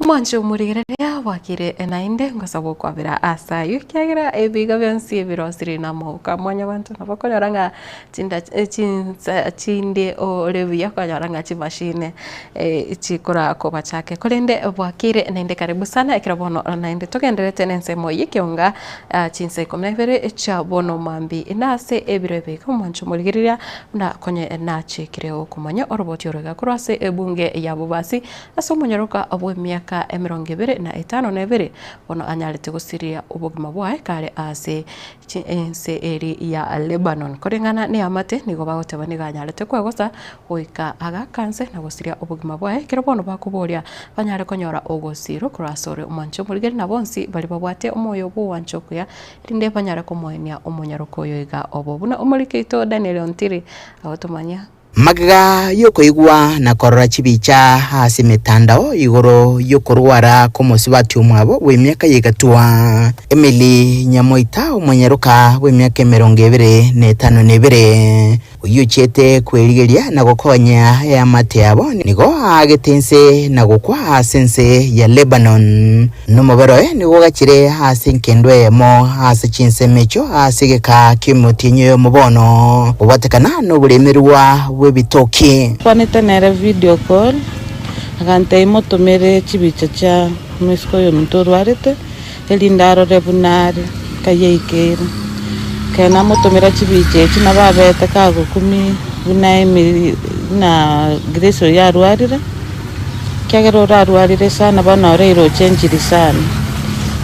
Omwancho omorigereria bwakire naende ngosaba okwabera ase ayio ekiagera ebiga bionsi ebirosire namauga mwanyabanto nabo okonyora ng'a chinda chinsa chinde ore buya okonyora ng'a chimashine chikora kobachake korende bwakire naende karibu sana ekero bono naende togendererete na ensemo eye ekeonga chinsa ikomi na ibere chia bono mambia nase ebiro ebi iga omwancho omorigereria buna konye nachekire okomanya oroboti oro iga korwa ase ebunge ya Bobasi Ase omonyoroka bw'emiaka emerongo ebere na etano na ebere, bono anyarete gosiria obogima bwaye kare ase ense eria ya Lebanon. Koreng'ana neamate nigo bagoteba nigo anyarete kwegosa goika agaaka nse na gosiria obogima bwaye, ekero bono bakoboria banyare konyora ogosirwa korwa asore omwancho omorigeri na bonsi baria babwate omoyo bw'ogwancha okuya, erinde banyare komoenia omonyaroka oyo iga obo. Buna omoriki oito Daniel Ontiri agotomanyia. Magega y'okoigwa na korora chibicha ase emetandao igoro y'okorwara kw'omosubati omwabo bw'emiaka y'egatwa, Emily Nyamoita omonyaroka bw'emiaka emerongo ebere na etano na ebere, oyio ochiete kwerigeria na gokonya eamate yabo, nigo aagete inse na gokwa ase ense ya Lebanon. Nomobere oye nigo ogachire ase enkendo eyemo ase chinsemo echio ase egeka ki'omotienyi oyomo bono, kobwatekana noboremerwa bw'ebitoki. Nkwanete nere video call, agantebia motomere chibicha chia omosike oyo ominto orwarete, erinde arore buna are, kayaikeire. Ekero namotomera chibicha echio nabo abete kagokumia buna emiri buna Grace oyio arwarire. Ekiagera orarwarire sana bono oreire ochenchiri sana,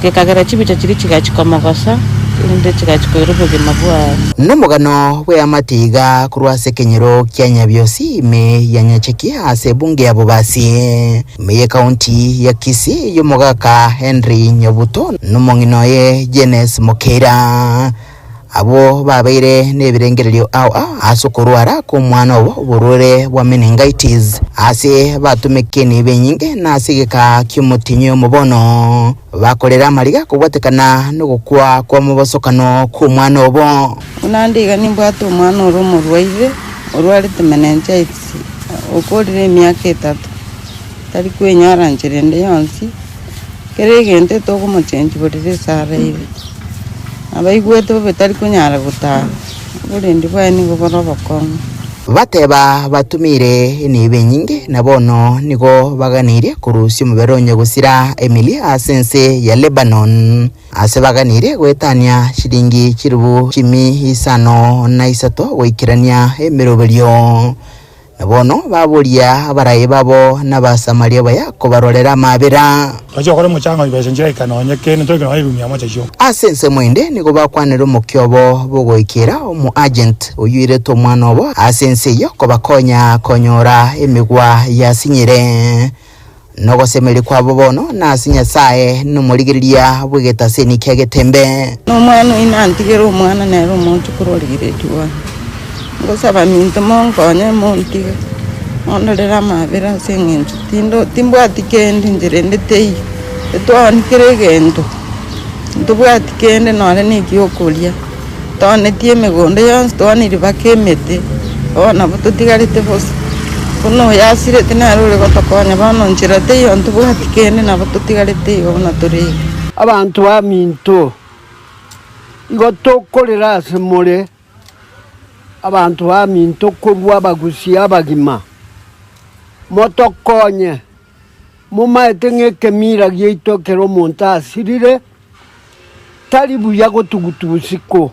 gekagera chibicha chiria chigachia komogosa, erinde chigachia koira obogima bwaye. Nomogano bw'eamate iga korwa ase ekenyoro kia Nyabiosi ime ya Nyacheki ase ebunge ya Bobasi ime y'ekaunti ya Kisii y'omogaka Henry Nyabuto nomong'ina oye Jenes Mokeira. Abwo babeire nebirengererio ao ao ase okorwara kw'omwana obo oborwaire bwa meningitis, ase batumeka enibo enyinge na ase egeka ki'omotienyi oyomo bono bakorera amariga kobwatekana nogokwa kw'omobosokano kw'omwana obo. Buna ande iga nimbwate omwana ore omorwaire, orwarete meningitis, okorire emiaka etato, tari kwenyara nchera ende yonsi, kera egento etogomochenchi borere ase araire. Abaigwete bobe tari konyara gotara, oborendi bwaye nigo bore obokong'u. Bateba batumeire enibo enyinge, na bono nigo baganeirie korusia omobere onye gosira emilia ase ense ya Lebanon, aase baganeirie goetania chilingi chilifu chimi isano na isato goikerania emeroberio. Na bono baboria abarai babo na Abasamaria baya kobarorera amaabera. Tochia gokora omochango chibesa nchiraika nonye kende, ntoike nonye erumi amo chachio. Ase ensemo ende nigo bakwanera omokia obo bogoikera omoagent oyio oirete omwana obo ase ense eyio kobakonya konyora emegwa yasinyire. Nogosemeria kwabo bono nase Nyasae nomorigereria bw'egetaseni kia getembe. Nomwana oyio nantigere omwana nere omonto korwa origereria one. Ngosaba minto monkonye montige, mondorere amabera ase eng'encho tindo timbwati kende inchera ende teiyo, etwaoni kera egento, ntobwati kende nonye na ekiokoria, twaonetie emegondo yonsi twaonirie mpaka emete, bono nabo totigarete bosa. Buna oyo asirete nere ore gotokonya bono nchera teiyo ntobwati kende nabo totigarete igo buna tore iga. Abanto baminto, igo tokorera ase more. Abanto baminto korwa abagusia abagima, motokonye, momaete ng'a ekemira giaito ekero omonto asirire, tari buya gotugutu usiku.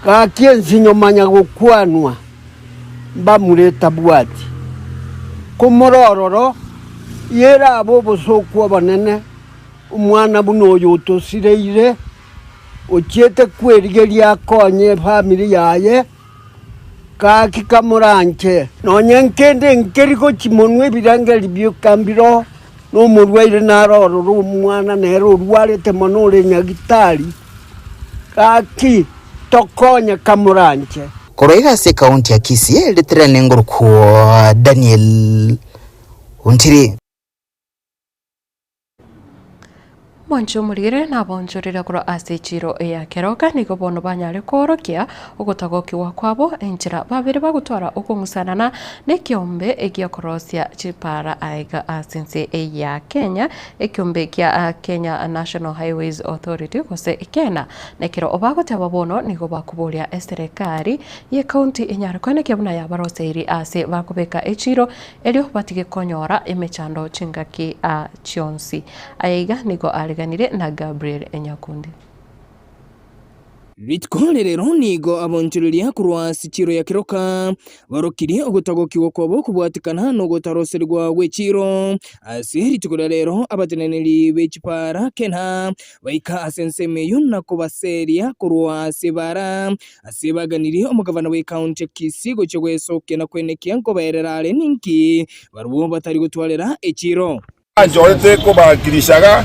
Gaki ensinyo manya gokwanwa, mbamura etabwati. Komore ororo, yerabe obosooku obonene, omwana buna oyo otosireire. ochiete kwerigeria akonye efamiri yaye, gaki kamoranche. Nonya nkende nkeri gochia monwe ebirengererio bioka mbiroo, na omorwaire naro ororo omwana nere orwarete mono ore nyagitari, gaki tokonye kamoranche. Korwa iga ase ekaunti ya Kisii, ritirane ngorokwo Daniel Ontiri. Mwanche omorigere nabonchorere korwa ase echiiro ya keroka, nigo bono banyare koorokia ogotagokigwa kwabo enchera babere bagotwara okong'usanana nekiombe gi'okorosia chipara aiga ase ense ya Kenya, ekiombe kia Kenya National Highways Authority gose KENHA. Nekero bagoteba bono nigo bakoboria eserekari y'ecounty enyare koenekia buna yabaroseiri ase bakobeka echiiro erio batige konyora emechando chingaki chionsi. Aya iga nigo areganire na Gabriel Nyakundi. Rituko rirero nigo abonchoreria korwa ase chiiro ya keroka barokirie ogotagokigwa kwabo kobwatekana nogotaroserigwa gwe chiiro. Ase rituko ria rero abateneneri be chipara kena baika ase ensemo eyio na kobaseria korwa ase ebaara ase baganirie omogavana bw'ekaunti ya Kisii gochia gwesokia na kwenekia nkobaerera are ninki barabwo batari gotwarera echiiro. Banchorete kobakirishaga,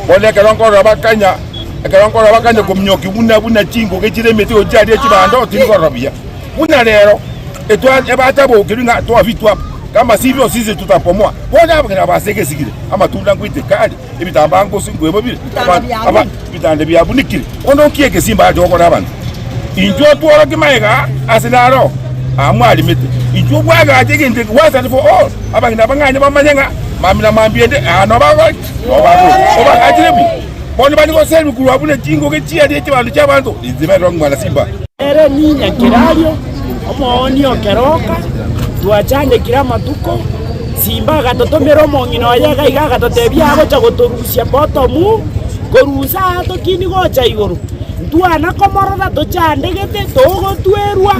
bono ekero nkorora bakanya, ekero nkorora bakanya kominyokia buna buna chingoge chire emete gochia aria chibando, tindi korora buya. Buna rero, etwa ebatabokerwe ng'a twabitwa kama sivyo sisi tutabomoa. Bono abageni aba ase egesigire, amatunda nkoiteka are, ebitambaa nkosi nkoeba bire, aba aba ebitanda biabunikire. Bono nki egesimba ache gokora abanto? Inchuo tworokie magega ase naro aa mwarimete. Inchuo bwagache egento eke once and for all, abang'ina abang'aini bamanye ng'a mambia na mambia ende aa noo bagokora ki? Noo bagocha. Obagachire buya. Bono bari goserigwa korwa abwo ne chingoge chiaria chi'abanto chi'abanto, inche very wrong mwana simba. Ere ninya kerario, omoonia o keroka, twachandekire amatuko, Simba agatotomera omong'ina oye iga iga agatotebia agocha gotorusia botomu, korusa aa tokini gocha igoro. Ntwana komorora tochandegete, togotwerwa,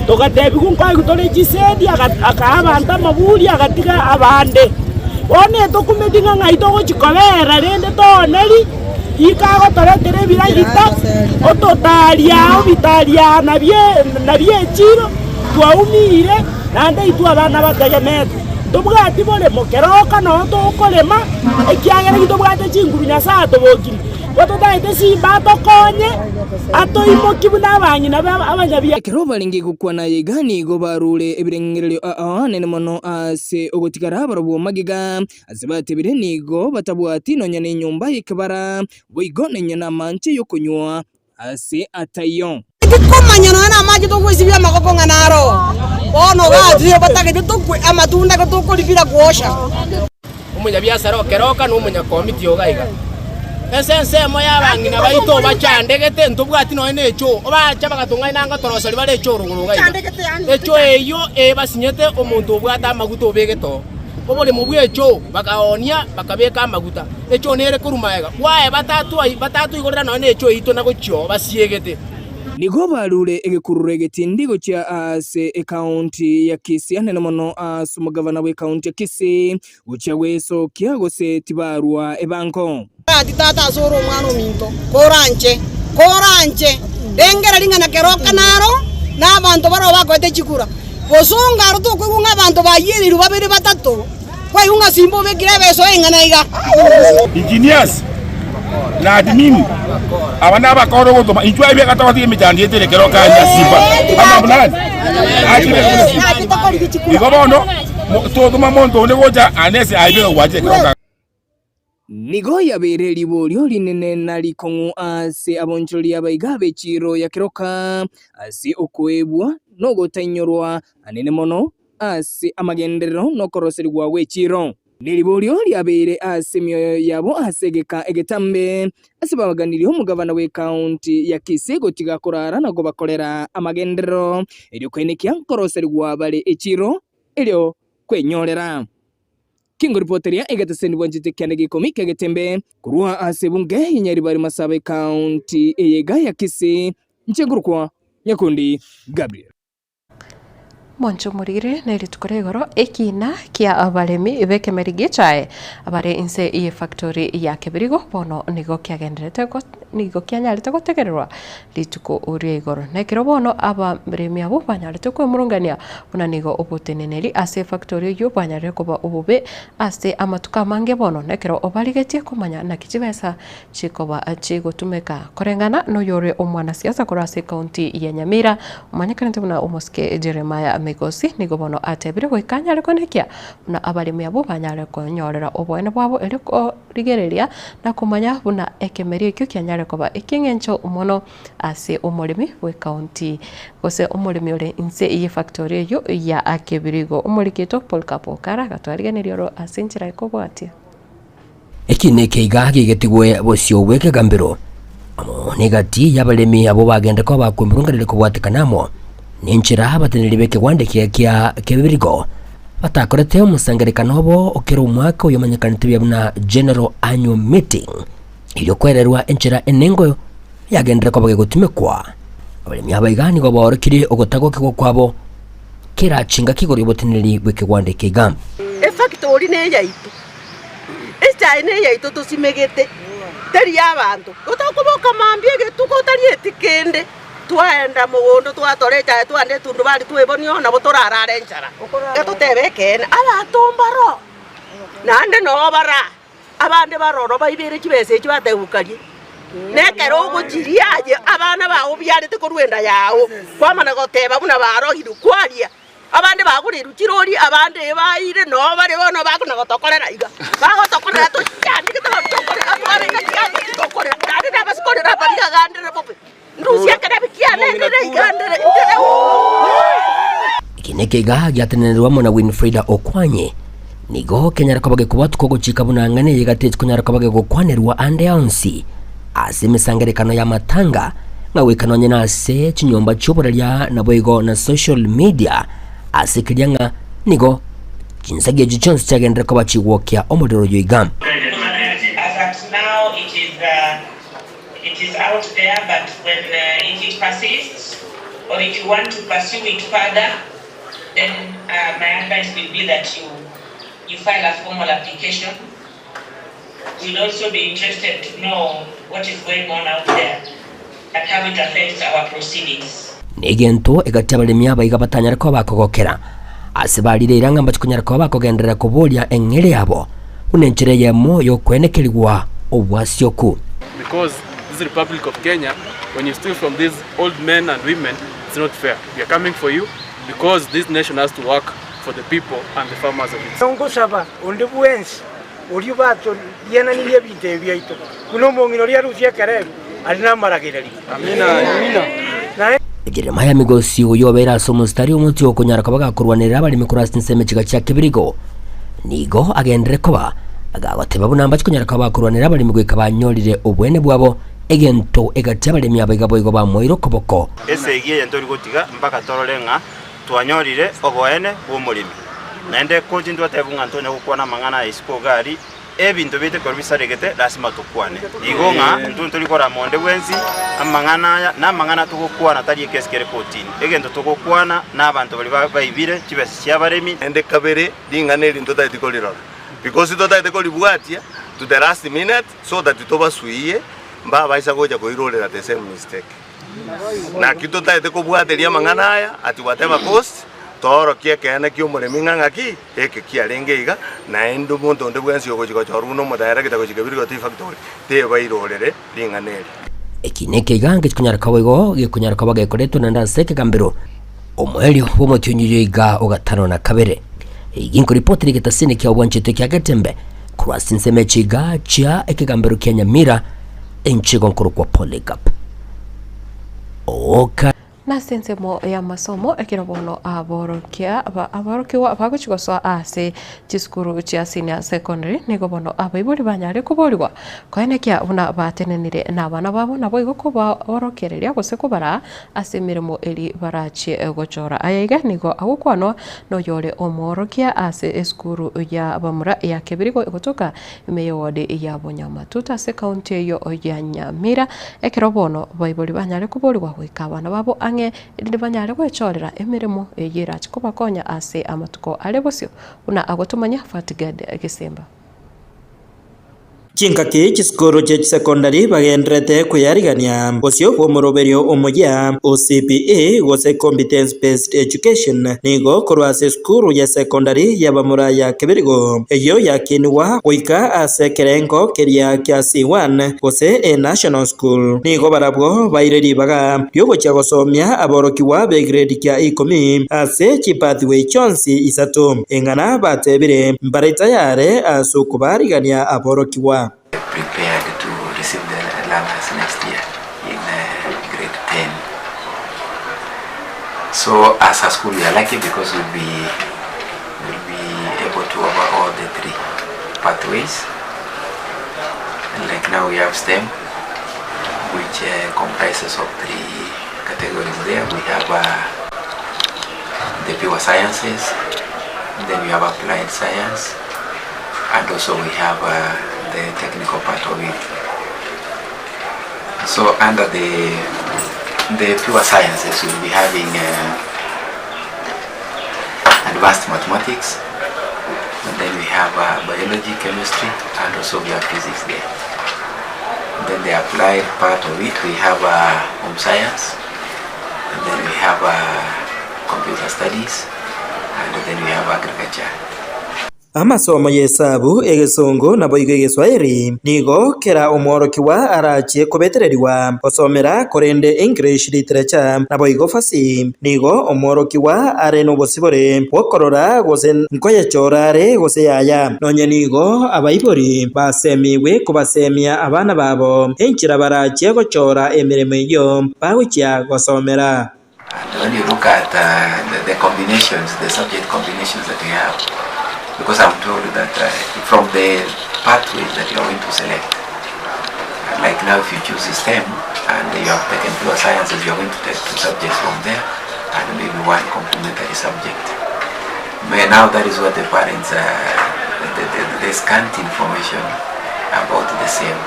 togatebigwa nkoigwa tore chisedi, akaa abanto amaburi agatiga abande. Bono etokumeti ng'a ng'ai togochia kobera rende tooneri, ika agotoretera ebiragita, ototaria obitaria nabie nabie echiro, twaumire, naende intwe abana bategemete. Ntobwati boremo keroka noo tokorema, ekiagera intobwate chinguru Nyasae atobokirie. Gototaete simba atokonye, atoimokie buna abang'ina abanyabiaha. Ekero barenge gokwana aya iga nigo barure ebirengererio aanene mono ase ogotigara barobwo magega, ase batebire nigo batabwati nonya nenyomba y'ekebara, boigo nonya namanche y'okonywa ase ataiyo. Tikomanya nonya namache togoesibia amagoko ng'a naro bono gachire batagete tokwe amatunda igo tokoribira gwosha. Omonyabiasara o keroka na omonyakomiti iga iga. Ase ensemo y'abang'ina baito bachandegete, ntobwati nonya ne echoo, bacha bagatong'aina anga toroseria bare echoo rogoro iga iga. Echoo eyio ebasinyete omonto obwate amaguta obegete oo. Oboremo bw'echoo bakaoonia bakabeka amaguta. Echoo nere korwa magega kwaye batatoigorera nonya nechoo yaito na gochia oo basiegete. Nigo barure egekururo egetindi gochia ase ekaunti ya Kisii anene mono ase omogavana bw'ekaunti ya Kisii gochia gwesokia gose tibarua ebango. Gaki tata ase ore omwana ominto, koranche, koranche, rengera ring'ana keroka naro, na abanto baroo bakoete chikura. Bosongo aro tokoigwa ng'a abanto bayiereirwe babere batato, kwaigwa ng'a simba obekire ebeso eng'ana iga. Engineers na admin aba nabakore ogotoma intwe aye biagata gotiga emechando yaito ere kero kanya simba ama buna nani achire buna simba igo bono totoma monto onde gocha unless aye biga gwachire kero kanya. Nigo yabeire riborio rinene na rikong'u ase abonchoreria abaiga b'echiiro ya keroka, ase okoebwa nogotainyorwa anene mono ase amagenderero nokoroserigwa gw'echiiro. Neriborio riabeire ase emioyo yabo ase egeka egetambe, ase babaganirie omogabana bw'ekaunti ya Kisii gotiga korara na kobakorera amagenderero, erio koenekia nkoroserigwa bare echiiro erio kwenyorera. Kingoripoteria egeteseni bwanchete kiane g'ikomi ki'egetembe korwa ase ebunge ya Nyaribari Masaba ekaunti eye iga ya Kisii, inche nkorokwa Nyakundi Gabriel. Mwanche omorire ne rituko ria igoro ekina kia abaremi b'ekemeri gi'echae abare inse y'efactory ya Kebirigo bono nigo kiagenderete nigo kianyarete gotegererwa rituko ria igoro. Na ekero bono abaremi abwo banyarete kwemurungania buna nigo oboteneneri ase efactory eyio bwanyarire koba obobe ase amatuko amange bono, na ekero barigetie komanya naki chibesa chikoba chigotumeka. Koreng'ana noyore omwanasiasa korwa ase ecounty ya Nyamira, omanyekanete buna omosike Jeremiah. Migosi nigo bono atebire goika anyare konekia buna abaremi abwo banyare konyorera oboene bwabo erio korigereria na komanya buna ekemerio ekio kianyare koba ekieng'encho mono ase omoremi bw'ecounty gose omoremi ore inse y'efactory eyio ya Kebirigo. Omoriki oito Polycarp Okara agatwarigeneria oro ase enchera ekobwatia. Eki nekeiga gegetigwe bosio bw'ekegambero amo negati y'abaremi abwo bagende koba bakwemurunganeria kobwatekana amo nenchera abateneneri b'ekegwanda ekiya kia Kebirigo batakorete omosangererekano obo kera omwaka oyomanyekanete buya buna General Annual Meeting erio kwererwa enchera enengo yagenderere koba gegotumekwa. Abaremi aba iga nigo baorokirie ogotagokigwa kwabo kera chingaki igoro y'oboteneneri bw'ekegwanda eke iga. Efactory neyaito, echae neyaito tosimegete, teri y'abanto. Tokoboka mambia egetuko otarieti kende, twaenda mogondo twatora echae twanda etundubari twebonia oo nabo torarare enchara. Iga totebe ekeene, abanto mbaro, naende noo bara. Abande baroro baibere chibesa echio bategukarie, na ekero ogochiria aye abana bao obiarete korwa enda yao, kwamana goteba buna barogirwe, kwaria. Abande bagoreirwe chirori, abande ebaeire, noo bare bono bakona gotokorera iga, bagotokorera tochandegete bono tokorera twarenge chianga chitokorera, naende nabasikorera abariga gandere bobe, ndusie ekerebi kiane ndire iga ndire ndire Eke nekeiga giatenenerwe amo na Winfrida Okwanye. Nigo kenyare koba gekobwatwa ogochika buna ang'ana eye gateti konyara koba gegokwanerwa ande onsi ase emesangererekano y'amatanga, ng'a goika nonye nase chinyomba chi'oboraria naboigo na social media ase keria ng'a nigo chinsagi echi chionsi chiagenderere koba chigwokia omorero oyo iga. As at now it is it is out there but when if it persists or if you want to pursue it further then my advice will be that you you file a formal application. We'll also be interested to know what is going on out there and how it affects our proceedings. Negento egati abaremi aba iga batanyare koba bakogokera ase barire eira ng'a mbache konyara koba bakogenderera koboria eng'ere yabo buna enchera eyemo y'okwenekerigwa obwasioku. Because this Republic of Kenya when you steal from these old men and women it's not fair we are coming for you because this nation has to work for the people and the farmers of its. Ngosaba onde bwensi oria batoriananirie ebinto ebi biaito, buna omong'ina oria arusie ekerebi are namaragererio. Naende. Jeremiah Migosi oyio obeire ase omositari omotwe okonyara koba gakorwanerera abaremi korwa ase chinsemo chiga chia Kebirigo, nigo agenderere koba gagoteba buna mbache konyara koba bakorwanerera abaremi goika banyorire obwene bwabo, egento egati abaremi aba iga boigo bamoeire okoboko. Esegi eye ntori gotiga mpaka torore ng'a twanyorire oboene bw'omoremi. Naende koti ntwatebwa ng'a ntonya gokwana amang'ana aya isiko iga aria, ebinto biaito ekero bisaregete lasima tokwane. Igo ng'a intwe ntori korama onde bwensi, amang'ana aya namang'ana togokwana tari ekesi kere kotini. Egento togokwana nabanto baria baibire chibesa chiabaremi. Naende kabere, ring'ana eri ntotageti korirora, because totagete koribwatia to the last minute so that tobasuiye mbabaisa gocha koirorera the same mistake. Naki totaete kobwateria amang'ana aya at whatever cost, toorokie ekeene ki'omoremi ng'a ng'aki eke kiarenge iga, naende omonto onde bwensi ogochia gochorwa buna omodaerekita gochia Kebirigo Tea Factory, tebairorere ring'ana eri. Eki nekeiga ngechikonyara koba igo gekonyara koba gekoretwa naende ase ekegambero omoerio bw'omotienyi oyo iga ogatano na kabere. Eyio nkoripoti negetasini kia obwanchete kia Getembe korwa ase ensemo echiga chia ekegambero kia Nyamira enchego nkorokwa Polycarp. Oka. Nase ensemo y'amasomo, ekero bono aborokia aborokigwa bagochia gosoa ase chisukuru chia senior secondary, nigo bono abaibori banyare koborigwa koenekia buna batenenire nabana babo naboigo kobaborokereria gose kobaraa ase emeremo eria barachie gochora. Aya iga nigo agokwanwa noyore omworokia ase esukuru ya bamura ya Kebirigo egotoka ime y'ewodi ya Bonyamatuta ase ekaunti eyio ya Nyamira, ekero bono baibori banyare koborigwa goika abana babo ang'e erinde banyare gwechorera emeremo eyio erache kobakonya ase amatuko are bosio, buna agotomanya Fatged Gesemba. Chingaki chisukuru chie chisecondary bagendererete kweyarigania bosio bw'omoroberio omoyia o CBE gose Competence Based Education nigo korwa ase esukuru ya secondary y'abamura ya Kebirigo eyio yakinigwa goika ase ekerengo keria kia C1 gose e National School. Nigo barabwo baire ribaga riogochia gosomia aborokigwa b'egrade kia ikomi ase chipathway chionsi isato. Eng'ana batebire mbare tayare ase okobarigania aborokigwa. Prepared to receive the learners next year in grade 10. So as a school we are lucky because we'll be, we'll be able to offer all the three pathways. Like now we have STEM which uh, comprises of three categories there. We have uh, the pure sciences, then we have applied science, and also we have uh, the technical part of it. So under the the pure sciences, we'll be having uh, advanced mathematics, and then we have uh, biology, chemistry, and also we have physics there. Then the applied part of it, we have uh, home science, and then we have uh, computer studies, and then we have agriculture. Amasomo y'esabu, egesongo, naboigo egeswaeri nigo kera omworokigwa arachie kobetererigwa gosomera korende English Literature naboigo Fasihi nigo omworokigwa are nobosibore bw'okorora gose nkoyechora are gose yaya. Nonye nigo abaibori basemigwe kobasemia abana babo enchera barachie gochora emeremo eyio bagochia gosomera. And when you look at uh, the, the combinations, the subject combinations that we have, because I'm told that uh, from the pathways that you are going to select, like now if you choose STEM and you have taken pure sciences, you are going to take two subjects from there and maybe one complementary subject. But now that is what the parents, uh, the, the, the scant information about the same.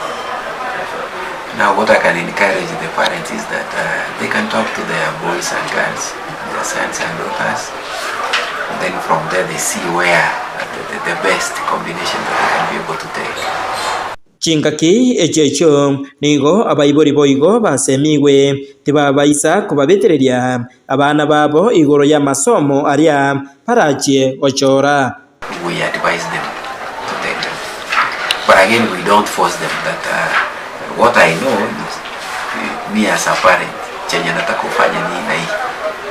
Now what I can encourage the parents is that uh, they can talk to their boys and girls, their sons and daughters. And then from there they see where the, the, the best combination that they can be able to take. Chingaki echio echio nigo abaibori boigo basemigwe tibabaisa kobabetereria abana babo igoro y'amasomo aria barachie gochora. We advise them to take them. But again, we don't force them that uh, what I know is me as a parent chenye nataka kufanya ni na hii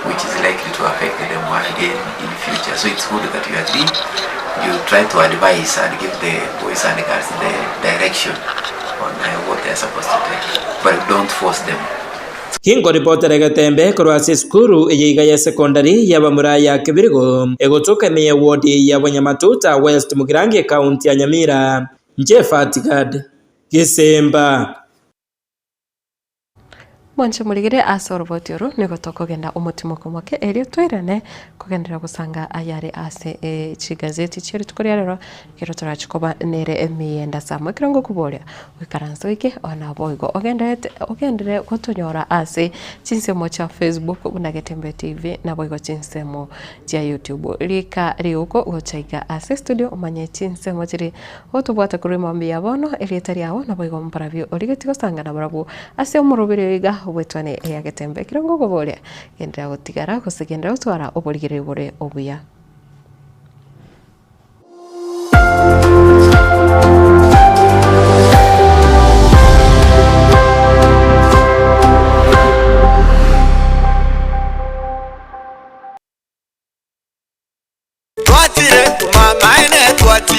which is likely to affect them again in future. So it's good that you agree. You try to advise and give the boys and girls the direction on uh, what they are supposed to take, but don't force them. Kingoripotera egetembe korwa ase esukuru eye iga ya secondary y'abamura ya Kebirigo egotoka ime ya ward ya Bonyamatuta West Mugirango ekaunti ya Nyamira inche Fatigad Gesemba. Mwanche morigere ase oroboti oro nigo tokogenda omotimoko moke erio toirane kogenderera gosanga ayare ase chigazeti chie rituko ria rero ekero torache koba nere emeyenda samo ekero ngokoboria oikaranse oike naboigo ogenderete ogenderere gotonyora ase chinsemo chia Facebook buna Getembe TV naboigo chinsemo chia YouTube rika riuko gocha iga ase studio omanye chinsemo chiri Gotobwate korwa emambia ya bono, erieta riao naboigo mbarabio origetie gosangana barabwo ase omoroberi oiga bw'etwane ya getembe. Ekero ngokoboria, genderera gotigara gose genderera gotwara oborigereria bore obuya.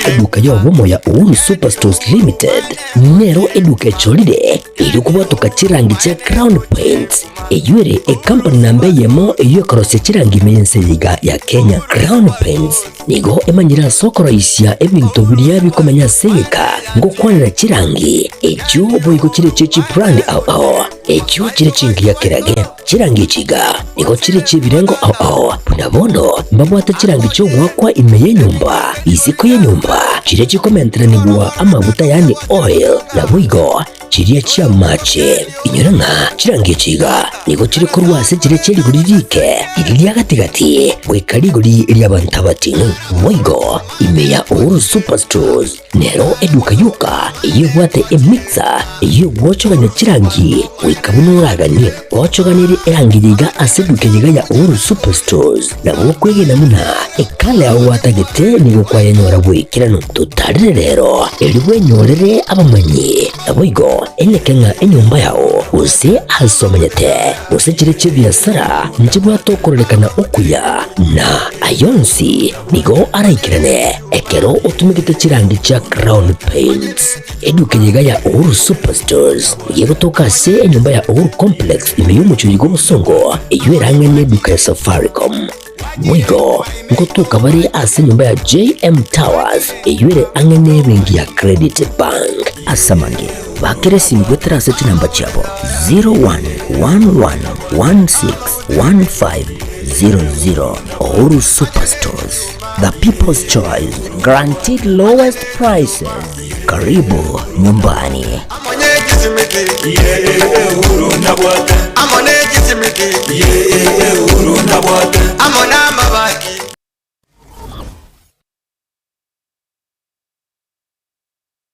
Eduka y'obomo ya Uhuru Superstores Limited nero eduka echorire erio kobwatoka chirangi chia Crown Paints eyio ere ekampani namba eyemo eyio ekorosia chirangi ime y'ense eye iga ya Kenya. Crown Paints nigo emanyire ase okoroisia ebinto biria bikomenya ase egeka ngokwanera chirangi echio boigo chire echio chibrand ao ao echio chire chingiya kerage. Chirangi echi iga nigo chire chi'ebirengo ao ao, buna bono mbabwate chirangi chi'ogoakwa ime y'enyomba, isiko y'enyomba, chiria chikomenteranigwa amaguta yaani oil, naboigo chiria chi'amache. Inyora ng'a chirangi echi iga nigo chire korwa ase chiria chie rigori riike, riria ria gati-gati, goika rigori ri'abanto abating'u. Boigo ime ya Uhuru Superstores nero eduka yoka eyio ebwate emixer eyio egwochogania chirangi goika buna oraganie. Gwachoganirie erangi yiga ase eduka yiga ya Uhuru Superstores nabo okwegena buna ekala yao gwatagete nigo kwayenyora bw'ekeranu. Totarire rero erio bwenyorere abamanyi naboigo enyeke ng'a enyomba yao gose ase omanyete gose chire chi'ebiasara nchibwate okororekana okuya na ayonsi nigo araikerane ekero otumegete chirangi chia Crown Paints. Eduka eye iga ya Uhuru Superstores nigo egotoka ase enyomba ya Uhuru Complex ime y'omochie oyo bw'obosongo eyio erang'e n'eduka ya Safaricom. Boigo ngotoka bare ase enyomba ya JM Towers eyio ere ang'e n'ebenki ya Credit Bank. Ase amange, bakera esimi goetera ase chinamba chiabo 0111161500. Uhuru Superstores, the people's choice, guaranteed lowest prices. Karibu nyumbani.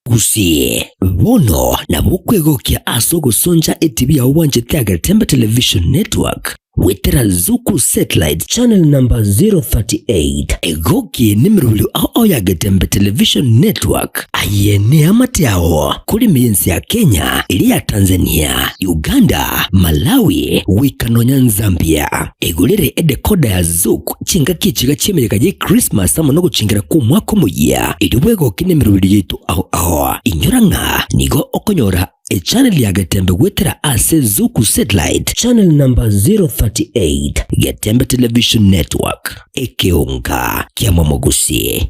Gusii, bono nabo okwegokia ase ogosoncha etibi yao bwanchete Agetembe Television Network goetera Zuku Satellite Channel number 038. Egokie nemerobio ao ao ya Getembe Television Network. Aye neamate ao kore ime y'ense ya Kenya, eria ya Tanzania, Uganda, Malawi, goika nonya Nzambia. Egorere edecoder ya Zuku chingaki echiga chi'emeyega ye Christmas amo nogochingera kw'omwaka omoyia, erio bwegokie nemerobio yaito ao ao. Inyora ng'a nigo okonyora Echannel ya Getembe goetera ase Zuku Satellite Channel number 038, Getembe Television Network, ekeonga ki'amamogusi.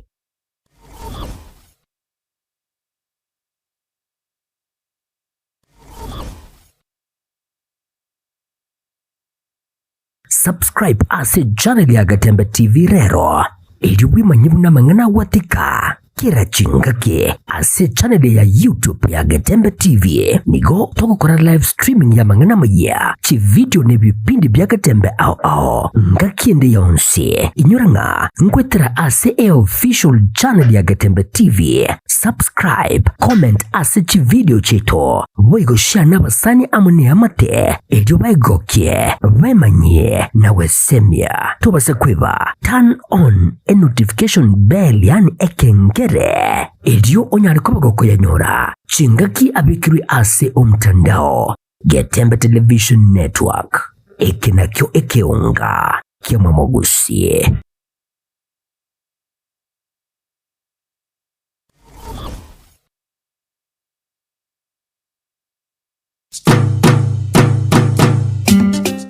Subscribe ase channel ya Getembe TV rero, erio bwemanye buna amang'ana agwatika kera chingaki ase channel ya YouTube ya Getembe TV. Nigo togokora live streaming y'amang'ana amayia, chividio na ebipindi bia Getembe ao ao ngaki ende yonsi. Inyora ng'a nkwetera ase eofficial channel ya Getembe TV. Subscribe, comment ase chividio chiaito, boigo share nabasani amo neamate erio baegokie, bemanyie na gwesemia. Tobasa kweba turn on e notification bell yaani ekengere erio onyare koba gokoyanyora chingaki abekirwe ase omtandao. Getembe Television Network, eke nakio ekeonga ki'amamogusie.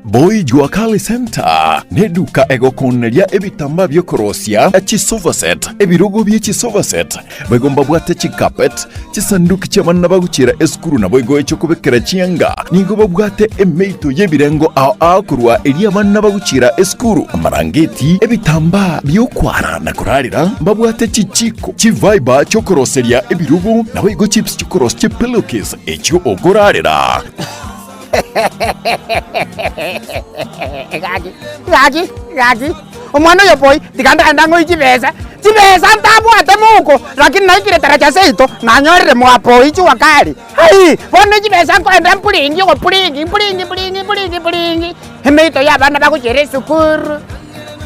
Boy Jua Kali Center neduka egokoneria ebitambaa biokorosia chisofa set, ebirogo bie chisofa set, boigo mbabwate chicarpet, chisanduki chi'abana bagochiera esukuru naboigo echiokobekera chianga. Nigo babwate emeito y'ebirengo ao ao korwa eria abana bagochiera esukuru, amarangeti, ebitambaa bi'okwara na korarera, mbabwate chichiko, chivaiba chi'okoroseria ebirogo, naboigo chips chi'okorosia chipillowcase echio okorarera. Gaki, gaki, gaki, omwana oyo boy, tiga ndagenda ng'oe chibesa, chibesa ntabwate mouko, lakini naikire taracha seito, nanyorire mwapoi jua kali, aii, bono chibesa nkoenda mpuringi ogopuringi mpuringi mpuringi mpuringi mpuringi, emeito ya abana bagochiera esukuru,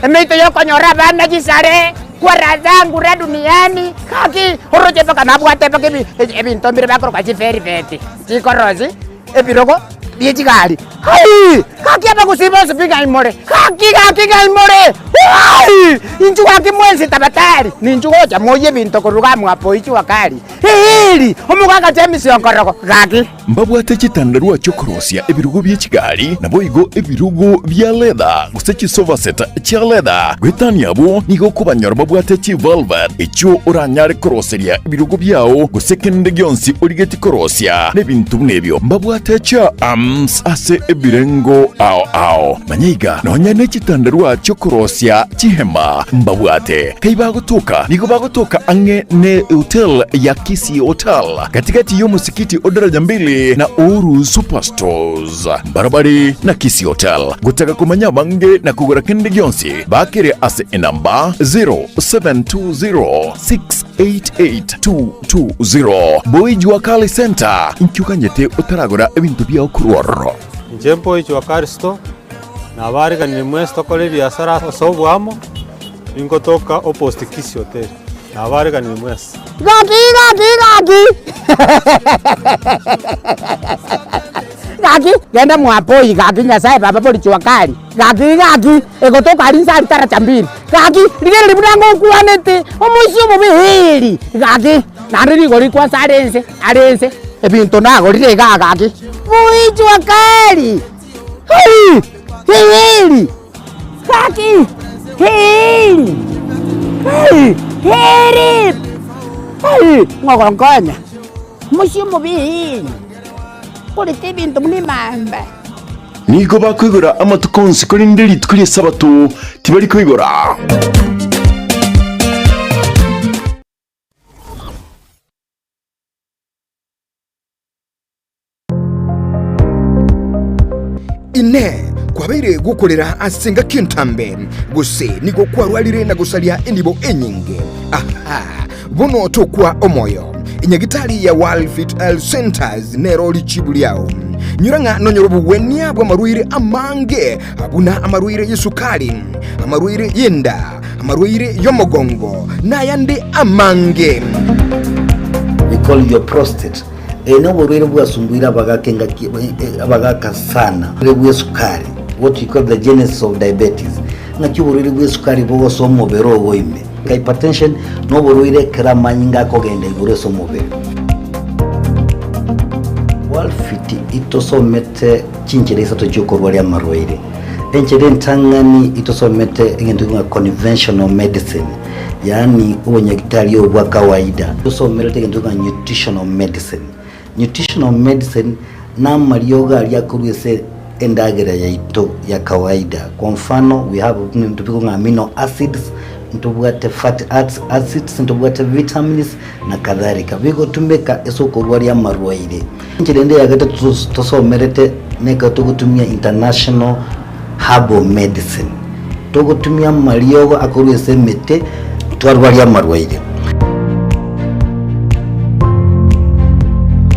emeito ya okonyora abana chisare, kwara zangu ra duniani, gaki, oroche mpaka nabwate mpaka ebi ebinto mbire bakoroka chivelvet, chikorosi. Ebirogo bie chigari. Hai! Gaki abagusii bonsi pi ng'ai more? Gaki gaki ng'ai more? Hai! Inchuo gaki mwensi tabatari, ninchu gocha moyie ebinto korwa iga mwapo ichua kari. Eeri! Omogaka James Onkorogo, gaki. Mbabwate chitandarua chi'okorosia ebirogo bie chigari, naboigo ebirogo bia leather, gose chisofa set chia leather. Goetania abwo, nigo okobanyora babwate chivelvet, echio oranyare koroseria ebirogo biao, gose kende gionsi origetie korosia, na ebinto buna ebio. Mbabwate chiarms ase ebirengo ao ao. Manya iga, nonya ne chitandarua chi'okorosia. Chikorosia chihema mbabwate. Kai bagotoka nigo bagotoka ang'e ne hotel ya Kisii Hotel, gatigati y'omosikiti o Daraja Mbili na Uhuru Superstores, mbarabare na Kisii Hotel. Gotaka komanya abange na kogora kende gionsi, bakere ase enamba 0720688220. Boy Jua Kali Center, inki oganyete otaragora ebinto biao korwa ororo? Inche Boy Jua Kali Store, Nabaariganirie mwensi tokore ebiasara ase oboamo, ningotoka opposite Kisii Hotel. Nabaariganirie mwensi. Gaki gaki gaki gaki genda mwapoi gaki Nyasaye baba bori jua kali gaki gaki egotoka aria inse aria taracha mbili gaki rigereria buna ngokwanete omoisia omobe eeri gaki naende rigori kwanza are inse are inse ebinto nagorire igaa gaki boi jua kali. Hei! Heri! Gaki! Heri! Hei! Heri! Hei! Ng'ogonkonya, mochie omobe heri, korete ebinto buna emamba. Nigo bakoigora amatuko onsi, korende rituko ri'Esabato tibari koigora. Inee! Kwabeire gokorera ase engaki entambe, gose nigo kwarwarire na gosaria enibo enyinge? Aha! Bono tokwa omoyo. Enyagitari ya World Fit Health Centers nero richibu riao. Nyora ng'a nonyore obogwenia bw'amarwaire amange buna amarwaire y'esukari, amarwaire y'enda, amarwaire y'omogongo, na ayande amange. We call your prostate. Eye noborwaire bwasumbuire abagaka engaki abagaka sana. Oborwaire bw'esukari, what we call the genesis of diabetes, ng'aki oborwaire bw'esukari bogosoa omobere ogo ime. Hypertension noborwaire ekero amanyinga akogenda igoro ase omobere. Walfit itosomete chinchera isato chiokorwaria amarwaire. Enchera entang'ani itosomete egento ng'a conventional medicine. Yaani obonyagitari obo bwa kawaida. Tosomerete egento ng'a nutritional medicine. Nutritional medicine namariogo aria akorwa ase endagera yaito ya kawaida. Kwa mfano we have ebinto bikong'a ng'a amino acids, ntobwate fatty acids, ntobwate vitamins na kadhalika. Bigotumeka ase okorwaria amarwaire. Enchera ende ya gatato tosomerete nekero togotumia international herbal medicine. Togotumia amariogo akorwa ase emete twarwaria amarwaire.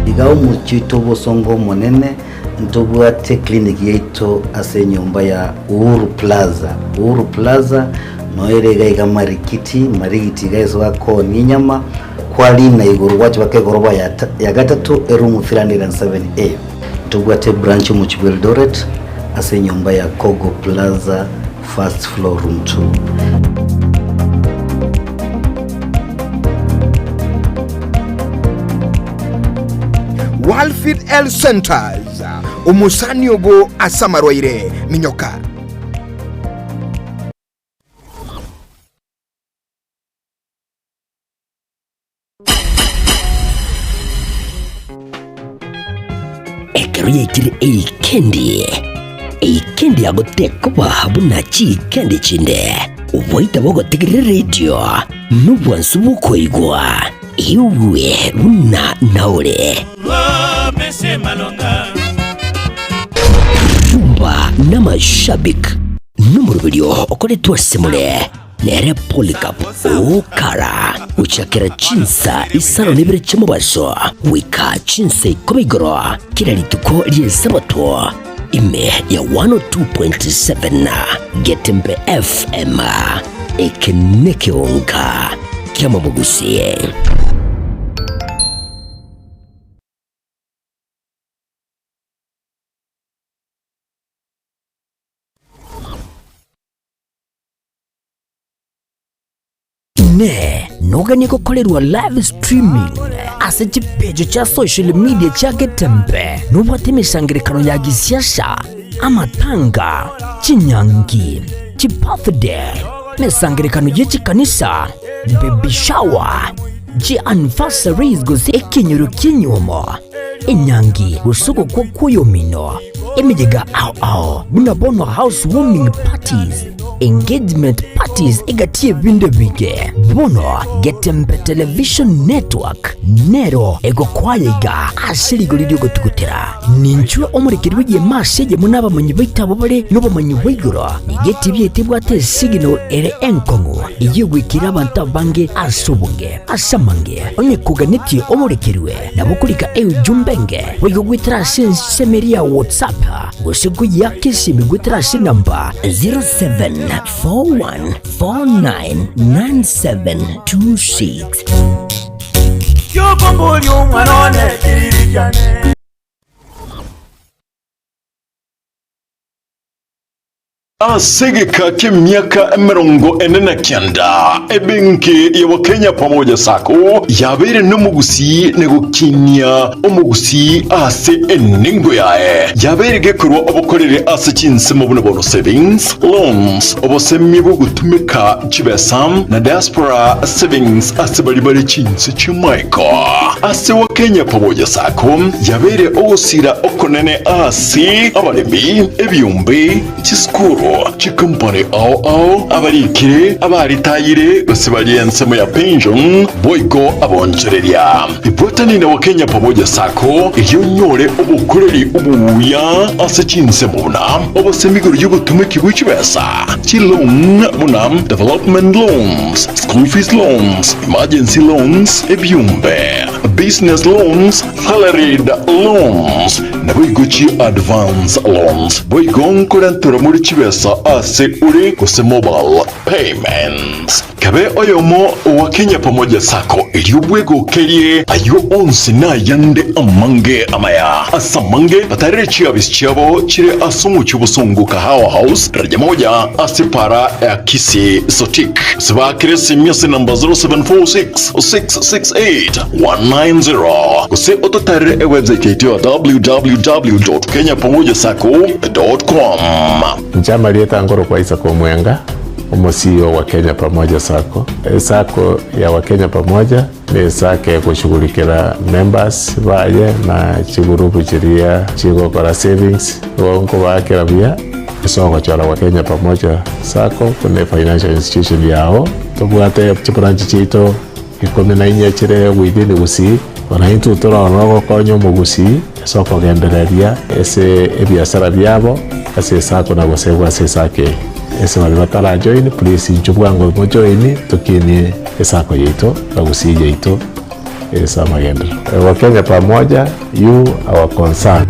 Iga omochie oito obosongo omonene ntobwate clinic yaito ase enyomba ya Uhuru Plaza. Uhuru Plaza noyo ere iga iga Marikiti, Marigiti iga ase bakoonia enyama, kwarina igoro gwacha baka egoroba ya gatato eroom 307A. Ntobwate ebranch omochie bwa Eldoret ase enyomba ya Kogo Plaza first floor room 2. Walfit Health Centers, omosani ogo ase amarwaire, minyoka. Ekero yaikire eikendi, eikendi yagotekoba buna chiikendi chinde, oboita bogotegerera eredio nobwansu bw'okoigwa, igwe buna naore. Rumba n'amashabik nomoroberio okoretwe ase more. Nere Polycarp okara gochakera chinsa isano na ibere chi'omobaso goika chinsa ikomi igoro kera rituko ri'Esabato ime ya 102.7 Getembe FM. Eke nekeonka ki'amamogusi. Inee! Noganie gokorerwa live streaming ase chipeji chia social media chia Getembe? Nobwate emesangererekano ya gisiasa, amatanga, chinyangi, chibirthday, emesangererekano ye chikanisa, baby shower, chianniversaries gose ekenyoro ki'enyuomo, enyangi gose ogokwa kw'oyomino, emeyega ao ao buna bono house warming parties. engagement parties egati y'ebinto ebinge. Bono Getembe Television Network nero egokwaya iga ase rigori ri'ogotugutera. Ninchwe omorekeri bw'egeema ase eyemo n'abamanyi baito abwo bare nobomanyi bwa igoro. Nigo etibi yaito ebwate esignal ere enkong'u eyio egoikera abanto abange ase obonge. Ase amange, onye koganetie omorekerwe, nabo okorika eujumbe enge boigo goetera ase ensemo eria ya WhatsApp gose koyiaka esimi goetera ase enamba 0741499726. Kiokomboria omwana one kiriri kiane. Ase egeka ki'emiaka 49, ebenki ya Wakenya Pamoja Sacco yabeire nomogusii na gokinia omogusii ase enengo yaye. Yabeire gekorwa obokoreri ase chinsemo buna bono savings, loans, obosemia bw'ogotumeka chibesa na diaspora savings ase baria bare chinse chi'amaiko. Ase Wakenya Pamoja Sacco yabeire ogosira okonene ase abaremi, ebiombe, chisukuru, chikompani ao ao, abarikire, abaritayire gose baria ensemo ya pension, boigo abonchoreria. Ibwatani na Wakenya Pamoja Sacco erio onyore obokoreri obuya ase chinsemo buna obosemi igoro y'ogotumeki bwe chibesa, chiloan buna development loans, school fees loans, emergency loans, ebiombe, business loans, salaried loans, Naboigo chi advance loans. Boigo nkorentere more chibesa ase ore gose mobile payments. Kabe oyomo owa Kenya Pamoja Sacco erio bwegokerie ayio onsi nayande amange amaya. Ase amange batarere chiabisi chiabo chire ase omochie obosongo Kahawa House daraja moja ase para ya Kisii Sotik. Gose baakere esimi ase namba 0746 668 190 gose ototarere ewebsite yaito ya www.kenyapamojasacco.com. Inche amarieta nkorokwa Isaac Omwenga, omo CEO wa Kenya Pamoja Sacco. Esacco ya Wakenya Pamoja ne esacco egoshughulikera members baye na chigurupu chiria chigokora savings, igo nkobaakera buya ase ogochora Wakenya Pamoja Sacco buna efinancial institution yao. Tobwate chibranch chiaito 14 chire within Gusii, bono intwe torore ogokonya omogusii ase okogendereria ase ebiasara biabo ase esako na gosegwa ase esako eye. Ase baria batara join please inchuo bwango mo join tokinie esako yaito na Gusii yaito ase amagenderero. Wakenya pamoja, you our concern.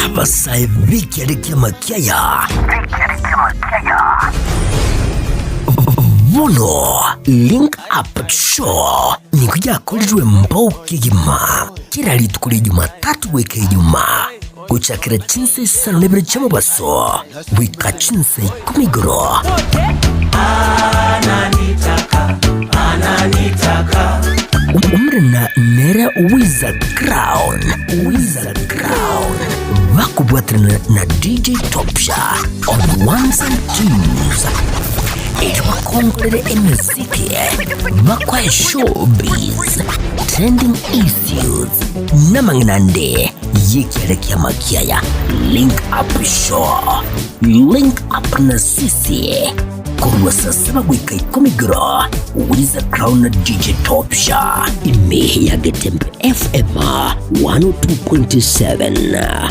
Abasae b'ekiare ki'amakiaya bono Link Up Show nigo yakorirwe mbao kegima kera rituko ria Jumatatu goika Ijumaa gochakera chinsa isano na ibere chi'omobaso goika chinsa ikomi igoro. Omorena nere Wiza Crown, Wiza Crown, bakobwaterana na DJ Topsha on ones and twos erio bakongorere emeziki bakoe showbiz trending issues namang'ina ande Y'ekiare ki'amakiaya, Link Up Show, Link Up na Sisi, korwa saa saba goika ikomi igoro, Wiza Crown na DJ Topsha, ime ya Getembe FM 102.7.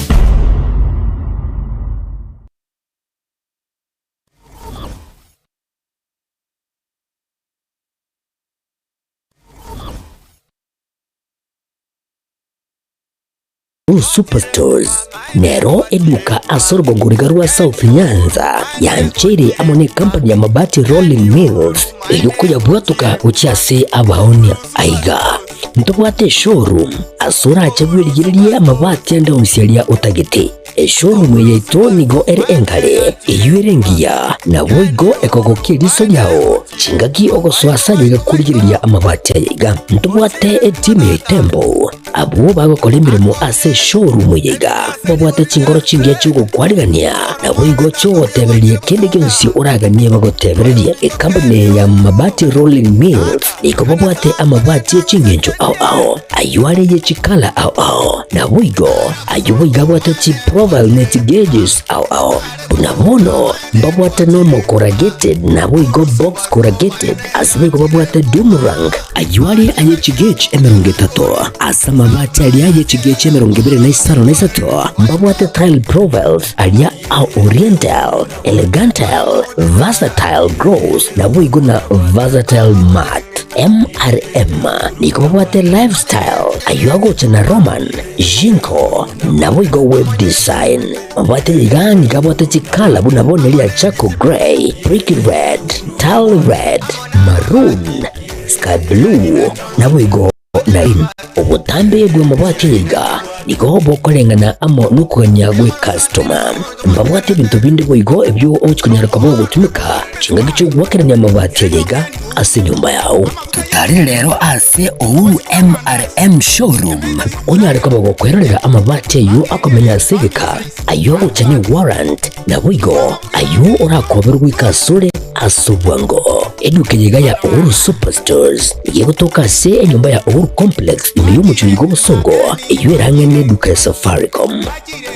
Superstores nero eduka ase orogongo riga rwa South Nyanza yancheire amo ne company ya Mabati Rolling Mills erio koyabwatoka gochia ase abaonia. Aiga ntobwate eshowroom ase orache bwerigererie amabati ande onsi aria otagete. Eshowroom yaito nigo ere engare, eyio ere engiya, naboigo ekogokia eriso riao chingaki ogosoa ase ayaiga korigereria amabati ayaiga. Ntobwate etimu ya Itembo, abwo bagokora emeremo ase eshowroom eyeiga, babwate chinkoro chingiya chi'ogokwarigania, naboigo chi'ogotebereria kende gionsi oraganie bagotebererie. Ekampuni ya Mabati Rolling Mills nigo babwate amabati e chingencho ao ao, ayio are ye chikala ao ao, naboigo Ayio boigo abwate chiprofile ne chigeges ao ao. Buna bono mbabwate normal corrugated naboigo box corrugated, ase boigo babwate doom rank. Ayio are aye chigauge 30, ase amabati aria aye chigauge 25 na isato mbabwate tile profiles aria a oriental, elegantal, versatile gloss naboigo na versatile matte. MRM nigo babwate lifestyle ayio agocha na Roman, Jinko, naboigo web design. Babwate iga nigo abwate chikala buna bono eria charcoal grey, brick red, tile red, maroon, sky blue, naboigo na green. Obotambe bw'amabati iga nigo bokoreng'ana amo nokogania gw'ekastoma. Mbabwate ebinto binde boigo ebio ogochi konyara koba ogotumeka chingaki chi'ogoakerania amabati aya iga ase enyomba yao. Totarire rero ase Uhuru MRM Showroom onyare koba gokwerorera amabati ayio akomenya ase egeka, ayio agocha ne warrant, naboigo ayio orakoberwe goika asore ase obwango. Eduka eye iga ya Uhuru Superstores nigo egotoka ase enyomba ya Uhuru Complex ime y'omochie oiga obosongo, eyio ere ang'e neduka ya Safaricom.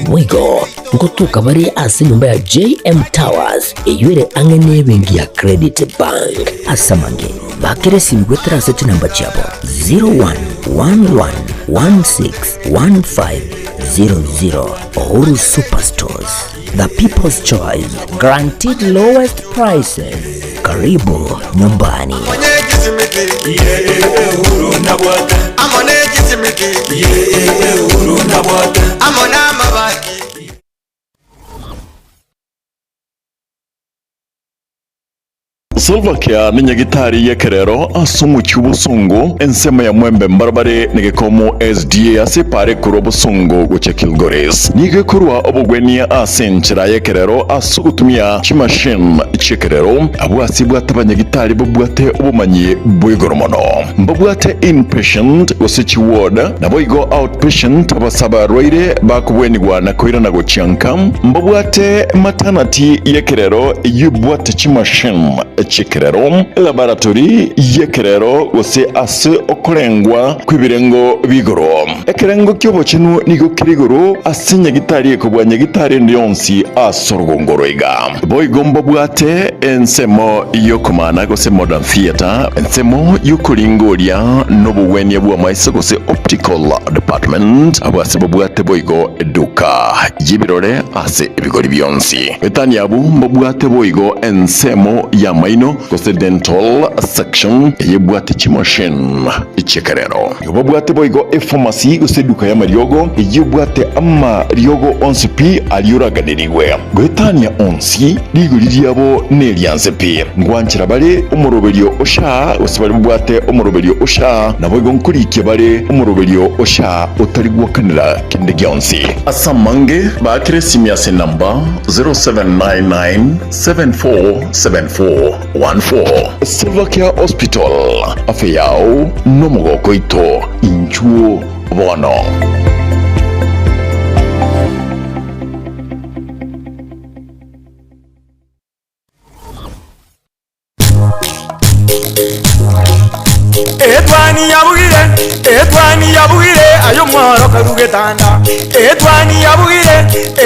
Boigo ngotoka bare ase enyomba ya JM Towers eyio ere ang'e nebenki ya Credit Bank. Ase amange, bakera esimi goetera ase chinamba chiabo 0111161500. Uhuru Superstores, the people's choice, guaranteed lowest prices. Karibu nyumbani. Silvercare nenyagitari y'ekerero ase omochie obosongo ensemo ya Mwembe mbarabare negekomo SDA ase epara ekorwa obosongo gochia Kilgoris. Nigo ekorwa obogwenia ase enchera y'ekerero ase ogotumia chimachine chi'ekerero abwo ase ebwate abanyagitari babwate obomanyi bwa igoro mono. Mbabwate inpatient gose chiward naboigo outpatient abase abarwaire bakobwenigwa na koirana gochia nka. Mbabwate maternity y'ekerero eyio ebwate chimachine chi'ekerero, elaboratory y'ekerero gose ase okorengwa kw'ebirengo bi'igoro. Ekerengo ki'obochenu nigo kere igoro ase nyagitari ekobua nyagitari ende yonsi ase orogongo rwaiga. Boigo mbabwate ensemo y'okomana gose modern theatre, ensemo y'okoringoria nobogwenia bw'amaiso gose optical department, abwo ase babwate boigo eduka y'ebirore ase ebigori bionsi. Etani abwo mbabwate boigo ensemo y'amaino gose dental section eyebwate chimachine chi'ekerero. Nigo babwate boigo epharmacy gose eduka y'amariogo eyio ebwate amariogo onsi pi aria oraganерigwe. Goetania onsi, rigori riabo nerianse pi. Ngwanchera bare omoroberio o SHA gose baria babwate omoroberio o SHA, naboigo nkorikia bare omoroberio o SHA otari gwakanera kende gionsi. Ase amange, baakere esimi ase enamba 0799747414. Silvercare Hospital, afya yao nomogoko oito, inchuo bono. Etwani yabugire, etwani yabugire, ayo mworo karugetanda. Etwani yabugire,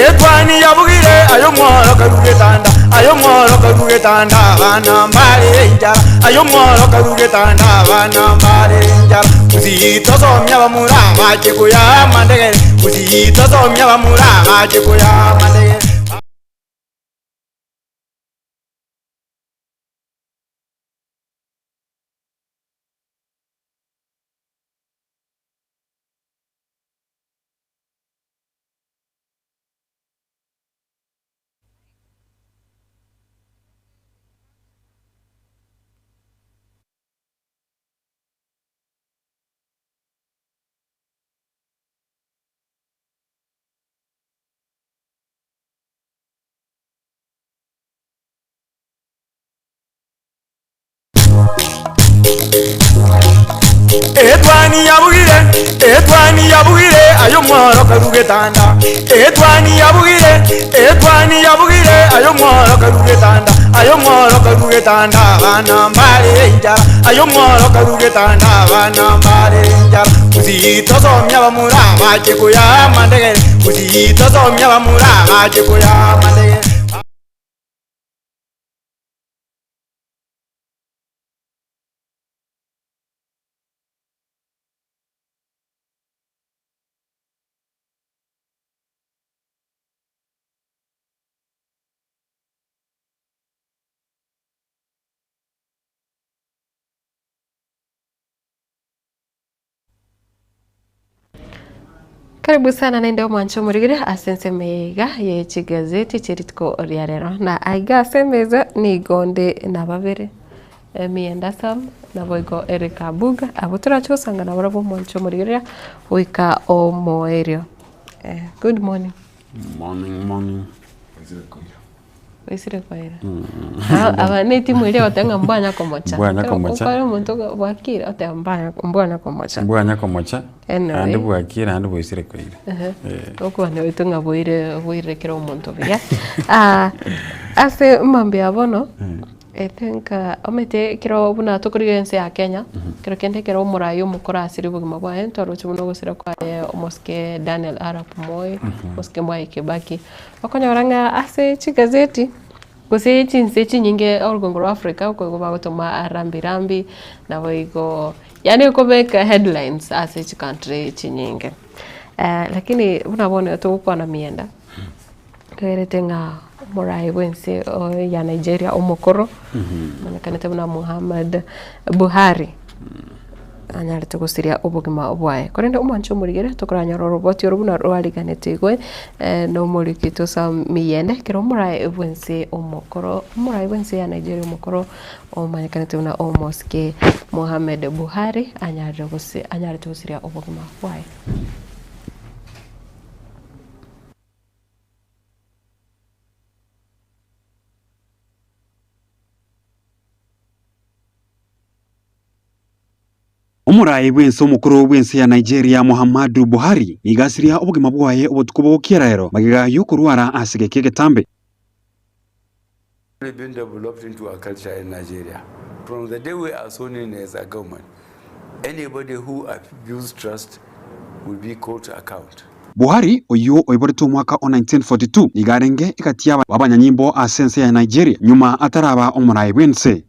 etwani yabugire, ayo mworo karugetanda. Ayo mworo karugetanda, abana mbare enchara. Ayo mworo karugetanda, abana mbare enchara. Usitosomia bamura bache kuya mandegere. Usitosomia bamura bache kuya mandegere. Etwani yabugire, etwani yabugire, aye omworo karue getanda. Etwani yabugire, etwani yabugire, aye omworo karue getanda. Aye omworo karue getanda, abana mbare enchara. Aye omworo karue getanda, abana mbare enchara. Gusii tosomia abamura bache koyaa amandegere. Gusii tosomia abamura bache koyaa amandegere. Karibu sana naende omwancho omorigire ase ensemo eye iga ye chigazeti chie rituko ria rero. Na aiga ase emeza nigo nde na babere, Mienda Sam naboigo Eric Abuga, abwo torache gosanga nabarabwo omwancho omorigereria goika omoerio. Good morning. Morning, morning. Oisire koira. Aba ne etimu eria ogoteba ng'a mbwanya komocha. Mbwanya Ekero komocha. okore omonto ng'a bwakire oteba mbanya mbwanya komocha. Mbwanya komocha, Anyway. naende bwakire naende bwaisire koira. Ehe. Eh. Okobana gwaito ng'a bwaire bwairire kera omonto buya. Ase mambia bono, I think omanyete ekero buna tokorigia ense ya Kenya, ekero kende ekero omorai omokoro asire obogima bwaye, ntwaroche buna ogosira kwaye omosike Daniel Arap Moi, omosike Mwai Kibaki. Okonyora ng'a ase chigazeti, gose chinse chinyinge orogongo rwa Africa okoigwa bagotoma rambi rambi, naboigo yaani okobeka headlines ase chicountry chinyinge. Lakini buna bono togokwana mienda, toerete ng'a omorai bwense ya Nigeria omokoro, omanyekanete buna Muhammad Buhari, anyarete gosiria obogima bwaye. Korende omwancho omorigere tokoranyora oroboti oro buna rwariganete igwe na omoriki Sam Miyende ekero omorae bwense omokoro, omorae bwense ya Nigeria omokoro omanyekanete buna omosike Muhammad Buhari anyarire gose anyarete gosiria obogima bwaye. Omoraai bw'ense omokoro bw'ense ya Nigeria Muhammadu Buhari nigo asiria obogima bwaye obotuko bogokiera ero magega y'okorwara ase egeka egetambe. Been developed into a culture in Nigeria. From the day we are sworn in as a government, anybody who abuse trust will be called to account. Buhari, oyio oiboretwe omwaka o 1942, nigo arenge egati y'abanyanyimbo ase ense ya Nigeria nyuma ataraba omoraai bw'ense.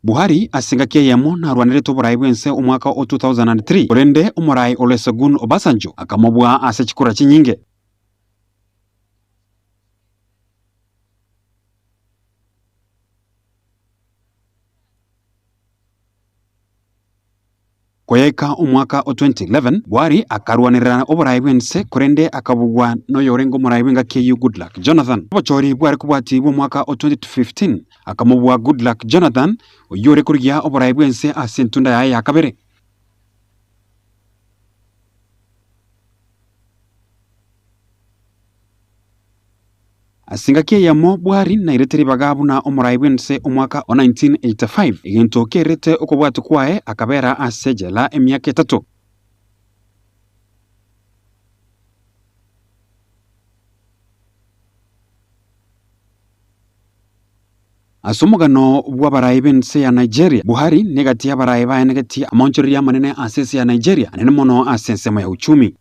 Buhari ase engaki eyemo narwanerete oboraai bw'ense omwaka o 2003, korende omoraai Olusegun Obasanjo akamobua ase chikura chinyinge. Koyaika omwaka o 2011, Buhari akarwanerera oboraai bw'ense korende akabugwa noyorenge omoraai bw'engaki eyio Goodluck Jonathan. Obochori bware kobwati bw'omwaka o 2015 akamobua Goodluck Jonathan oyio ore korigia oboraai bw'ense ase entunda yaye ya kabere. Ase engaki eyemo Buhari nairete ribaga buna omorai bw'ense omwaka o 1985, egento kerete okobwatwa kwaye akabera ase ejela emiaka etato. Ase omogano bw'abarai b'ense ya Nigeria, Buhari negati y'abarai baenegetie amaonchoreria amanene ase ense ya Nigeria, anene mono ase ensemo ya uchumi.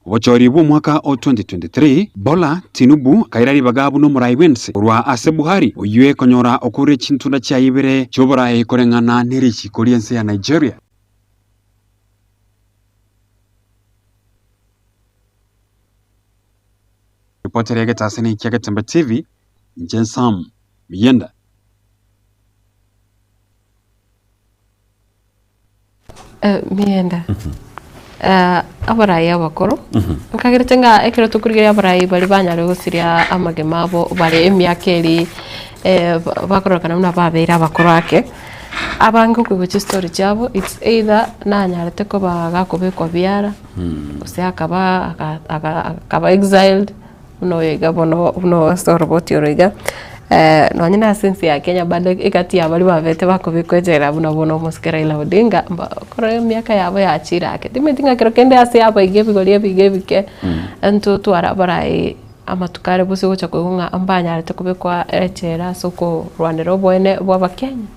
Obochori bw'omwaka o 2023, Bola Tinubu akaira ribaga buna omorai bw'ense korwa ase Buhari, oyio ekonyora okoria chintunda chiaye ibere chi'oborai koreng'ana ne richiko ri'ense ya Nigeria. Ripoti eria egetasini kia Getembe TV, inche Sam Miyenda. Mienda, abarai abakoro, nkagerete ng'a ekero tokorigereria abarai baria banyare gosiria amagima abo bare emiaka eria bakororekana buna babeire abakoro ake. Abange okoigwa chistory chiabo it's either nanyarete koba gakobekwa biara, gose akaba aka aka akaba exiled, buna oyo iga bono buna ase oroboti oro iga, nonye na ase ense ya Kenya bado egati ya baria babete bakobekwa echela buna bono omosike Raila Odinga, mba ekero emiaka yabo yachire ake, timanyeti ng'a kero kende ase abaiga ebigori ebiga ebike, ntotware abarai amatuko are gose gocha koigwa ng'a mbanyarete kobekwa echela ase okorwanera oboene bwa abakenya.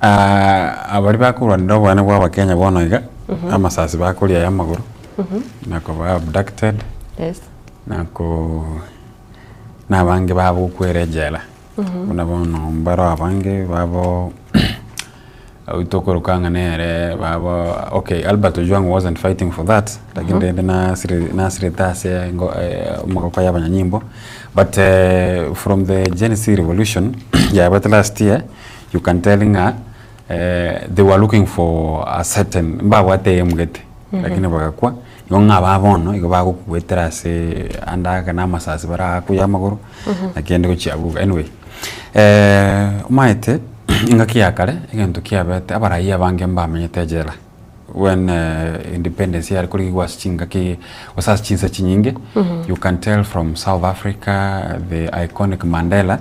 Abaria bakorwanera oboene bwa abakenya bono iga, amasasi bakoria aya amagoro, na koba abducted, na koo na abange babo gokwera ejela, buna bono mbaro abange babo oywo tokoroka ng'a nere babo okay Albert Ojwang wasn't fighting for that, lakini rende nasire nasirete ase engo amagoko ya abanyanyimbo, but from the Gen Z revolution yabete last year, you can tell ng'a they were looking for a certain mbabwate aim gete, lakini bagakwa, igo ng'a aba bono igo bagokuetera ase ande ake na amasasi barakwe ya amagoro, naki ende gochia abwo iga. Anyway, omanyete engaki ya kare egento kiabete abarai abange mbamenyete ejela when independence yare korigigwa ase chingaki gose ase chinse chinyinge, you can tell from South Africa the iconic Mandela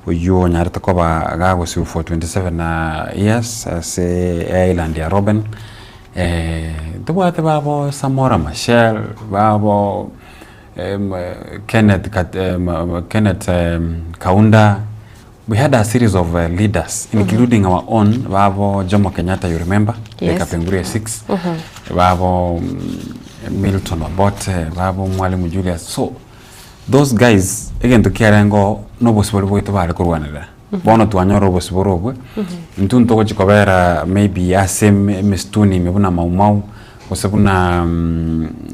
oywo onyarete koba gagosiwa for 27 years ase island ya Robben, ntobwate babo Samora Machel, babo Kenneth Kenneth Kaunda, we had a series of leaders including our own babo Jomo Kenyatta you remember, the Kapenguria 6, babo Milton Obote, babo Mwalimu Julius, so those guys egento kiarenge oo na obosibore bwaito bare korwanerera. Bono twanyora obosibore obwe, intwe ntogochi kobera maybe ase eme emesituni ime buna Mau Mau, gose buna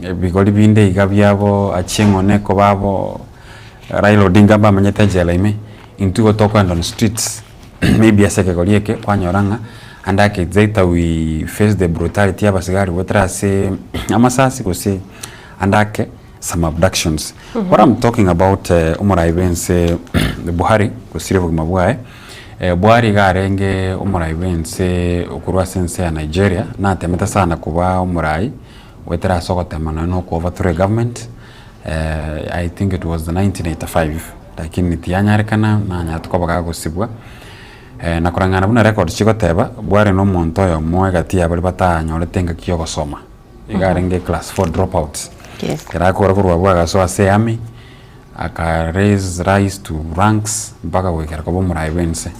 ebigori binde iga biabo Achieng' Oneko babo Raila Odinga mbamenyete ejela ime, intwe igo tokoenda on streets maybe ase ekegori eke kwanyora ng'a ande ake it's either we face the brutality ya abasigari goetera ase amasasi gose ande ake some abductions. What I'm talking about omorai bwense Buhari gosira obogima bwaye, Buhari iga arenge omorai bwense okorwa ase ense ya Nigeria, natemete sana koba omorai goetera ase ogotema nonya na oko overthrow egovernment I think it was 1985 lakini tiyanyarekana nanyarete koba gagosibwa na koreng'ana buna records chigoteba Buhari na omonto oyomo egati ya baria batanyorete engaki ya ogosoma. Iga arenge class 4 drop out. Yes. Ekero akora korwa abwo agasoa ase earmy, aka raise rise to ranks mpaka goikera koba omorai bwa ense.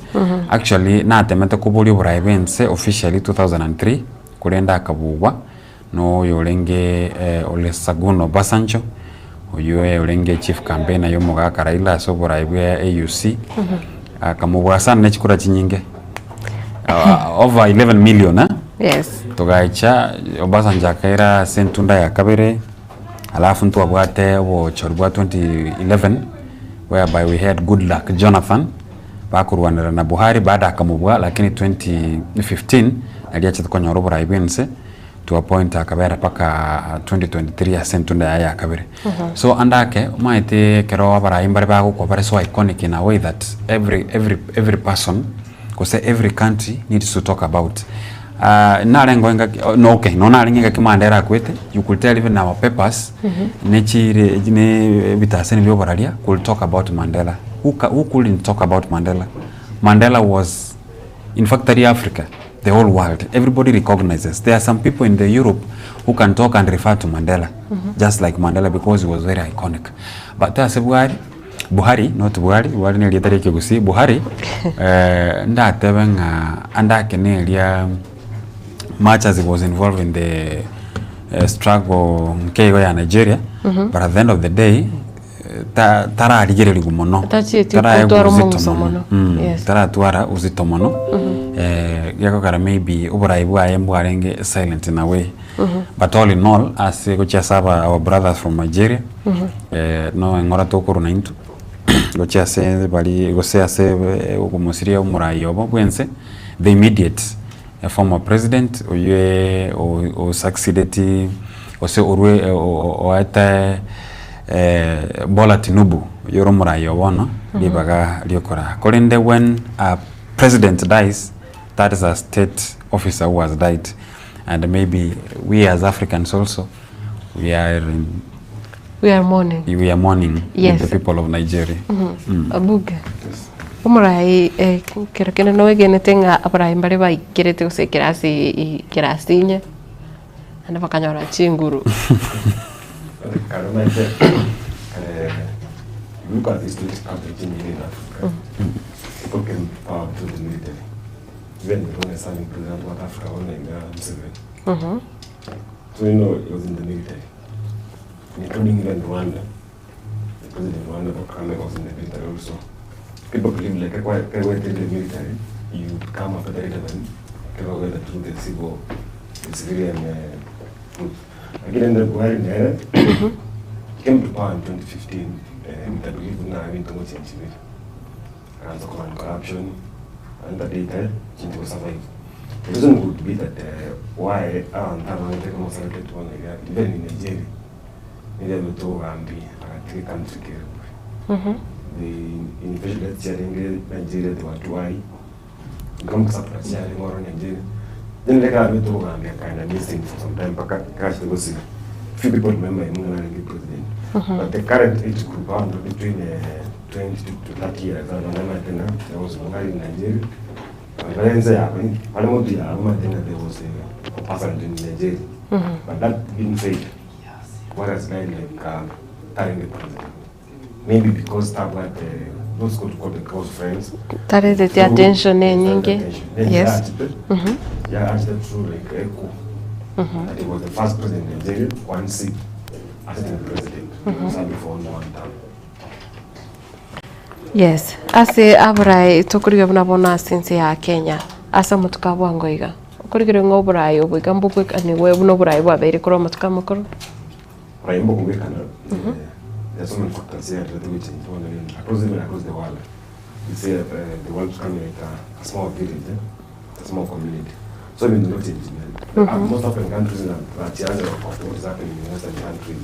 Actually natemete koboria oborai bwa ense officially 2003 korende akabugwa na oyo orenge Olusegun Obasanjo, oywo orenge chief campaigner ya omogaka Raila ase oborai bwa AUC, akamobua sana ne chikura chinyinge over 11 million eh. Yes. Togaicha Obasanjo akaira ase entunda ya kabere, alafu ntwabwate obochori bwa 2011 whereby we had Goodluck Jonathan bakorwanera na Buhari bado akamobua lakini 2015 naria achete konyora oborai bwa ense to a point akabera mpaka 2023 ase entunda yaye ya kabere. So ande ake omanyete ekero abarai mbare bagokwa bare so iconic in a way that every every every person gose every country needs to talk about. Narengeo engaki no okay nonya narenge engaki Mandela akwete you could tell even our papers ne chire ne ebitaseni bia oboraria could talk about Mandela. Who ca who couldn't talk about Mandela? Mandela was in fact tari Africa, the whole world, everybody recognizes. There are some people in the Europe who can talk and refer to Mandela just like Mandela because he was very iconic. But ase bwari Buhari not Bwari, Bwari na erieta ria ekegusii, Buhari ndatebe ng'a ande ake na eria much as he was involved in the struggle nke igo ya Nigeria, but at the end of the day ta tararigererigwa mono, Tachieti taraegwa gotwara uzito omong'uso mono, mono. Yes. taratwara uzito mono, gekogera maybe oborai bwaye mbwarenge silent in a way. But all in all, ase gochia ase aba our brothers from Nigeria, no eng'ora tokorwa naintwe, gochia ase baria gose ase okomosiria omorai obo bwense, the immediate former president oywe o succeedeti gose orwe oete Bola Tinubu oywo ore omorai o bono, ribaga riokoraa. Korende when a president dies. That is a state officer who has died and maybe we as Africans also we are in We are mourning. we are mourning Yes. with the people of Nigeria. Abuge. Omorai eh, kero kende noegenete ng'a abarai mbare baikerete gose ekerasi i- ekerasi inye naende bakanyora chinguru. Kare omanyete eh, you look at these two countries chinyinge in Africa, people came to power through the military. Even the longest serving president wa Africa, one in Museveni. So you know, he was in the military, including even Rwanda. The president of Rwanda, Paul Kagame, was in the military also. People believe like if went in the military, you come after the retirement, you went through the civil, the civilian route. Again, the Buhari Nyerere came to power in 2015, with the belief na bintu ngo change it. Akaanza kurun corruption, and the data change will survive. The reason would be that why abantu abangete kama to one even in Nigeria, nilia betogambi akati country kere. The invasion that charinge Nigeria they were too high. Income surplus charinge oro Nigeria. Then they got betogambi kind of missing for some time paka cash the gossip. Few people remember him when he president. But the current age group around between 20 to 30 years, I don't know, there was Buhari in Nigeria. Valenza yabo, Palamotu yabo, there was a Obasanjo in Nigeria. But that being said, what has been like telling the president? Maybe because Tablet, those could call the close friends. Tarete attention enyinge. Then Yes. Yeah, actually through like echo. That he was the first president in Nigeria, one seat, assistant president, serving for only one term. Yes. Ase abarai tokorigia buna bono ase ense ya Kenya ase amatuko a bwango iga. Okorigire ng'a oborai obo iga mbobwekanigwe buna oborai bwabeire korwa amatuko amakoro. Raimbo kubekana, there are so many factors here that we change one again across even across the world. You see, the world becoming like a small village, eh? A small community. So even not changing. Most African countries that are of what is happening in Western countries,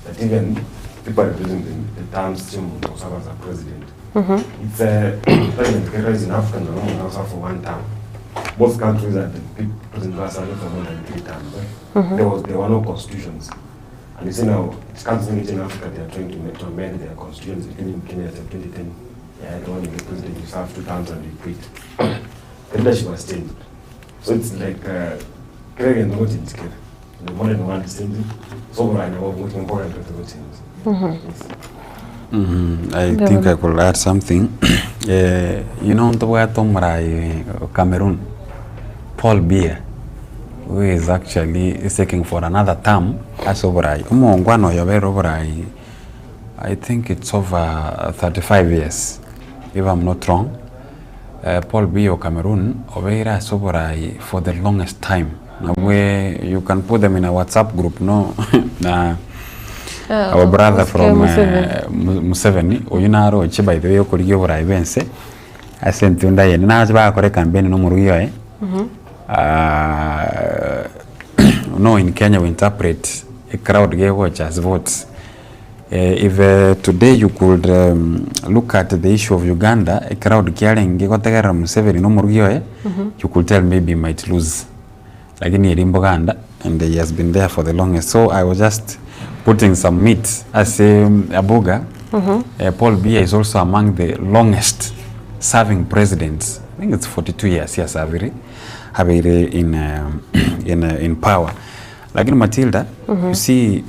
that even people are using the terms Chimu or serve as a president. It's a president characterized in Africa and normal now serve for one term. Most countries that the president was serving for more than three terms. Eh? There were no constitutions. And you see now, it's countries in Africa, they are trying to, make, to amend their constitutions, including Kenya in 2010. Yeah, the one the president, you serve two terms and you quit. The leadership has changed. So it's like, Kenya and the The modern world is changing. So right now, we're looking forward to the change. Yes. I think I could add something. You know, ntobwate omorai Cameroon, Paul Biya, who is actually seeking for another term as oborai. Omongwana oyo obere oborai, I think it's over 35 years, if I'm not wrong. Paul Biya of Cameroon obeire ase oborai for the longest time. Nabwe, you can put them in a WhatsApp group, no? Na our brother from Museveni, oyu naroche by the way okorigia oborai bwense ase entunda yende nache bagakora ecampaign na omorugi oye. No, in Kenya we interpret a crowd gegocha as votes. If today you could look at the issue of Uganda, a crowd kiarenge gotegerera Museveni na omorugi oye, you could tell maybe he might lose. Lakini eri Buganda and he has been there for the longest. So I was just putting some meat as Abuga. Paul Biya is also among the longest serving presidents. I think it's 42 years here serving habere in power. Lakini Matilda, you see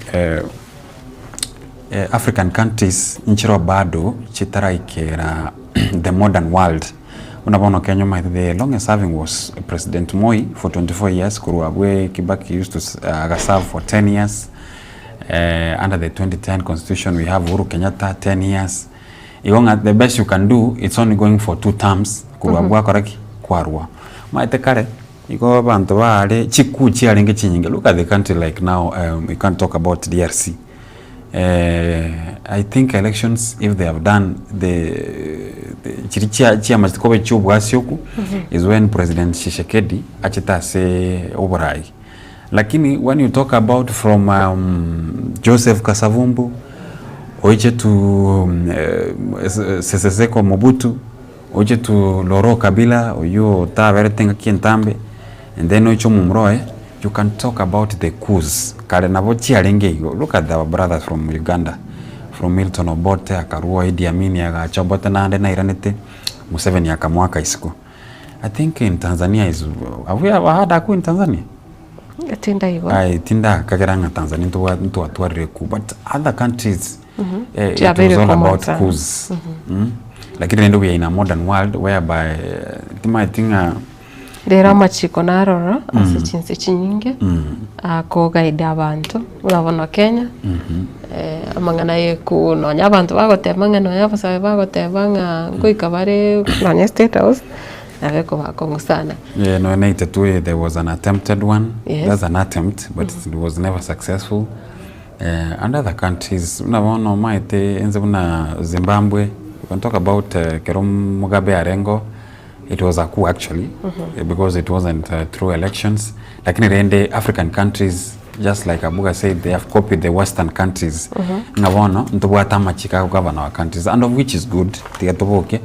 African countries nchiro bado chitaraikera the modern world. Unabono Kenya might the longest serving was President Moi for 24 years. Kuruabwe Kibaki used to serve for 10 years. Under the 2010 constitution we have Uhuru Kenyatta 10 years. Igonga the best you can do it's only going for 2 terms. Kuruabwa koraki kwarwa. Maite kare igo bantu baare chiku chiarenge chinyinge. Look at the country like now, we can't talk about DRC. I think elections, if they have done the chiri chia chikobe chiobwasioku is when President Tshisekedi achitase oborai. Lakini when you talk about from Joseph Kasavumbu oiche to Sese Seko Mobutu Oche to Loro Kabila oywo otaberete engaki entambe and then oche omomura oye, you can talk about the coups kare nabo chiarenge igo, look at our brothers from Uganda, from Milton Obote akarwa Idi Amin agacha Obote naende nairanete, Museveni akamoaka isiko. I think in Tanzania is have we ever had a coup in Tanzania? Tindaigo. Aye tindakagera ng'a Tanzania ntobwa ntwatwarire coup but other countries eh, it was Chiabeire all common about sana. coups mm. Lakini rende we are in a modern world whereby eh, timaeti ng'a Rero amachiko naroro ase Mm. chinse chinyinge mm, akogaida abanto buna bono Kenya mhm. eh, amang'ana ya ekuu nonya abanto bagoteba ng'a nonya abasae bagoteba ng'a ngoika bare nonya State House nabo ekoba akong'u sana. Yeah, no, in 82 there was an attempted one. Yes. That's an attempt, but it was never successful. Eh, and other countries, buna bono omanyete ense buna Zimbabwe, you can talk about eh, kero Mugabe arengo, it was a coup actually, eh, because it wasn't uh, through elections. Lakini rende African countries, just like Abuga said, they have copied the Western countries. Ng'a bono, ntobwate amachiko agogovern our countries, and of which is good, tiga toboke.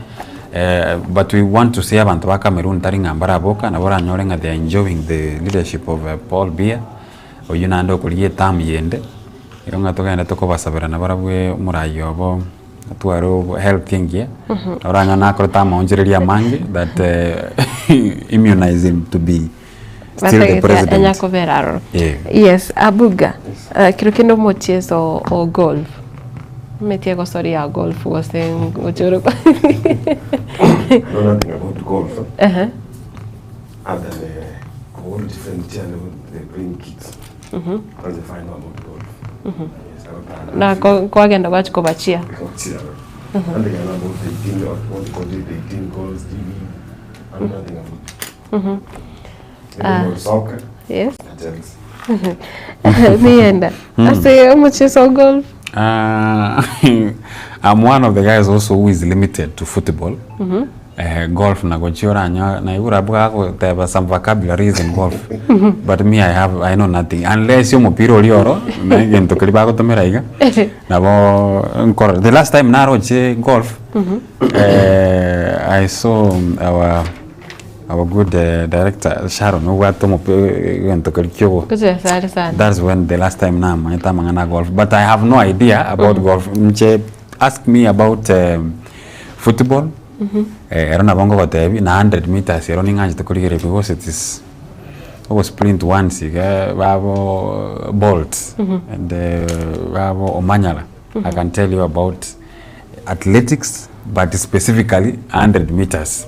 Eh, but we want to see abanto ba Cameroon tari ng'a mbaraboka, nabo oranyore ng'a they are enjoying the leadership of uh, Paul Biya, Oyio naende okorigia etamu yende, igo ng'a togende tokobasabera nabarabwo omorai obo atware obo health engiya, oranyore nakorete amaonchoreria amange that immunize him to be still the Batagete president. anya kobera aroro. Eh. Yes, Abuga, eh, kero kende omochieso o golf, omanyete egosori ya golf gose ngochore I know nothing about golf Ehe. other than all different channel they bring kids. That's the final about golf. Yes, I don't Na ko- kwagenda gwachia kobachia. Nothing I know about the 18 or what they call it, the 18 goals TV. I know nothing about Maybe about soccer. Yes. and tennis. Nienda. Ase omochieso o golf. I'm one of the guys also who is limited to football. Eh, golf nagochia oranyore naigure abwo agoteba some vocabularies in golf but me I have I know nothing unless omopira oria oro na egento keria bagotomera iga nabo nkorora the last time naroche golf eh, I saw our our good eh, director Sharon obwate omopi egento keria kiogo Gochesa are sana. that's when the last time namanyete amang'ana a golf but I have no idea about golf inche ask me about um, football Eh, ero nabo ngogotebi na 100 meters ero ning'anchete korigereria because it is ogo sprint once iga babo Bolt and babo Omanyala I can tell you about athletics but specifically 100 meters.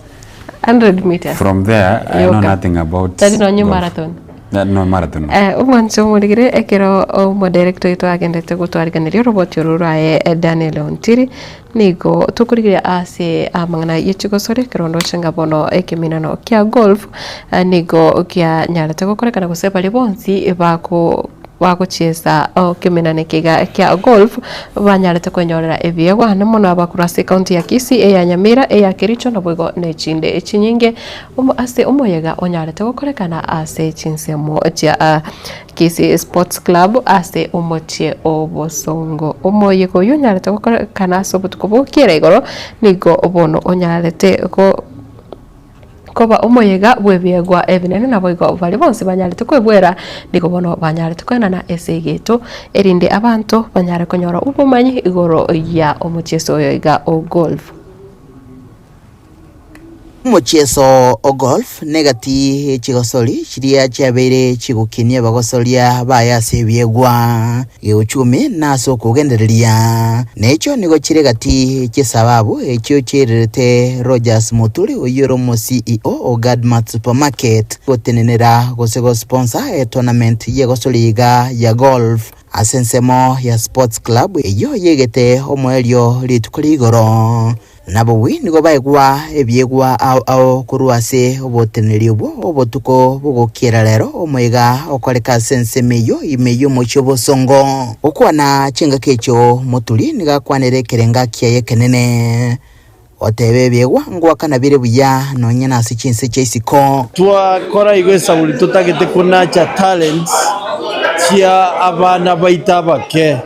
100 meters. From there I know Yoka. nothing about Tari nonye golf. marathon. Na- no marathon no. Eh, omwancho omorigire ekero omodirector oito agendete gotwariganeria oroboti oro rwaye eh, Daniel Ontiri nigo tokorigereria ase amang'ana ye chigosori ekero ndoche ng'a bono ekeminano kia golf eh, nigo kianyarete gokorekana gose baria bonsi bako bagochiesa ekeminano eke iga kia golf banyarete kwenyorera ebiegwa na mono abakorwa ase ekaunti ya Kisii, eya Nyamira, eya Kericho naboigo na echinde chinyinge. Ase omoyega onyarete gokorekana ase chinsemo chia Kisii Sports Club ase omochie o Bosongo. Omoyega oyio onyarete gokorekana ase obotuko bokiera igoro nigo bono onyarete koba omoyega bw'ebiegwa ebinene naboigo baria bonsi banyarete kwebwera nigo bono banyarete koenana ase egeto erinde abanto banyare konyora obomanyi igoro ya omochieso oyo iga o golf. Omochieso o golf negati ye chigosori chiria chiabeire chigokinia abagosoria baye ase ebiegwa, geuchumi na ase okogendereria. Necho nigo chire gati ye chisababu echio chiairerete Rogers Muturi oyio ore omo CEO o Gadmart Supermarket gotenenera gose gosponsor etournament yegosori iga ya golf ase ensemo ya Sports Club eyio yegete omoerio rituko ria igoro. Nabobui nigo baegwa ebiegwa ao ao korwa ase oboteneneri obwo obotuko bogokiera rero omoyega okoreka ase ensemo eyio ime y'omochie obosongo. Gokwana chingaki echio Moturi nigo akwanire ekerenga kiaye ekenene, oteba ebiegwa ngoakana bire buya nonya nase chinse chia isiko. Twakora igo esaburi totagete konacha talents chia abana baito abake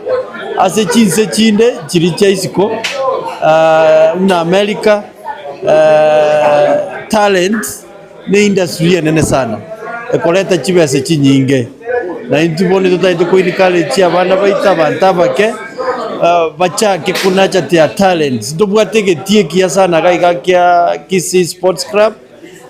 ase chinse chinde chiria chia isiko buna America. Talent ne industry enene sana ekoreta chibesa chinyinge, na intwe bono totagete ko encourage abana baito abanto abake bachake konacha their talents. Ntobwate egetii ekiya sana iga iga kia Kisii Sports Club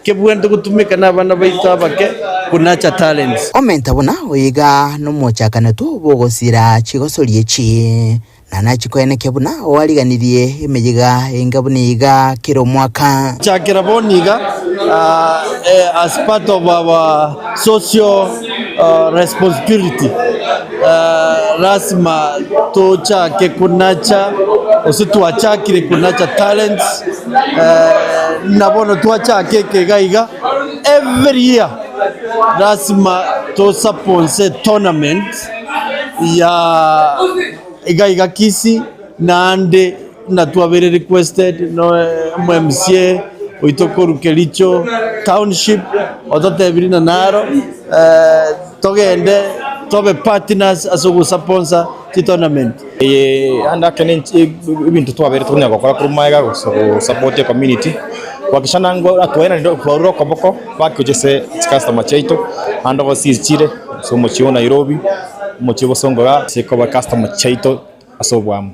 kebwenerete gotumeka na abana baito abake konacha talents. Omenta buna oyo iga nomochakanetwo bw'ogosira chigosori echi. Na nachie koenekia buna oariganirie emeyega enga buna iga kera omwaka. Chakera bono iga as part of our social responsibility lasima tochake konacha gose twachakire konacha talents na bono twachaka eke iga iga every year lasima tosaponse tournament ya iga iga Kisii naende buna twabeire requested no omo-MCA oito korwa Kericho township ototebirie ng'a naro togende tobe partners ase ogosaponsa chitournament. Eye ande ake ne ebinto twabeire tokonyara gokora korwa magega gose gosupport ecommunity gohakikisha nangwa twaenanire twarure okoboko back gochia ase chicustomer chiaito ande gose chire ase omochie o Nairobi. Omochie bosongo iga ase koba customer chiaito ase obwamo.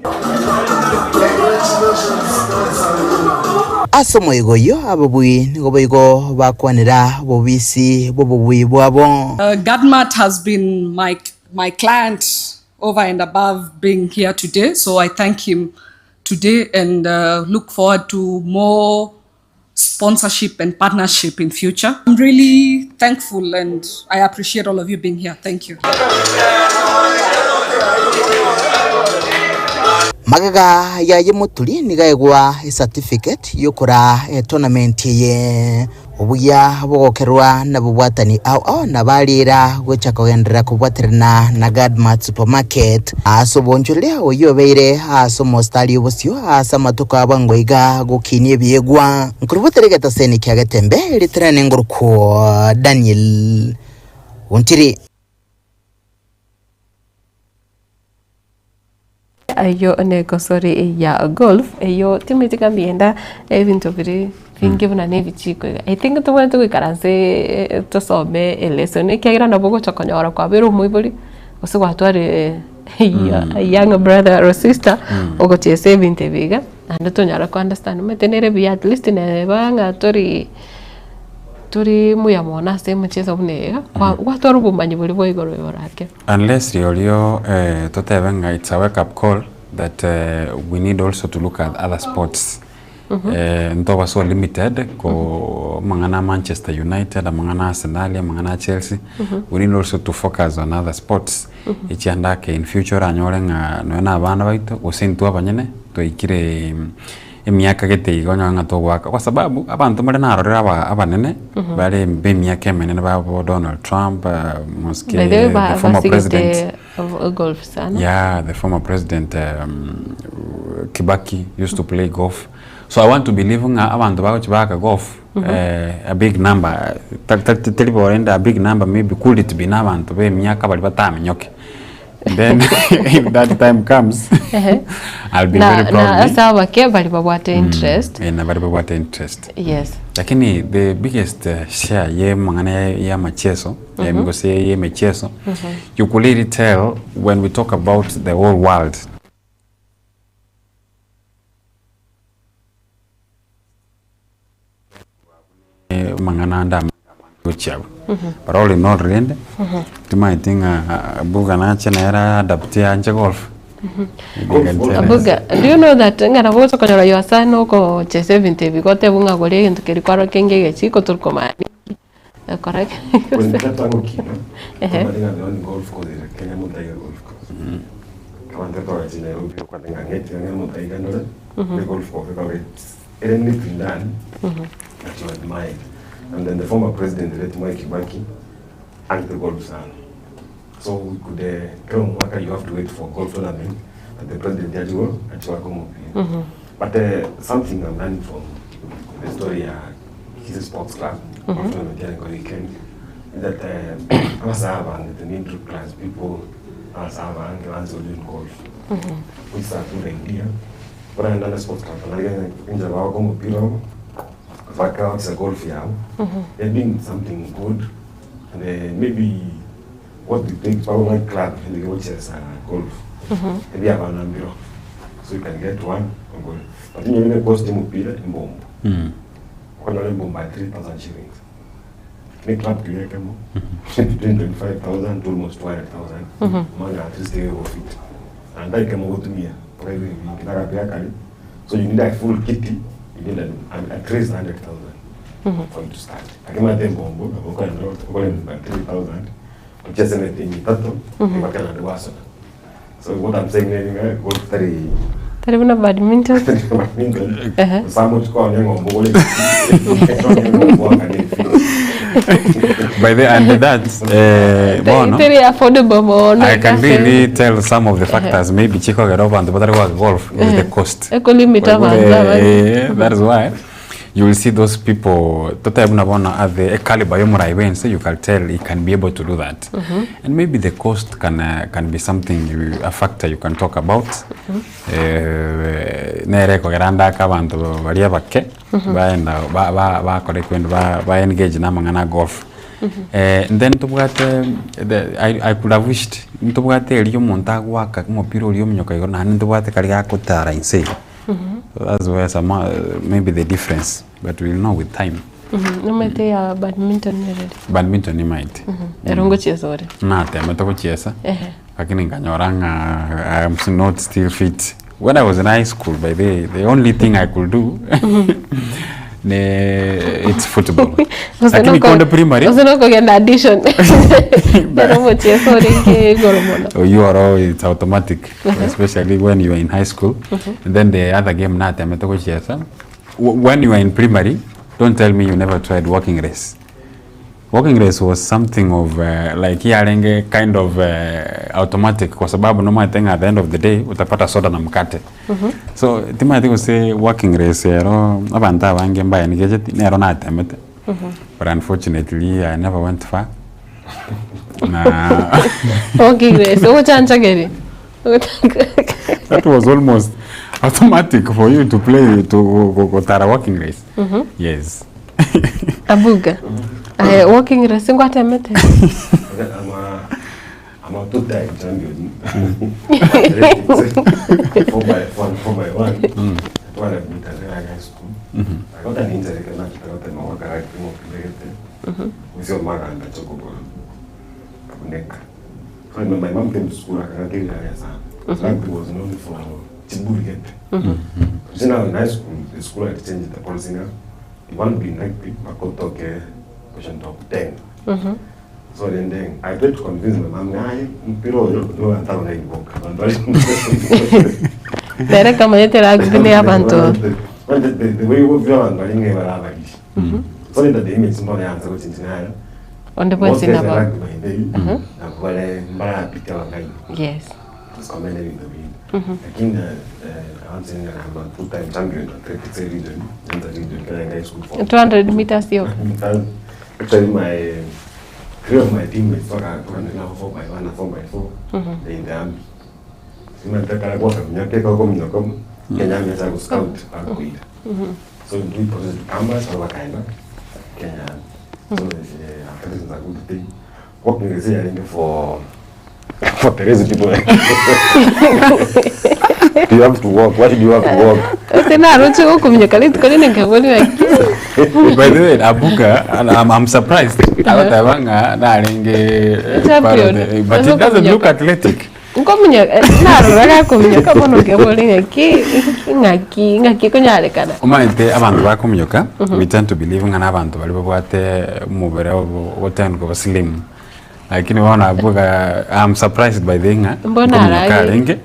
Ase omoyega oyio ababui nigo boigo bakwanera obobisi bw'obobui bwabo. Gadmart has been my my client over and above being here today so I thank him today and look forward to more sponsorship and partnership in future. I'm really thankful and I appreciate all of you being here. Thank you. Magega yaye Muturi nigo aegwa ecertificate yokoraa etournament eye. Obuya bogokerwa nabobwatani ao ao na bariira gocha kogenderera kobwaterana na Gadmart Supermarket ase obonchoreria oyio obeire ase omostari obosio ase amatuko a bwango iga gokinia ebiegwa. Nkorubotere egetaseni kia Getembe riterane ngorokwo Daniel Ontiri. Ayio negosori ya golf eyio timanyeti ng'a mbienda ebinto bire binge buna na ebichiko iga. I think tobwenerete goikaransa tosome elesson ekiagera nabo ogocha konyora kwabeire omoibori gose gwatwarire a young brother or sister ogochiesa ebinto ebi iga naende tonyara ko understand omanyete nere buya at least neba ng'a tori tori muya mono ase emocheso buna eye iga gwatwara obomanyi boria bwa igoro igoro ake. Unless rirorio totebe ng'a it's a wake up call that we need also to look at other sports. Ntoba so limited ko amang'ana a Manchester United, amang'ana a Arsenal, amang'ana a Chelsea, we need also to focus on other sports echianda ake in future oranyore ng'a nonya na abana baito gose intwe abanyene twaikire emiaka gete iga onyore ng'a togoaka kwa sababu abanto mbare narorire aba abanene bare be emiaka emenene babo Donald Trump, mosike By the way, the ba- former president basigete of- golf sana. Yeah, the former president Kibaki used to play golf. So I want to believe ng'a abanto bagochi baaka golf a big number tari tari tari borende a big number maybe could it be na abanto ba emiaka baria bataminyoke. Then if that time comes I'll be Na, very na proudly ase abake baria babwate interest. Eh, na baria babwate interest. Yes. Lakini the biggest share ye amang'ana ya amacheso gose ya emechieso you could really tell when we talk about the whole world. Amang'ana ande amange gochia abwo. But all in all rende, timanyeti ng'a Buga nache nere aadapte anche golf. Buga, do you know that ng'a nabo ogocha konyora your son ogochesa ebinto ebi gotebwa ng'a gora egento keria kwarora kenge egechiko tori komanya ninki ekora When tata agokina, komanya ng'a the only golf course ere Kenya Muthaiga golf course. Abanto twagochia Nairobi okwane ng'a ng'eti ang'e Muthaiga ndore, ne golf course ekero it's ere neatly done that you admire it. And then the former president the late Mwai Kibaki and the golf sana. So we could kila mwaka you have to wait for golf tournament that the president achiwo achiwako mupira. But something I'm learning from the story ya Kisii Sports Club golf tournament ya weekend is that abasae abange the middle class people abasae abange banze doing golf which is a good idea. Buna naende ande sports club nari inche bagoaka omopira obo. Bakagochesa golf yabo, they're doing something good and maybe what we think bagokora club ende gochesa golf ebi abana mbiro so you can get one ogore but inye ne cost omopira embombo okonyora embombo at 3000 shillings ne club tuyekemo between 25000 to almost 200000 omanye at least egegofit naende aikemo gotumia mpaka ebe ebinge nagapi akare so you need a full kitty you need an, at least 100000 for you to start lakini omanyete embombo nabo okogenda okore by 3000 ochese emetienyi etato mpaka naende gwasona so what I'm saying neri ng'a golf tari Tari buna badminton. badminton Ehe. Samo chikonya eng'ombe ogore eng'ombe oakane efee. By the and that eh, bono Teri affordable mono. I can really tell some of the factors maybe chikogera abanto batari goaka golf is the cost. Ekolimit abanto abange. Eh, that is why you will see those people totebe buna bono at the caliber y'omorai bwense you can tell he can be able to do that. And maybe the cost can, can be something you, a factor you can talk about. Eh, nere ekogera ndaka abanto baria abake baenda ba- ba- bakora ekwenda ba- ba engage na amang'ana a golf. Eh, then ntobwate the I, I could have wished ntobwate erio omonto agoaka omopira oria ominyoka igoro naende ntobwate karia gakotara inse iga. So that's where some maybe the difference but we'll know with time. Nomanyete ya badminton nereri? Badminton nimaete. Ero ngochiesa ore? Natemete gochiesa Ehe. lakini nkanyora ng'a I am not still fit. When I was in high school by the way, the only thing I could do ne it's football. Lakini konde primary Gose nokogenda audition. Ero omochieso orenge igoro mono. you are all it's automatic especially when you are in high school and then the other game natemete gochiesa when you are in primary don't tell me you never tried walking race walking race was something of like yarenge kind of automatic kwa sababu nomanyete ng'a at the end of the day utapata soda na mkate so timanyeti gose walking race ero abanto abange mbaenigecheti nero natemete but unfortunately I never went far na Walking race, ogochanchageri. that was almost automatic for you to play to go- gotara walking race yes Abuga. Aye, walking race ngwatemete. I'm a, I'm a two-time champion. Athletics. Four by one, four by one. 200 meters in high school. I got an injury, kana got an work right mo kilegete. Usio maganda chokogoro. Kabuneka. So I remember my mom came to school akakakiri haya sana. Rugby was known for chiburi gete. So now in high school, the school had changed the policy now. You want to be in rugby, makotoke question top 10. So then, then I tried to convince my mom, "Ai, mpira uyo no antaro na iboka." Bantu bari- Nere kamanyete rugby ne abanto. Well, the way we view abantu bari nge barabarisha. So then the image mbona yanza kuchinja nayo. Onde Most bwensi guys nabo. are rugby by day. Nabo bale mbarapita bangai. Yes. Tusikomene bintu bintu. Lakini I want to say I'm a two-time champion athletics region, Nyanza region, Kenya High School for 200 meters yo. Actually, my three of my teammates waka now 4 by 1 and 4 by 4 they in the army. Simataka kwa kamnyake kwa kumnyoko Kenya Army acha scout bakuida. So we process to campus or wakaenda Kenya. So athletics is a good thing. Working is here for the rest people. Do you have to work? Why do you have to work? Ose naroche gokominyoka rituko rinde nkabori naki. by the way abuga and I'm, I'm surprised abataba ng'a narenge part of Champion. the- but it doesn't look athletic Nkominyoka narora gakominyoka bono nkebori ng'aki ng'aki ng'aki konyarekana. omanyete abanto bakominyoka we tend to believe ng'a na abanto baria babwate omobere obo otend koba slim lakini bono abuga I'm surprised by the ng'a Mbona nkominyoka arari? arenge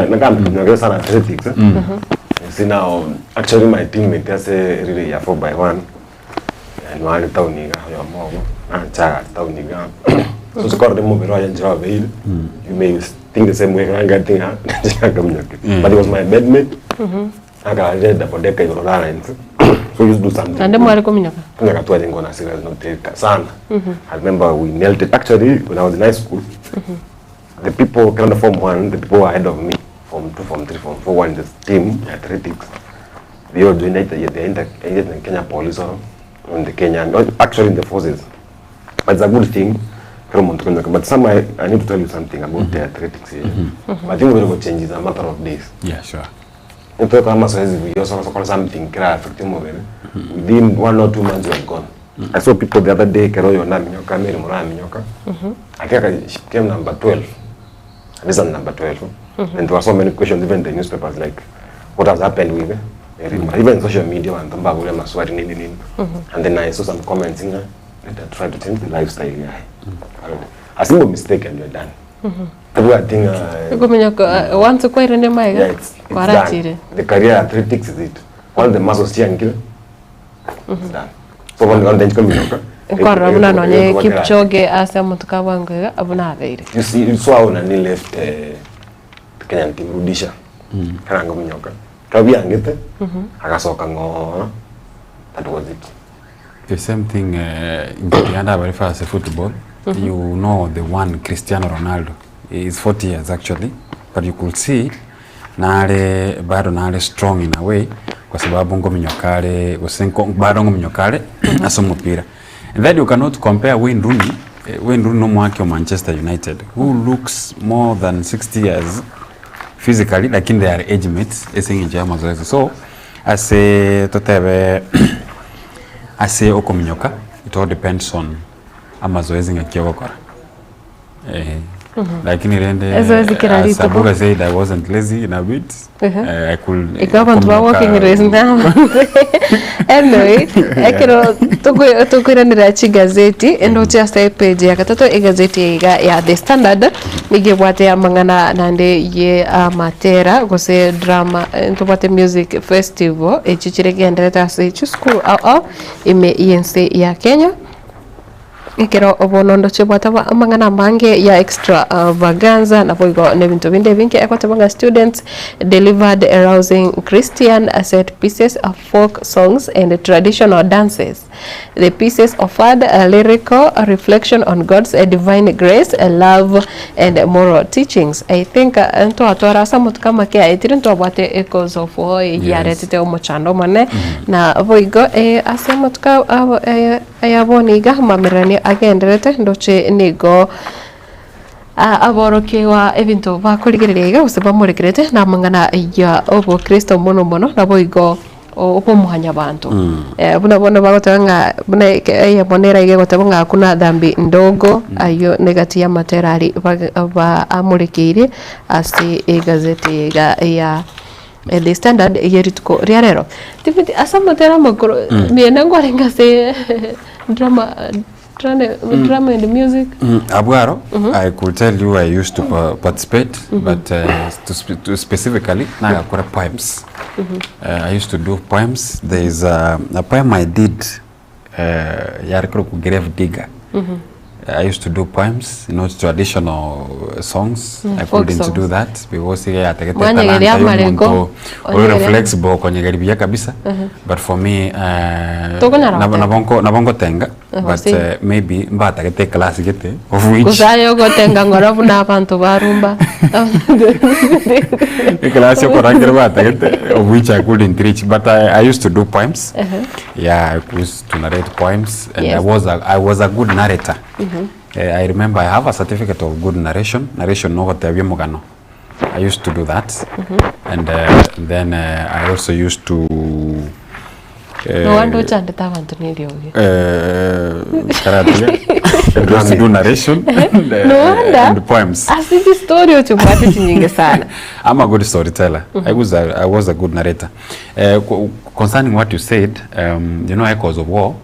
Nakamnyongea sana athletics. Eh? You see now, actually my teammate has a really a 4 by 1 and wali tauniga ya mogo na cha tauniga. So score the move roya njira bail. You may think the same way I think kamnyoke. But he was my bedmate. Aka read the bodeka igoro lines. So we used to do something. Naende mware kominyoka. Nyaka tu alingo na serious note sana. I remember we nailed it. Actually, when I was in high school, the people kind of form one, the people who were ahead of me, form two, form three, form four, one, this team, athletics. They all joined either they are in the, either in the Kenya police or in the Kenya Army, or actually in the forces. But it's a good thing. Kero omonto konyoka. But some I, I need to tell you something about the athletics here. I think we're going to change is a matter of days. Yeah, sure. Ntoka amazoezi buya osoro osokore something kera affect omobere. Within 1 or 2 months you are gone. I saw people the other day kero oyo naminyoka Mary Moraminyoka. I think she came number 12. This is number 12. And there were so many questions even in the newspapers like what has happened with Mary Moraa? Even social media bantu mbabule maswali nini nini. And then I saw some comments in there let her try to change the lifestyle yeah. A simple mistake and you're done. Every thing Ikominyoka once kwairene maega yeah, it's kwarachire. done. The career athletics is it. Once the muscles chiankire, it's done. So when one bench kominyoka. Nkorora buna nonye Kipchoge ase omotuko abwango iga abuna abeire. You see, you saw how Nani left the Kenyan team, Rudisha. Karanga minyoka. Kabiangete, agasoka ngo. That was it. The same thing in Uganda, very fast football. You know the one Cristiano Ronaldo. He is 40 years actually, but you could see nale bado nale strong in a way kwa sababu ngominyokale gose bado ngominyokale ase omopira. And then you cannot compare Wayne Rooney. Wayne Rooney no mwaki wa Manchester United who looks more than 60 years physically lakini they are age mates ase eng'encho ya amazoezi so ase totebe ase okominyoka it all depends on amazoezi ng'aki ogokora eh, lakini rende Ezoezi kera as rituko. Abuga said I wasn't lazy in a bit I could Ikawa abantu ba walking race now. Anyway, ekero tukwiranira chigazeti endoche ase page ya gatato egazeti iga ya The Standard nigibwate amang'ana nande ye amatera gose drama ntobwate music festival echi chiregenderete ase chisukuru ao ao ime yense ya Kenya ekero obonondo chibwate amang'ana amange ya extravaganza nabo igo na ebinto binde ebinge egoteba ng'a students delivered arousing Christian set pieces of folk songs and traditional dances. The pieces offered a lyrical reflection on God's divine grace, love and moral teachings. I think ntwatwara ase omotuko amake aetire ntwabwate echoes of war yaretete omochando omone na boigo ase omotuko aya bono iga amamererania agenderete ndoche nigo aborokiwa ebinto bakorigereria iga gose bamorekerete na amang'ana ya obokristo mono mono nabo igo obomuhanya bantu buna bono bagoteba ng'a buna eyemo nera iga egoteba ng'a hakuna dhambi ndogo ayo negati ya matera ari ba amorekeire ase egazeti iga ya The Standard yerituko ria rero Timothy ase amatera amakoro miene ngwarenga ase drama drama and music. Abwaro, I could tell you I used to participate, but to specifically, nagakora poems. I used to do poems. There is a poem I did, yarikoro ku grave digger. I used to do poems, not traditional songs. I folk couldn't do songs. that because yategete Mwanyegeria talanta amareko, y'omonto ori onyegeria. flexible konyegeria buya kabisa. But for me, Tokonyara goteba. nabo nkotenga, but see. maybe mbatagete class gete of which Gusayo gotenga ng'ora buna abantu barumba. Class yokorangera batagete of which I couldn't reach, but I used to do poems. Yeah, I used to narrate poems and I was a good narrator. I remember I have a certificate of good narration. Narration no gotebia mugano. I used to do that. And then I also used to No wonder ochandete abantu neriogi. Karate. I used to do narration and, No wonder. and poems. Asiji story ochimbwate chinyinge sana. I'm a good storyteller. I was a good narrator. Concerning what you said, you know, echoes of war.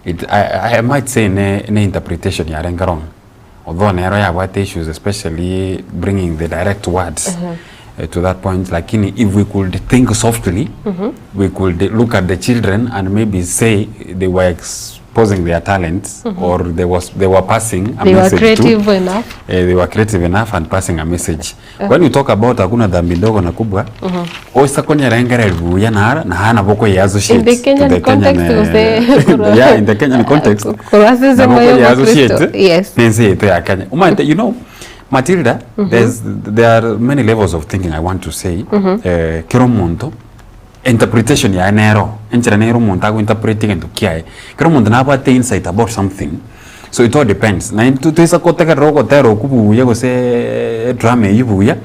It I might say ne interpretation yarenga wrong. Although nero yabwate issues, especially bringing the direct words to that point. Lakini if we could think softly, we could look at the children and maybe say they were exposing their talents or they were passing a They were message to creative enough. They were creative enough and passing a message. When you talk about hakuna dhambi ndogo na kubwa, oisa buya na na hana boko ya associate In the Kenyan to the context, Kenyan, gose yeah, in the Kenyan context. Kurasise nabo moyo ko wa associate Kristo. Yes. nensi yetu ya Kenya. Umaite, you know, Matilda, there are many levels of thinking I want to say. Kero omonto. Interpretation yaye nero, enchera nere omonto ago interpret egento kiaye. Ekero omonto nabwate insight about something, so it all depends. Naende toisa gotegerera ogotera okwo buya gose edrama eywo buya,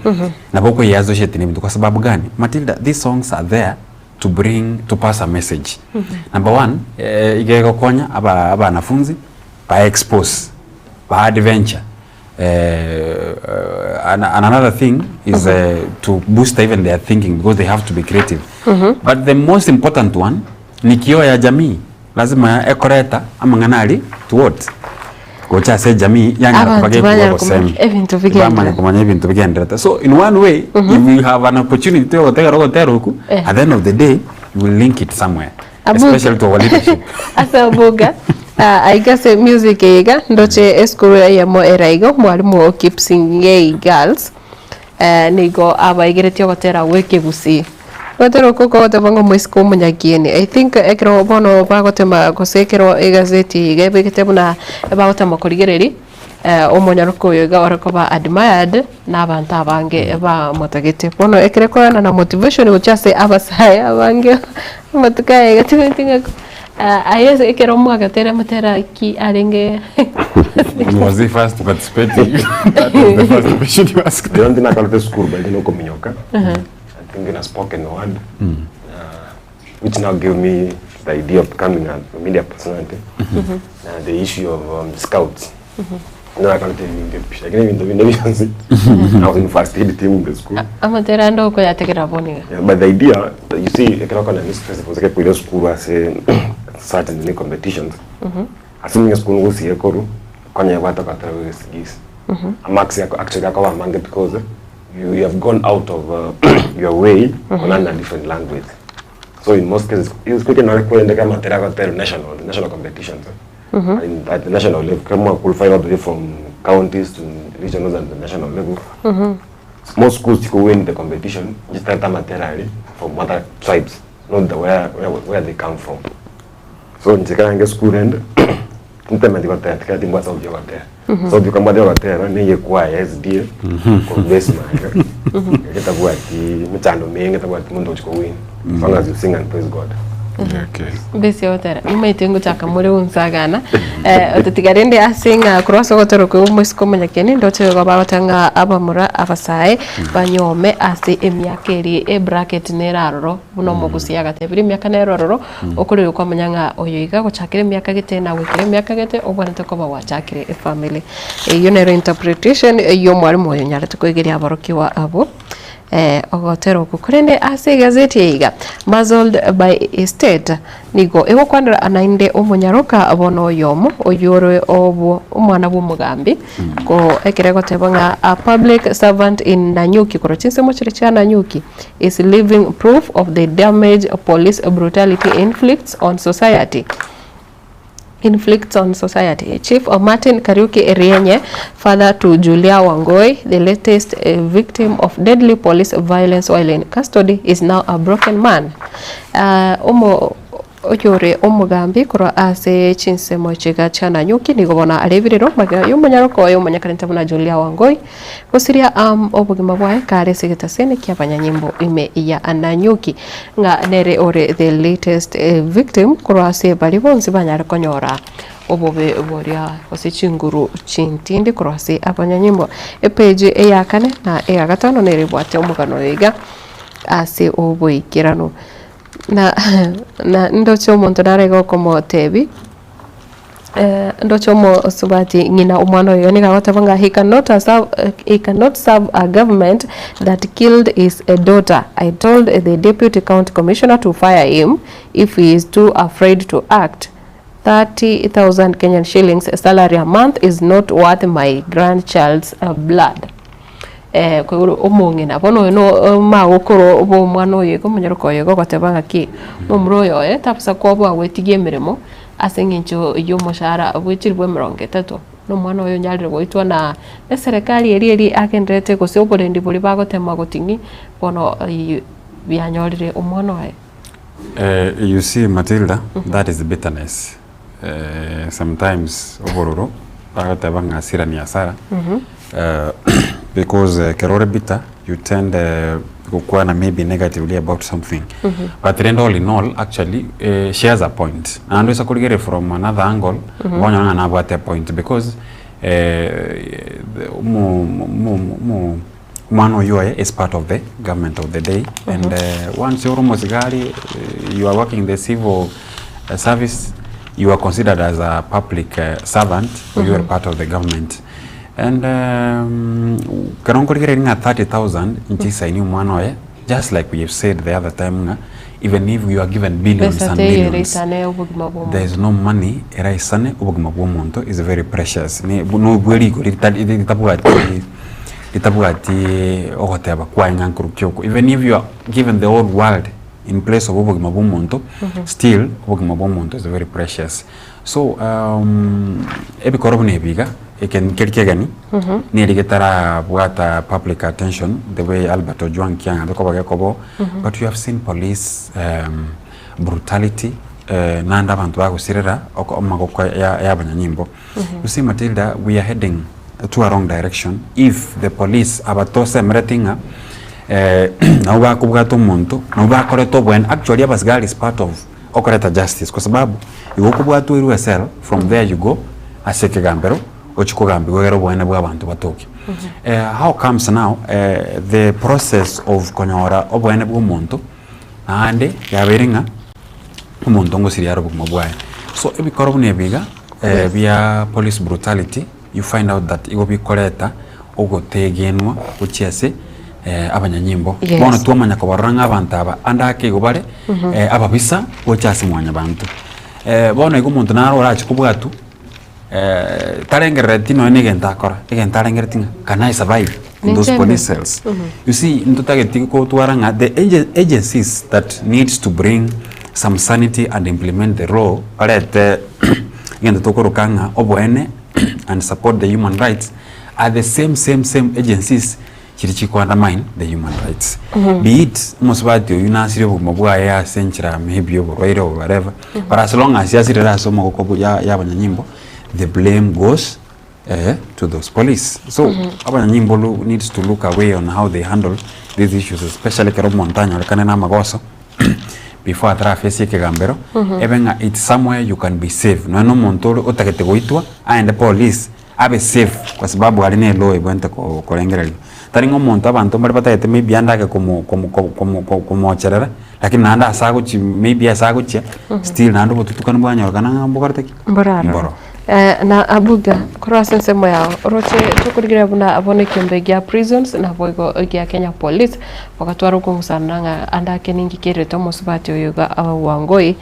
nabo okoyia associate na ebinto kwa sababu gani? Matilda, these songs are there to bring, to pass a message. Number one, iga egokonya aba abanafunzi ba expose, ba adventure. And, and another thing is to boost even their thinking because they have to be creative. But the most important one ni kioo ya jamii lazima ekoreta amang'ana ari to what gocha ase jamii yanyara Abanto koba banyara gekogosemi komanya ebinto bigenderete. bamanya komanya ebinto bigenderete so in one way if you have an opportunity yogotegera ogotera oku Eh. at the end of the day you will link it somewhere Abuga. especially to our leadership Ase obuga ah, aiga ase music eye iga ndoche esukuru eyemo ere iga omwalimu o Kipsingei Girls eh, nigo abaigeretie ogotera gwa ekegusii. Ogotera okwo kogoteba ng'a omoiseke omonyakieni. I think ekero bono bagotema gose ekero egazeti eye iga ebegete buna bagotema korigereria omonyaroke oyo iga ore koba admired na abanto abange bamotagete. Bono ekere koenana motivation gochia ase abasae abange amatuko aya iga timanyeti ng'a aye ase ekero mwagatera motera ki arenge Was he first to participate? That was the first question you asked. The only thing nakorete esukuru by then okominyoka, I think in a spoken word, which now gave me the idea of becoming a media personality, na the issue of scouts. Narakorete ebinto ebi, lakini ebinto binde bionsi, I was in first aid team in the school. Amatera ande okoyategerera bono iga. Yeah, but the idea, that you see, ekero okonyora music festivals, ekekoira esukuru ase certain nini competitions, ase omonye esukuru ngosiye korwa, konya ebwate ogatera bwa egesigisi. Amarks yako actually akoba amange because you, you have gone out of your way mm a different language. So in most cases, it's quick and korende kama tera gotel national national competitions. In, at the national level, kama qualify all the way from counties to regionals and the national level. Most schools go win the competition just that materially from other tribes, not the where where, where they come from. So nchikarange school end ntemeti gotera tikati mbwa sauti gotera sauti kambwa gotera niye kwa SDA ko base maga getabwati michando mingi tabwati mundu uchiko win as long as you sing and praise God. Okay. Mbese otera nimaete ngochaka more unsagana otatiga rende ase ng'a korwa ase ogotera okwo omosike omonyakeni ndoche igo bagoteba ng'a abamura abasae banyome ase emiaka eria ebracket nere aroro buna omogusia agatebire emiaka nere ororo okorire kwamanya ng'a oyo iga gochakera emiaka gete na goikera emiaka gete obwenerete koba gwachakire efamily. Eywo nero interpretation ya omwalimu oyo onyarete koigeria aborokigwa abwo ogotera okwo. Korende ase egazeti eye iga, Muzzled by State, nigo egokwanera naende omonyaroka bono oyomo oyio ore obwo omwana bw'omogambi ko ekero egoteba ng'a a public servant in Nanyuki korwa chinsemo chiria chia Nanyuki is living proof of the damage police brutality inflicts on society. Inflicts on society. Chief Martin Kariuki Erienye, father to Julia Wangoi, the latest victim of deadly police violence while in custody, is now a broken man. Omo oyore omogambi korwa ase chinsemo chiga chia Nanyuki nigo bono arebirero magega y'omonyaroko oye omonyakarente buna Julia Wangoi gosiria um, obogima bwaye kare ase egetaseni kia abanyanyimbo ime ya Nanyuki ng'a nere ore the latest victim korwa ase baria bonsi banyare konyora obobe boria gose chinguru chintindi korwa ase abanyanyimbo. Epage eya kane na eya gatano nere ebwate omogano oyo iga ase oboikeranu. Na na ndoche omonto nare iga okomotebi ndoche omosubati ng'ina omwana oyo nigo agoteba ng'a he cannot serve, he cannot serve a government that killed his daughter. I told the deputy county commissioner to fire him if he is too afraid to act. 30,000 Kenyan shillings salary a month is not worth my grandchild's blood. Koigoro omong'ina bono oyo no omagokoro bwa omwana oyo iga omonyaroka oyo iga ogoteba ng'aki, momura oyo oye tabasa koboa gwetigia emeremo ase eng'encho ya omoshahara bwe chilifu emerongo etato, na omwana oyo onyarire goitwa na eserekari eria eria agenderete gose oborendi boria bagotema goting'ia, bono bianyorire omwana oye. You see Matilda, that is bitterness. Sometimes obororo bagoteba ng'a hasira ni hasara because ekero ore bitter. you tend gokwana maybe negatively about something but rende all in all actually she has a point naende oise korigereria from another angle okonyora ng'a nabwate epoint because the omo omo omo omwana oywo oye is part of the government of the day and once ore omosigari you are working in the civil service you are considered as a public servant oywo ore part of the government. And ekero nkorigereria ng'a 30,000 nchisaini omwana oye, just like we have said the other time ng'a even if you are given billions Besa and teiyo millions, eraisane obogima bwa there is omonto. no money eraisane obogima bwa omonto is very precious. Ni nobwe rigori ritari ritabwati ritabwati ogoteba kwaye ng'a nkorukia oko. Even if you are given the whole world in place of obogima bwa omonto, still obogima bwa omonto is very precious. So ebikoro buna ebi iga, eke nkeri kegeni, neri getarabwata public attention the way Albert Ojwang kiang'anete koba gekoba oo, but we have seen police brutality naende abanto bagosirera oko amagoko ya ya abanyanyimbo. You see Matilda, we are heading to a wrong direction if the police aba tosemereti ng'a nabo bakobwata omonto, nabo bakoreta oboene, actually abasigari is part of okoreta justice kwa sababu igo okobwatwa oirwe ecell from there you go ase ekegambero ochie kogambigwa egere oboene bwa abanto batoke. How comes now the process of konyora oboene bwa omonto naende yabeire ng'a omonto ngosiria are obogima bwaye. So ebikoro buna ebi iga bia police brutality you find out that igo bikoreta ogotegenwa gochia ase abanyanyimbo. Yes. Bono twamanya kobarora ng'a abanto aba ande ake igo bare ababisa gocha ase mwanyabanto. Bono igo omonto naro orache kobwatwa tarengerereti nonya na egento akora, egento arengereti ng'a can I survive in those Ninche police mbe. cells? You see ntotageti gotwara ng'a the agencies that needs to bring some sanity and implement the law barete egento tokoroka ng'a oboene and support the human rights are the same same same agencies chiria chiko undermine the human rights. Be it omosubati oyio nasire obogima bwaye ase enchera maybe oborwaire or whatever, but as long as yasirire ase omogoko bwa ya ya abanyanyimbo, the blame goes to those police. So abanyanyimbo lo needs to look away on how they handle these issues especially ekero omonto anyorekane na amagoso before ataraface ekegambero, ebe ng'a it's somewhere you can be safe. Nonya na omonto ore otagete goitwa aende police abe safe kwa sababu aria ne law ebwenerete korengereria. Tari ng'a omonto abanto mbare batagete maybe ande ake komo komo komo komocherera, lakini naende ase agochi maybe ase agochia, still naende obotutukanu bwanyorekana ng'a mbokorete ki? Mborarora. Mboro. Na abuga korwa ase ensemo yao, oroche tokorigereria buna bono ekiombe gia prisons naboigo egia Kenya Police, bagatwara okong'usanana ng'a ande ake ninki kerete omosubati oyo iga Wangui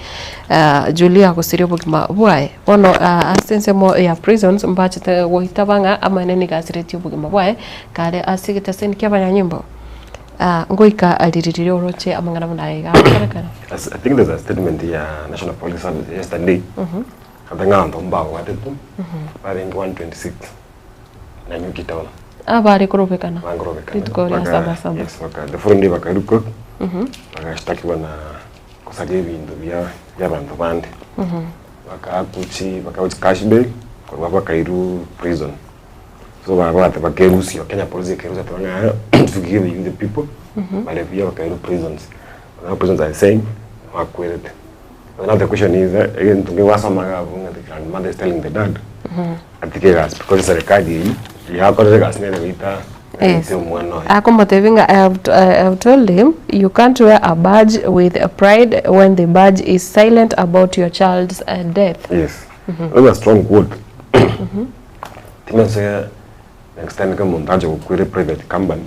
Julia gosiria obogima bwaye. Bono ase ensemo ya prisons mbachete goitaba ng'a amaene nigo asiretie obogima bwaye kare ase egetaseni ki'abanyanyimbo ngoika ririri oroche amang'ana buna aya iga agokorekana. I think there's a statement ya National Police Service yesterday, ase ng'a abanto mbabwatetwe barenge 126 Nanyuki town. Abare korobekana Bankorobekana. rituko ria Baka- saba saba. Yes, baka the following day bakarikwa bagashtakiwa na kosaria ebinto bia biabanto bande. Bakakuchi bakagochi cash bail korwa abwo bakairwa prison. So bagabwate bakerusio Kenya police ekerusia teba ng'a to give you the people bare buya bakairwa prisons. Now prisons are saying bakwerete. Now the question is egento nkegwasoma iga abwo ng'a the grandmother is telling the dad atige egasi because eserekari eywo yakorire egasi nere goita Yes. goita omwana oye. Akomotebia ng'a I have, I have told him you can't wear a badge with pride when the badge is silent about your child's death. Yes. That's a strong quote. Timanyete next time ekero omonto ache gokwera eprivate company,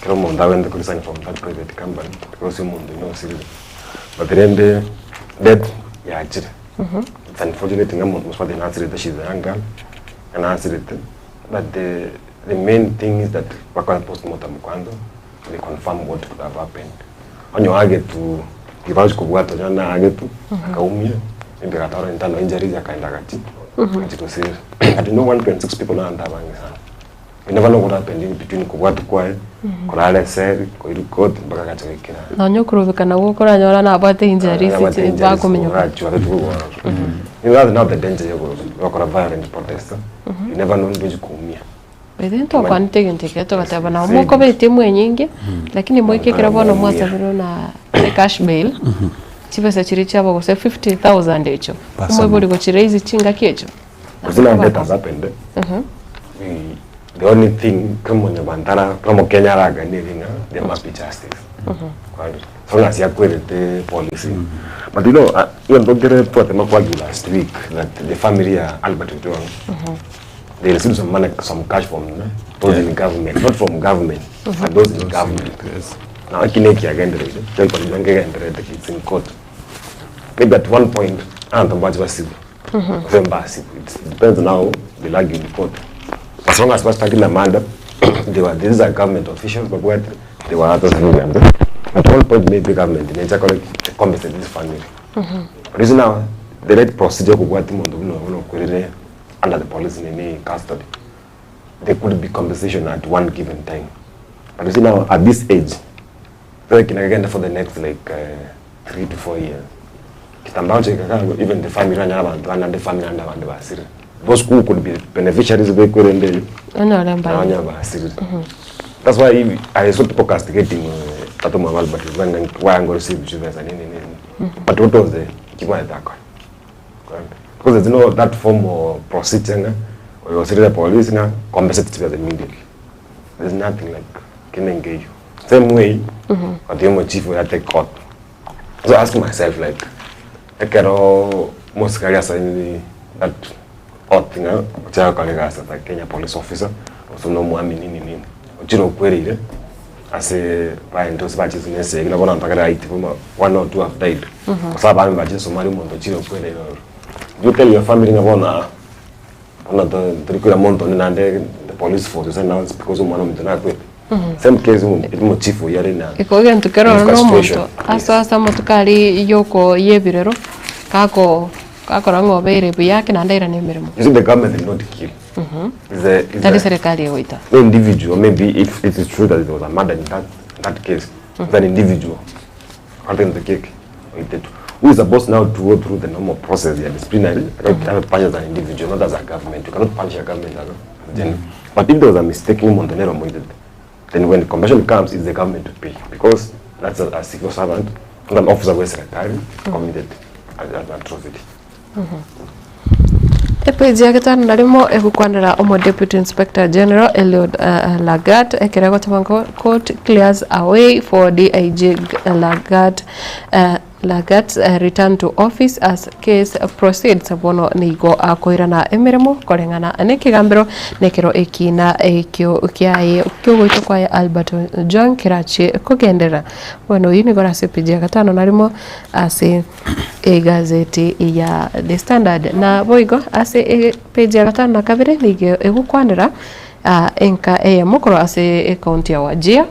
ekero omonto abwenerete ko resign from that private company because omonto oyio nosirire. But rende death yachire. It's unfortunate ng'a omonto mosubati nasirete she's a young girl, ng'a nasirete but the the main thing is that bakore postmortem kwanza they confirm what could have happened. Onye oagetwe tibachi kobwata onye naagetwe akaumia maybe agatwara internal injuries akaenda agachi agachi gosira. But you know 1.6 people nabanto abange sana. You never know what happened in between kobwatwa kwaye, korara eseri, koirwa court mpaka agacha goikera Nonya okorobekana gwo koranyora nabwate injuries Nabwate chi injuries, bakominyoka. orachwe ase tokogora. You know that's now the danger yogokora violent protest. You never know ndochi koumia. By the way ntwakwanete egento ekio togateba nabo mokoba etimu enyinge lakini moike ekero bono mwasabirwe na cash bail chibesa chiria chiabo gose 50,000 echio omoibori gochi raise chingaki echio. Gose now that has happened we the only thing kera omonyabanto ara kera omokenya araganie eri ng'a there must be justice. Kwani so long as yakwerete police but you know egento nkere twatema ko argue last week that the family ya Albert Ojwang they received some money some cash from those in government not from government but those in government. Now eki na ekiagendereire Albert Ojwang kegendererete it's in court maybe at one point abanto mbache basibwe gose mbasibwe it depends on how they'll argue in court as long as bastaki na murder they were these are government officials babwate they were others at one point maybe government necha kore ki compensate this family but you see now the right procedure kobwati omonto buna oyo okwerire under the police nini custody there could be compensation at one given time but you see now at this age ekina for the next like 3 to 4 years kitambao chekaka even the family anya abantu and the family and abantu basire those who could be beneficiaries bekwerende Onyore mbaye. anya basire that's why if I saw people castigating Tata Mama Albert when why I'm going to see chibesa nini nini but what was the kimaethako because there's no that form of procedure nga or you the police nga compensate chibesa immediately there's nothing like kinengeyo same way mm chief we take court so I ask myself like ekero mosikari asaini that oath nga ochaka as a Kenya police officer also no mwami nini nini ochire okwereire ase baende ose bachise nesegi nabo mpaka right one or two have died kwa sababu abami bachise Somali omonto ochire okwereire oro you tell your family nga bona bona turikwira monto ni nande the police force say now it's because omwana omonto nakwete same case mo chief yari na Iko egento kero in no omonto frustration. ase ase amatuko ari yoko yebirero kako kakora ng'obeire buya yake naende airane emeremo You see, the government did not kill. It's tari a, serikali egoita no individual. Maybe if it is true that it was a murder in that case, it's an individual. According to the cake, who is supposed now to go through the normal process, yeah, disciplinary, mm -hmm. have a punish as an individual, not as a government. You cannot punish a government as a mm. But if there was a mistake in Montenegro, then when the compensation comes, it's the government to pay because that's a civil servant, not an officer who is retired, committed an atrocity. Epeji ya gatano narimo egukwanira omo deputy inspector general Eliud Lagat ekere gotema court clears away for DIG Lagat Lagat's return to office as case proceeds bono nigo akoirana emirimo koreng'ana nekegambero nekero ekina ekio kiaye kiogoitwa kwaye Albert Ojwang kerachi kogendera bono oyu nigo ase epeji ya gatano narimo ase egazeti ya The Standard na boigo ase epeji ya gatano na kabere nigo egokwanera enka eyemo korwa ase ekaunti ya Wajir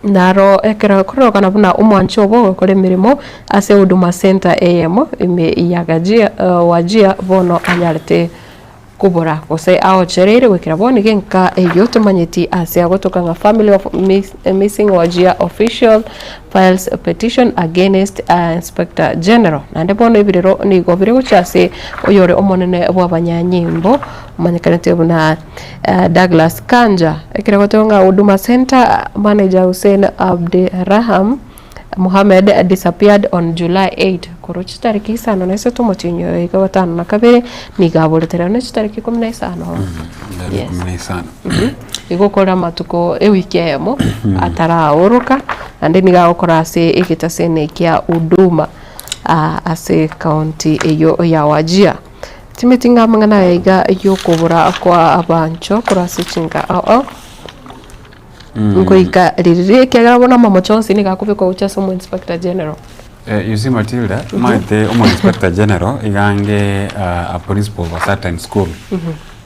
naro ekero kororokana buna omwanchi obo ogokora emirimo ase Huduma Center eyemo ime ya Gajia Wajir bono anyarete kobora gose aochereire gwikira bono nigo enka eywo tomanyeti ase agotoka ng'a family of missing Wajir official files petition against inspector general naende bono ebirero nigo bire gochia ase oyore omonene bwa abanyanyimbo omanyekanete buna Douglas Kanja ekero goteba ng'a Huduma Center manager Hussein Abdiraham Mohamed disappeared on July 8 korwa chitariki isano na isato omotienyi iga gatano na kabere nigo aboretere na chitariki 15 Yes. 15. Igo okore amatuko ewiki eyemo ataraoroka naende nigo agokora ase egetasene kia Huduma ase county eyo ya Wajir timeti ng'a amang'ana aya iga yokobora kwa abancho korwa ase chinka ao nkoika ririri ekiagera bono amamocho onsi nigo akobekwa gochia ase omo inspector general. You see Matilda, maete omo inspector general igange a principal of a certain school.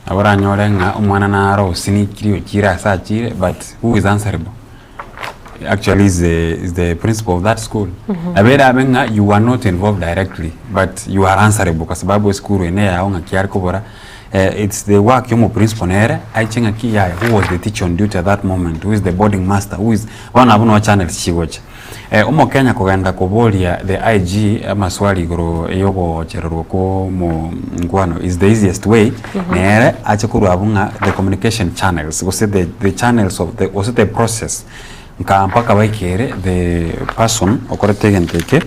Nabo oranyore ng'a omwana naro osinikire ochire ase achire but who is answerable? Actually is the principal of that school. Nabo erabe ng'a you are not involved directly but you are answerable kwa sababu esukuru ene yao ng'a kiare kobora it's the work yomo principal nere aiche ng'a ki yaya who was the teacher on duty at that moment, who is the boarding master, who is bono abwo no channels chigocha. Eh, omokenya kogenda koboria the IG amaswali igoro yogochererwa kwa omongwano is the easiest way nere ache korwa abwo ng'a the communication channels gose the, the channels of the gose the process nka mpaka baikere the person okorete egento eke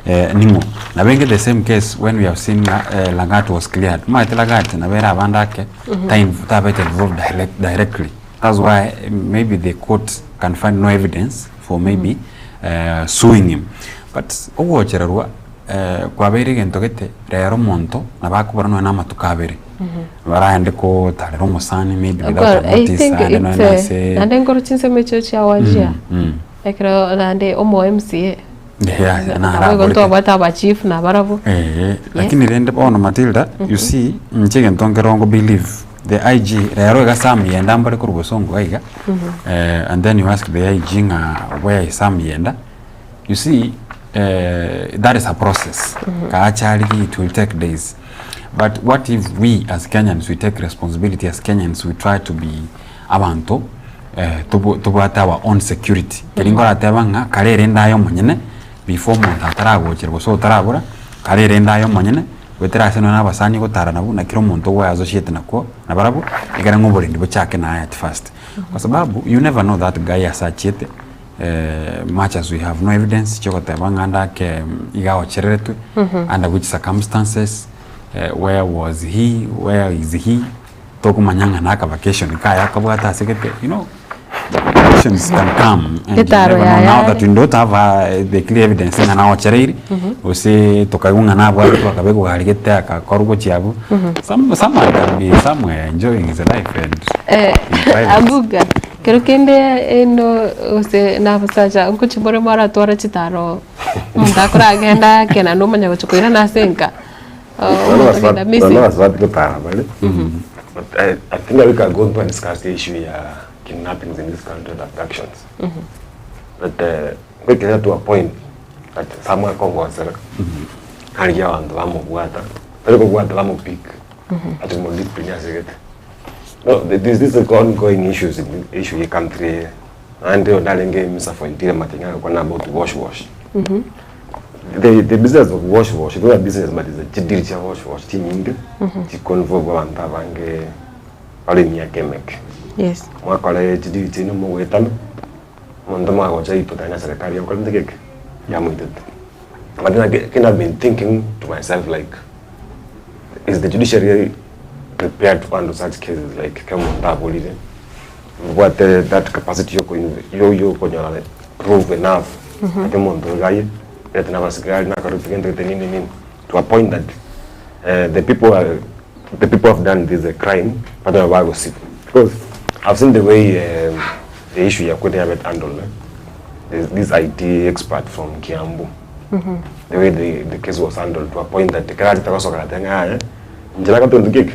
eh, ning'o. Nabo enge the same case when we have seen ng'a eh, Lagat was cleared. Omanyete Lagat nabo ere abande ake ta tabete involved direct, directly that's why maybe the court can find no evidence for maybe eh, suing him but ogochererwa eh, kwabeire egento gete rero omonto nabo akobora nonya na amatuko abere baraende kotarera omosani maybe without a I notice think aende nonya it's na a ase naende nkoro chinsemo echio chiawachia ekero naende omo MCA Yeah, nabo igo naraborete. ntwabwate abachief nabarabwo. Eeh, lakini rende bono Matilda, you see, inche egento nkerongo believe the IG, rero iga Sam Yenda mbare korwa bosongo iga iga, eh, and then you ask the IG ng'a where is Sam Yenda, you see, eh, that is a process. Kaacha arigi it will take days. But what if we as Kenyans we take responsibility as Kenyans we try to be abanto eh, tobo tobwate our own security. Keri nkorateba ng'a kare erende aye omonyene before omonto ataragochera gose otarabora, kare erende aye omonyene, goetera ase nonya na abasani ogotara nabwo na kera omonto ogoe associate nakwo nabarabwo, ekere ng'a oborendi bochake naye at first. Kwa sababu you never know that guy ase achiete much as we have no evidence chiogoteba ng'a ande ake iga aochereretwe, under which circumstances, where was he, where is he, tokomanya ng'a naka vacation kaye akabwate ase gete, you know, questions can come and you Etaro never know now yaya that we don't have the clear evidence ng'a naochereire, gose tokaigwa ng'a nabwatwe akabekwa gari gete akakorwa gochia abwo, some someone can be somewhere enjoying his life and Eh, in private. abuga kero kende eno gose na abasacha nkochi more mwaratwara chitaro omonto akoragenda ake naende omanya gochi koirana ase enka. Nonya abasubati gotara bare, but I, I think we can go into and discuss the issue ya kidnappings in this country and abductions. But uh, goikera to a point that somewhere kogosera harigia abanto bamobwata tari kobwata bamopick ati modiscipline ase gete no this this is ongoing issues in issue ye country eye naende ondarenge Mr. for Interior Matiang'i agokwana about wash wash The, the business of wash wash, it's not a business but it's a chidiri chia wash wash chinyinge chikonvolve abanto abange bare emiaka emeke. Yes. Mwakora chidiri chiaino mogoetana, omonto mwagocha ripota na serikali yakorete geke, yamoitete. But then again, I've been thinking to myself like, is the judiciary prepared to handle such cases like kero omonto aborire, mbwate that capacity yoko yo yokonyora proof enough ati omonto oyo aye ete na abasigari nakarute gento gete nini nini to a point that eh, the people are, the people have done this a crime but bagosibwa because I've seen the way um, the issue ya kwete yabet handled eh? There's this IT expert from Kiambu the way the, the case was handled to a point that ekero achete gosoka agateba ng'a yaya inche nagatonto ki eke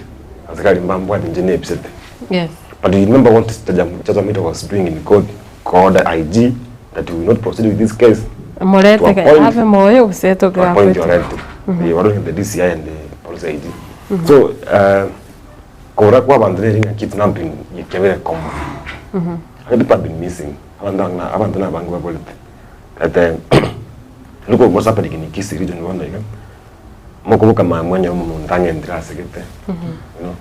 asikari mbambwate inche nebisete Yes. But you remember what Chacha Mwita was doing in court, called IG that we will not proceed with this case. Morete To appoint- abe moyo gose To appoint your togakwete. relative. They were the DCI and the police IG. So, uh, kora kwa abantu neri ng'a kidnapping yekebere common. Other people have been missing. Abantu na abantu na bangi baborete. That uh, look at what's happening in Kisii region bono iga. Mokoboka mambia mwanyora omonto ang'entire asegete, you know,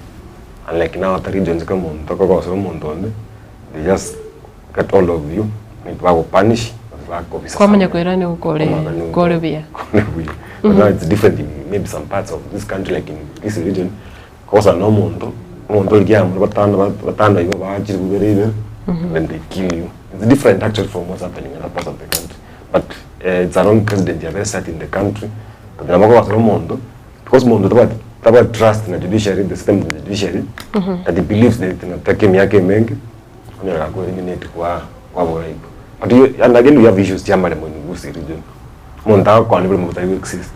unlike now other regions ekero omonto okogosera omonto onde, they just get all of you, bagopunish, bakobisa Kwamanya somewhere. koirania kore Kwamanya kore buya. kore buya. But now it's different in maybe some parts of this country like in this region, kogosana na omonto, omonto origia amo batano batano igo baachire bibere ibere, then they kill you. It's different actually from what's happening in other parts of the country. But eh, it's a wrong precedent yabere set in the country. But nabo kogosera omonto, because omonto tabwati tabwati trust na judiciary, the system of the judiciary, that he believes that inataka emiaka emenge, onyora gakwa eliminate kwa kwabora igo. But you, and again we have issues chia amaremo in Gusii region. Omonto agokwana buna omonto tari exist.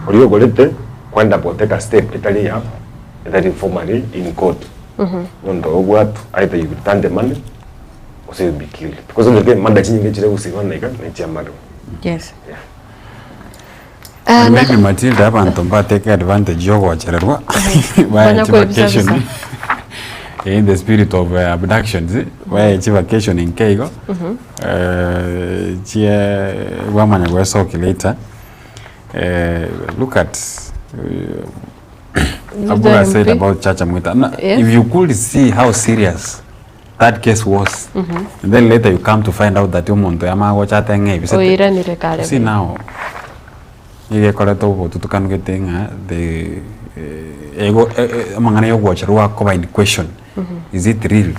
Oria ogorete kwenda goteka step etari ya etari formally in court. Omonto obwatwa either you return the money gose you be killed. Because onye murder chinyinge chire Gusii bono iga ne chia amaremo. Yes. Yeah. And maybe Matilda abanto mbatake advantage yogochererwa Banya baye kwebisa vacation bisa. In the spirit of abductions, bae chivacation nke igo, chie bwamanya goesoki later. Look at Abura said about Chacha Mwita. Na, If you could see how serious that case was, and then later you come to find out that omonto yamanya gocha ate ng'a ebisete. Oiranire kare You see buya. now, nigo ekoreta obotutukanu gete ng'a the ego amang'ana ya ogocherwa akoba in question, is it real?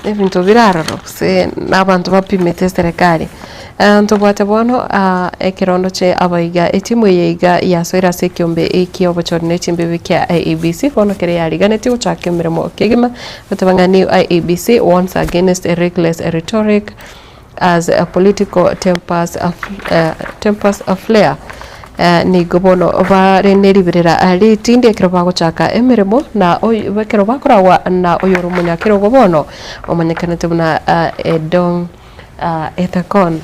Ebinto bire aroro gose na abanto bapimete eserekari. Ntobwate bono ekerondo chia abaiga etimu eye iga yasoire ase ekiombe ekia obochori ne chimbibi kia IEBC bono kere yariganetie gochaka emeremo kegima goteba ng'a new IEBC warns against reckless rhetoric as political tempers tempers flare. Nigo bono bare neriberera ritindi ekero bagochaka emeremo na ekero bakoragwa na oyore omonyakerogo bono omanyekanete buna Edong Ethekon.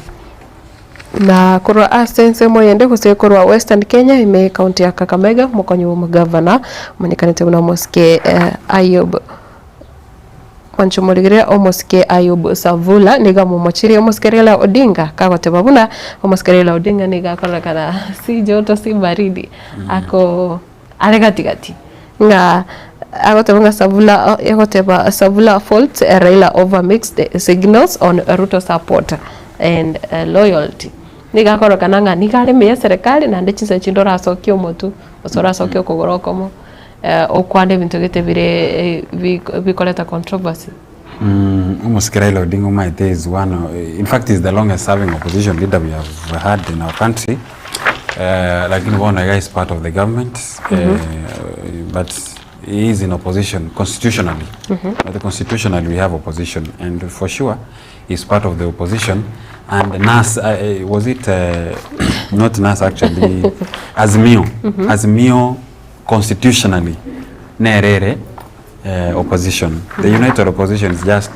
Na korwa ase ensemo eyende gose korwa Western Kenya ime ekaunti ya Kakamega omokonyi bw'omogavana omanyekanete buna omosike Ayub Mwanchomorigereria omosike Ayub Savula nigo amomochirie omosike Raila Odinga kagoteba buna omosike Raila Odinga nigo akororekana si joto si baridi ako are gati gati ng'a agoteba ng'a Savula egoteba Savula faults Raila over mixed signals on Ruto support and loyalty. Nigo akororekana ng'a nigo are ime ya eserekari naende chinsa chinde orasokie omotwe gose orasokie okogoro okomo. Okwane ebinto gete bire bikoreta controversy. Omosike Raila Odinga omanyete is one of, in fact is the longest serving opposition leader we have had in our country lakini bono iga is part of the government but he is in opposition constitutionally but constitutionally we have opposition and for sure he is part of the opposition and NAS was it not NAS actually Azimio Azimio Constitutionally nere ere opposition. The united opposition is just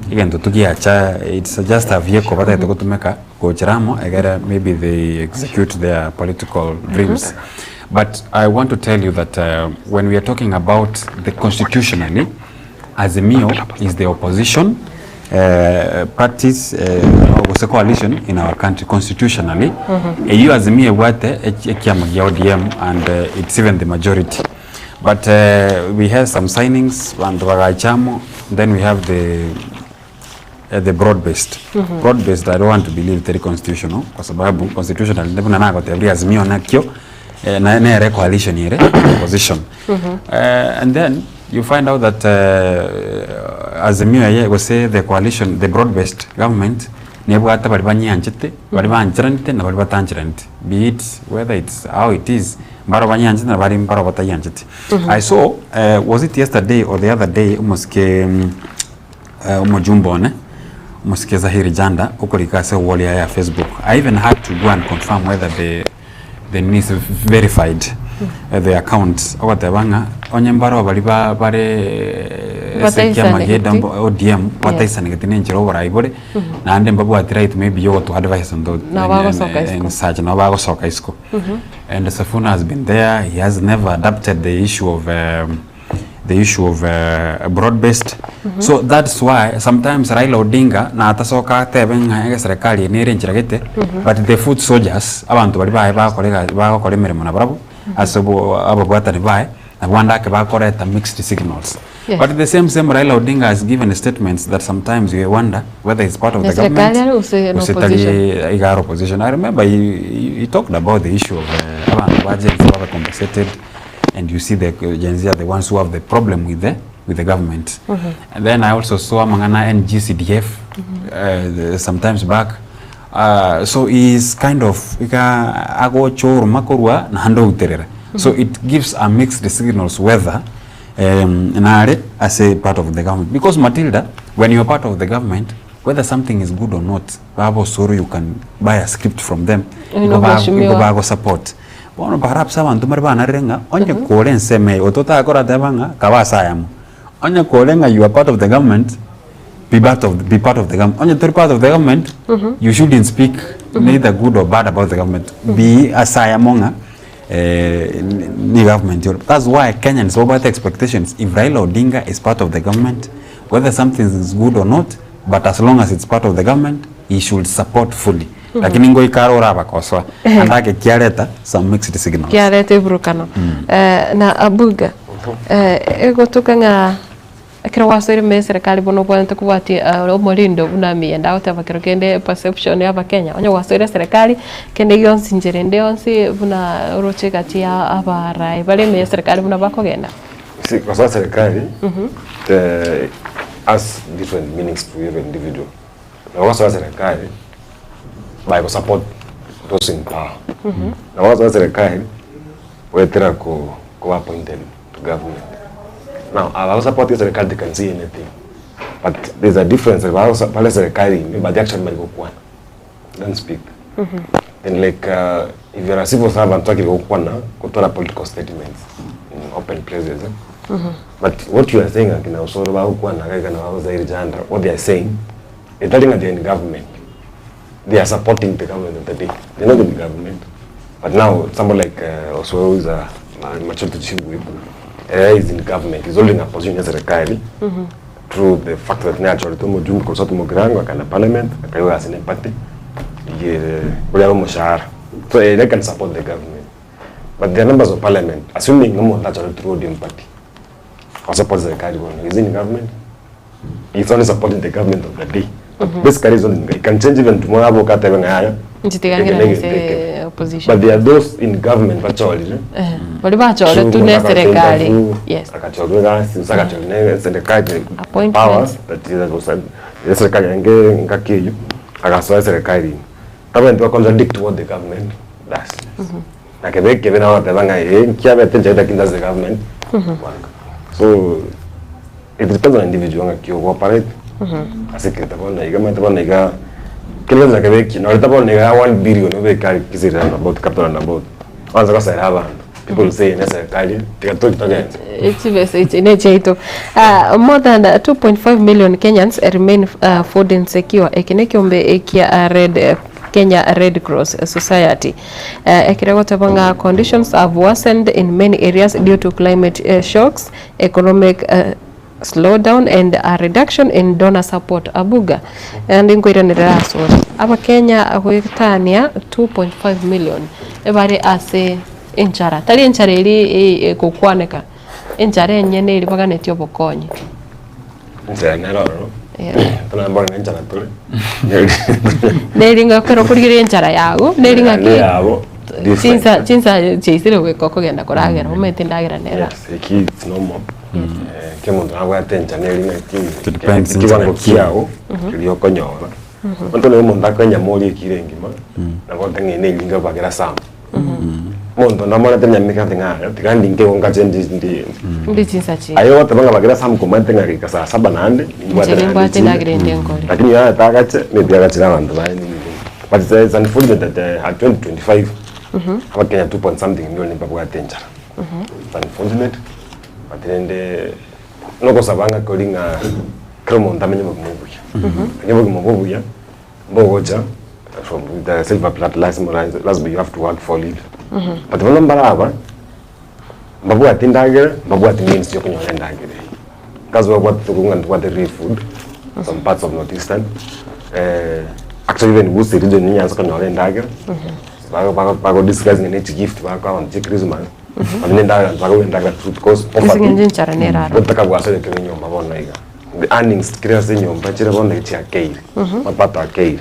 egento tu giacha it's just a vehicle batagete gotumeka gochera amo egere maybe they execute their political dreams. But I want to tell you that when we are talking about the constitutionally Azimio is the opposition parties gose coalition in our country constitutionally. Eyio Azimio ebwate ekiama gia ODM and it's even the majority. But we have some signings banto bagacha amo then we have the the broad based. Broad based I don't want to believe teri constitutional kwa sababu constitutionally buna nagotebirie Azimio nakio nere coalition ere opposition. And then you find out that Azimio eye gose the coalition the broad based government nebwate baria banyianchete, baria bancheranete na baria batancheraneti be it whether it's how it is mbaro banyianchete na bari mbaro batayiancheti. I saw was it yesterday or the other day omosike omojumbe one omosike Zahiri Janda okorika ase ewall yaye ya Facebook I even had to go and confirm whether the the niece verified the account ogoteba ng'a onye mbaro baria ba bare ase ekiama gia Bataisanegeti. ODM bataisanegeti na enchera oborai bore naende mbabwati right maybe ya ogoto advise on tho- Nabo bagosoka in- in isiko. such nabo bagosoka isiko and Sifuna has been there he has never adapted the issue of the issue of broad based so that's why sometimes Raila Odinga natasoka atebe ng'a eserikali eye nere enchera gete but the foot soldiers abanto baria baye bagokora egasi bagokora emeremo nabarabwo ase obo ababwatani baye nabwo ande ake bakoreta mixed signals. But the same same Raila Odinga has given statements that sometimes you wonder whether he's part of the government Eserikali are gose gose opposition? tari iga are opposition. I remember he, he talked about the issue of abanto ba Gen Z babe compensated and you see the Gen Z are the ones who have the problem with the with the government. And then I also saw amang'ana NGCDF sometimes back. So he is kind of iga agocha oroma korwa naende outerera. So it gives a mixed signals whether nare ase part of the government. Because Matilda, when you are part of the government, whether something is good or not, baba osoro you can buy a script from them, Oino igo ba- mheshimiwa. igo bagosupport. Bono perhaps abanto mbare banarire ng'a onye kore ensemo eye ototakorateba ng'a kaba ase ayamo. Onye kore ng'a you are part of the government, be part of, be part of the government. Onye tori part of the government, you shouldn't speak neither good or bad about the government. Be ase ayamo ng'a. Ni government ore. That's why Kenyans babwate expectations if Raila Odinga is part of the government whether something is good or not but as long as it's part of the government he should support fully. Lakini ngoika are orabakosoa ande ake kiareta some mixed signals. Kiareta eburukano. Na Abuga, egotuka ng'a Ekero gwasoire ime eserekari bono obwenerete kobwatia omorindo buna miyende agoteba kero kende perception ya abakenya, onye gwasoire eserekari kende gionsi nchera ende yonsi buna oroche egati ya abarai bare ime ya eserekari buna bakogenda. You see, gosoa serikali the has different meanings to every individual. Nabo gosoa serikali by go support those in power. Nabo gosoa serikali goetera ko koba appointed to government. Now aba support serikali they can say anything but there's a difference ba bare serikali ime but they actually bari gokwana don't speak. And like if you're a civil servant twakire gokwana gotora political statements in open places eh? But what you are saying akina Osoro bagokwana iga iga na ba Zaire Jandra what they are saying etari ng'a they are in government they are supporting the government of the day they're not in the government but now somebody like Osoro who is a majority chief whip is in government he's holding a position ya serikali through the fact that nachorete omojumbe korwa South Mugirango akagenda parliament akaiwa ase ne party oria omoshahara so they can support the government but the members of parliament assuming omonto achorete through ODM party asupport serikali bono is in government he's only supporting the government of the day but basically he's only he can change even tomorrow aboke atebe ng'a yaya Nchitiganire ase opposition. but there are those in government bachorire Baria bachoretwe na eserekari. Yes. Agachorwa egasi gose agachorwa na eserekari Appointments. powers that is gose eserekari enge engaki eywo agasoa eserekari ime. Tabwenereti go contradict what the government does. Na kebe ekebe nabo bagoteba ng'a eh nkiabete nchagete lakini that's the government work. So it depends on individual ng'aki ogo operate ase ekero bono iga omanyete bono iga kera gento nakebe eki noreta bono iga 1 billion obeke aria Kisii roundabout capital roundabout oanse gosera abanto people will say ne serikali tiga tochi togende. Chibesa echi nechiaito. More than 2.5 million Kenyans remain food insecure. Eke nekiombe ekia Red Kenya Red Cross Society. Ekere goteba ng'a conditions have worsened in many areas due to climate shocks, economic slowdown and a reduction in donor support. Abuga, naende nkoiranerera asore, Abakenya goetania 2.5 million ebare ase enchara, tari enchara eria egokwaneka, enchara enyene eria baganetie obokonyi. Enchara nere ororo, tona mbore na enchara tore. Neri ng'a ekero okorigereria enchara yago, neri ng'aki Yabo, different. chinsa chinsa chiaisire goika okogenda koragera, omanyete endagera nere aa. Yes, eki it's normal. Ekero omonto nabwate enchara neri ng'aki It depends ekiwango enchara ki. kiago keria okonyora. Monto nere omonto akoe enyama orie ekiro engima, nabo otang'aine ne enyinga obagere ase amo. Omonto onde omorete enyama ekero ati ng'a tiga ndinke igo ngache ndi ndi Ndi chinsa chinde. Aye ogoteba ng'a bagere ase amo komanyete ng'a goika saa saba naende nimbwate Inche naende nimbwate chinde. endagera ende nkore. Lakini yaya tagache maybe agachire abanto baye nini nini. But it's, it's unfortunate that at 2025 abakenya 2 point something million mbabwate enchara. It's unfortunate but rende nogosaba ng'a kori ng'a kera omonto amenye obogima obuya. Onye obogima obo obuya mbogocha from the silver platter lazima lazima you have to work for it. But bono mbaraba mbabwati endagera mbabwati means ya okonyora endagera eywo. That's why babwate tokong'a ntobwate real food some parts of north eastern actually even Gusii region ninyase konyora endagera bago bago bago disguise ng'a ne chigift bakoa abanto chia christmas but nendagera bakoa endagera truth because Ase poverty eng'encho enchara nere aroro. gotaka gwasorete enyomba bono iga. The earnings kera ase enyomba chire bono iga chiakeire, mapato akeire,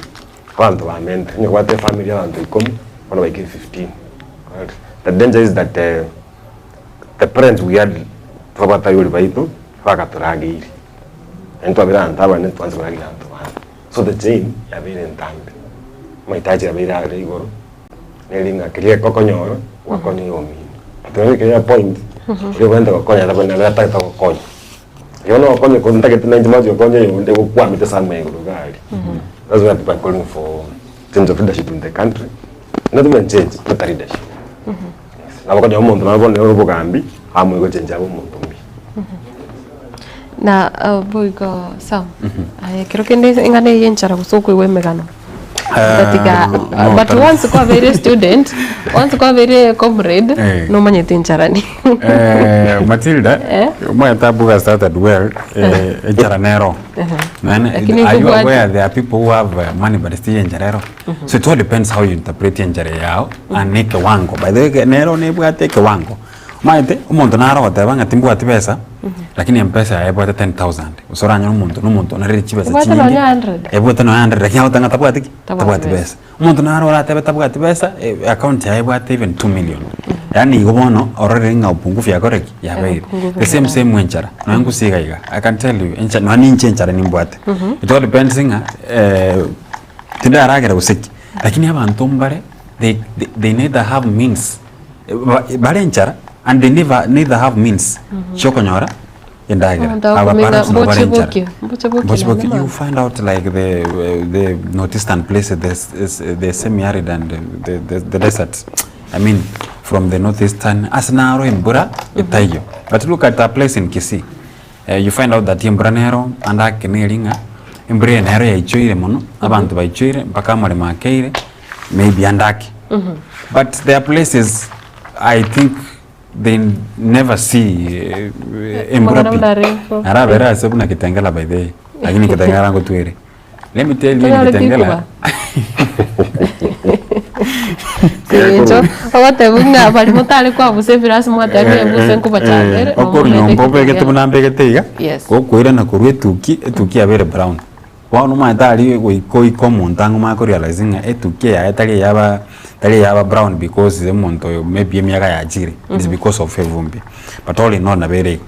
abanto bamente, onye kobwate efamiri ya abanto ikomi, bono baikire 15. Alright, the danger is that the parents we had twabwate abaibori baito, bagatorageire, naende twabera abanto abanene twansa korageria abanto bande. So the chain yabeire entambe, amahitaji abeire are igoro, neri ng'a keria okonyora, gwakonya oyomino. But onye kere point, oria obwenerete gokonya nabo atagete gokonya. Ekero nogokonya korwa ntagete nainche mache gokonya oyonde gokwamete somewhere igoro iga aria. That's why people are calling for change of leadership in the country. Not even change, better leadership. Yes. Nabo okonyora omonto nabo bono ore obogambi, amoe gochenja abe omonto omuya. Na boigo Sam, aye ekero kende eng'ana eye enchara gose okoigwa emegano. Tatiga no, but tari- once kwabeire student once kwabeire comrade Eh. nomanyete encharani Eh, Matilda, Eh? omanyete Abuga started well, eh, enchara nero. Man, Lakini are you kubwati- aware there are people who have uh, money but still enchara ero? So it all depends how you interpret enchara yao and ne kiwango. By the way, nero nebwate ekiwango. Omanyete, omonto naro ogoteba ng'a timbwati besa, lakini mpesa yaye ebwate 10,000. Gose oranyore omonto na omonto onarire chibesa Ebwate chinyinge. nonya 100. Ebwate nonya 100 lakini agoteba ng'a tabwati ki? Tabwati Tabwati besa. besa. Omonto naro oratebe tabwati besa, account yaye ebwate even 2 million. Yaani igo bono ororire ng'a upungufu yakore ki? Yabeire. Upungufu The same same enchara, nonya ngusia iga iga, I can tell you encha nonya ninche enchara nimbwate. It all depends ng'a tindaragera gose ki, lakini abanto mbare they they neither have means, bare enchara and they never neither have means chiokonyora endagera. Omonto Our akomenya parents nabo bare mboche enchara. bokie, mboche bokie Mboche naende bokie, you mambia. find out like the the northeastern places, the s- the semi-arid and the, the, the desert. I mean, from the northeastern, ase naro embura etaiyo. But look at a place in Kisii. Uh, you find out that embura nero ande ake neri ng'a embura eye nero yaichoire mono, abanto baichoire mpaka amoremo akeire, maybe ande ake. But there are places I think they never see embura Amang'ana pi. buna rainfall. Arabere ase buna Kitengela by the way. Lakini Kitengela ngotwere. Let me tell you in Tonyore Kitengela. Eng'encho ogoteba ng'a baria motare kwabusa ebirasi mwatebire ebuse nkobachandere Okorwa nyomba obegete buna mbegete iga, Yes. gokoirana korwa etuki, etuki yabeire brown. Bono omanyete aria goika oike omonto ang'e omanye korealize ng'a etuki yaye tari eyaba tari eyaba brown because omonto oyo maybe emiaka yachire, it's because of evumbi. But all in all nabo ere igo.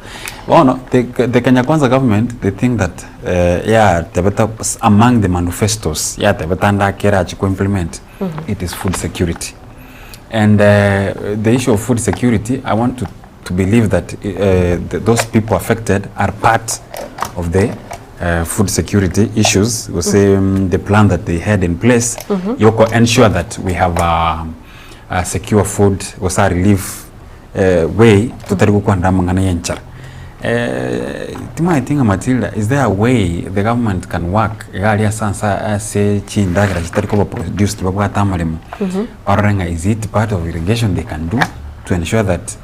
Bono the the Kenya Kwanza government they think that yatebete among the manifestos yatebete ande ake erache ko implement it is food security. And the issue of food security I want to to believe that those people affected are part of the food security issues gose the plan that they had in place yoko ensure that we have a, a secure food gose a relief way totari gokwanera amang'ana ya enchara. Timanyeti ng'a Matilda is there a way the government can work iga aria ase ansa ase chindagera chitari koba produced babwate amaremo barore ng'a is it part of irrigation they can do to ensure that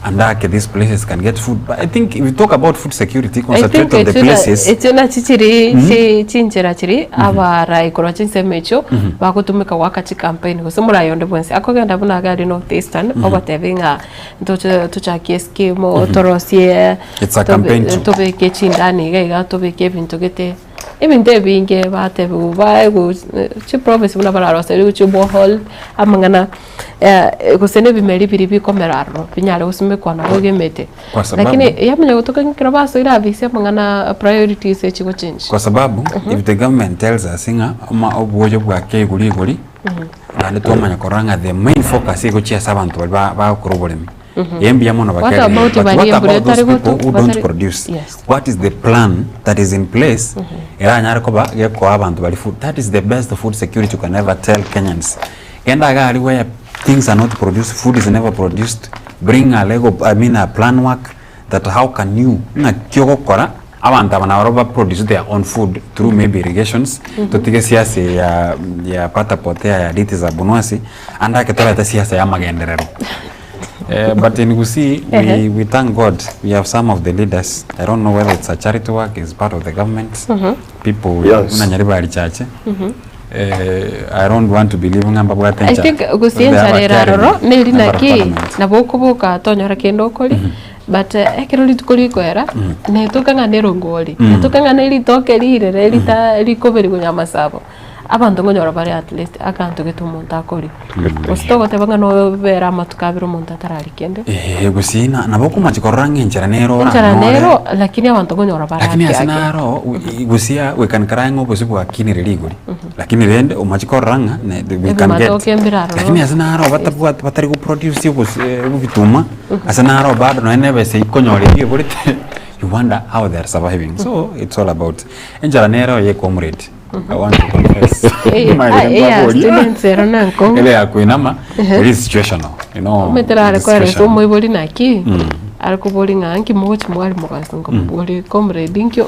andake these places can get food but I think if you talk about food security I concentrate think on the echio na- places echio nachi chiri chi- chinchera chiri abarai korwa chinsemo echio bagotumeka goaka chicampaign gose morai onde bwensi akogenda buna iga aria North Eastern ogotebi ng'a ntoche tochakie escheme torosie It's a campaign tool. tobeke chindani iga iga tobeke ebinto gete Ebinto ebinge batebiwa baegwe chiprovince buna bararoseriwe chiborehole, amang'ana gose na ebimeri biria bikomera aroro binyare gosimekwa nabo iga emete. Kwa sababu- Lakini yamanya gotoka ng'a ekero basoire afisi amang'ana priorities echigochange. Kwa sababu if the government tells us ng'a oma obwoyo bwake igoro igori naende twamanya korora ng'a the main focus egochia ase abanto baria ba- bagokora oboremi. Eye mbuya mono What bakerire. about But what baria embura about those etari people gotu- who don't batari- produce? Yes. What is the plan that is in place eranyare koba gekoa abanto baria food? That is the best food security you can ever tell Kenyans. Genda iga aria where things are not produced, food is never produced, bring a legal, I mean a plan work that how can you, ng'aki ogokora abanto aba nabarobwo ba produce their own food through maybe irrigations, totige siasa eye ya ya pata potea ya diti za Abunwasi, ande ake torete siasa ya amagenderero. Eh, but in Gusii, we, Ehe. we thank God we have some of the leaders. I don't know whether it's a charity work, it's part of the government. People, Yes. buna Nyaribari Chache. Eh, I don't want to believe ng'a mbabwate I enchara. think gose They have enchara a ere caring aroro neri member of naki parliament. nabo okoboka tonyora kende okori but eh, ekero rituko rikoera netoka ng'a nerongori netoka ng'a neritoke rirere rita rikoberigwa nyamasabo Abanto nkonyora bare at least aganto gete omonto akoria. Gose togoteba ng'a nobere amatuko abere omonto atararia kende. Eeh gose na nabo okomachi korora ng'a enchera nero Enchera oranyore. nero lakini abanto nkonyora bare Lakini ake ase ake. naro gose aa we can cry ng'a obosio bwakinire rigori. Lakini rende omache korora ng'a ne we can get. Ebimatoke mbire aroro. Lakini ase naro batabwati batari goproduce obosio ebituma, ase naro bado nonye na ebesa ekonyora eywo eborete, you wonder how they are surviving. So it's all about enchera nero eye comrade. I want to confess. Eh, My ah, eh, baboria. students ero nankong'u. Ele ya kuinama, it is situational, you know. Omanyete nare it is koeresa situational. omoibori naki, Mm. Are koboria ng'a nki mogochi mwari mogaso nkamobori comrade nki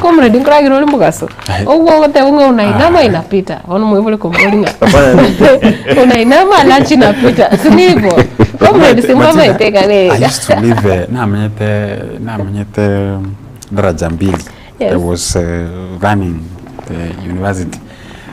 comrade nkoragera ore mogaso obwo ogoteba ng'a unainama inapita bono moibori komoboria ng'a unainama lunch inapita si ni hivyo comrade si mbamaete iga I iga used to live eh, namenyete namenyete daraja mbili I Yes. was uh, running the university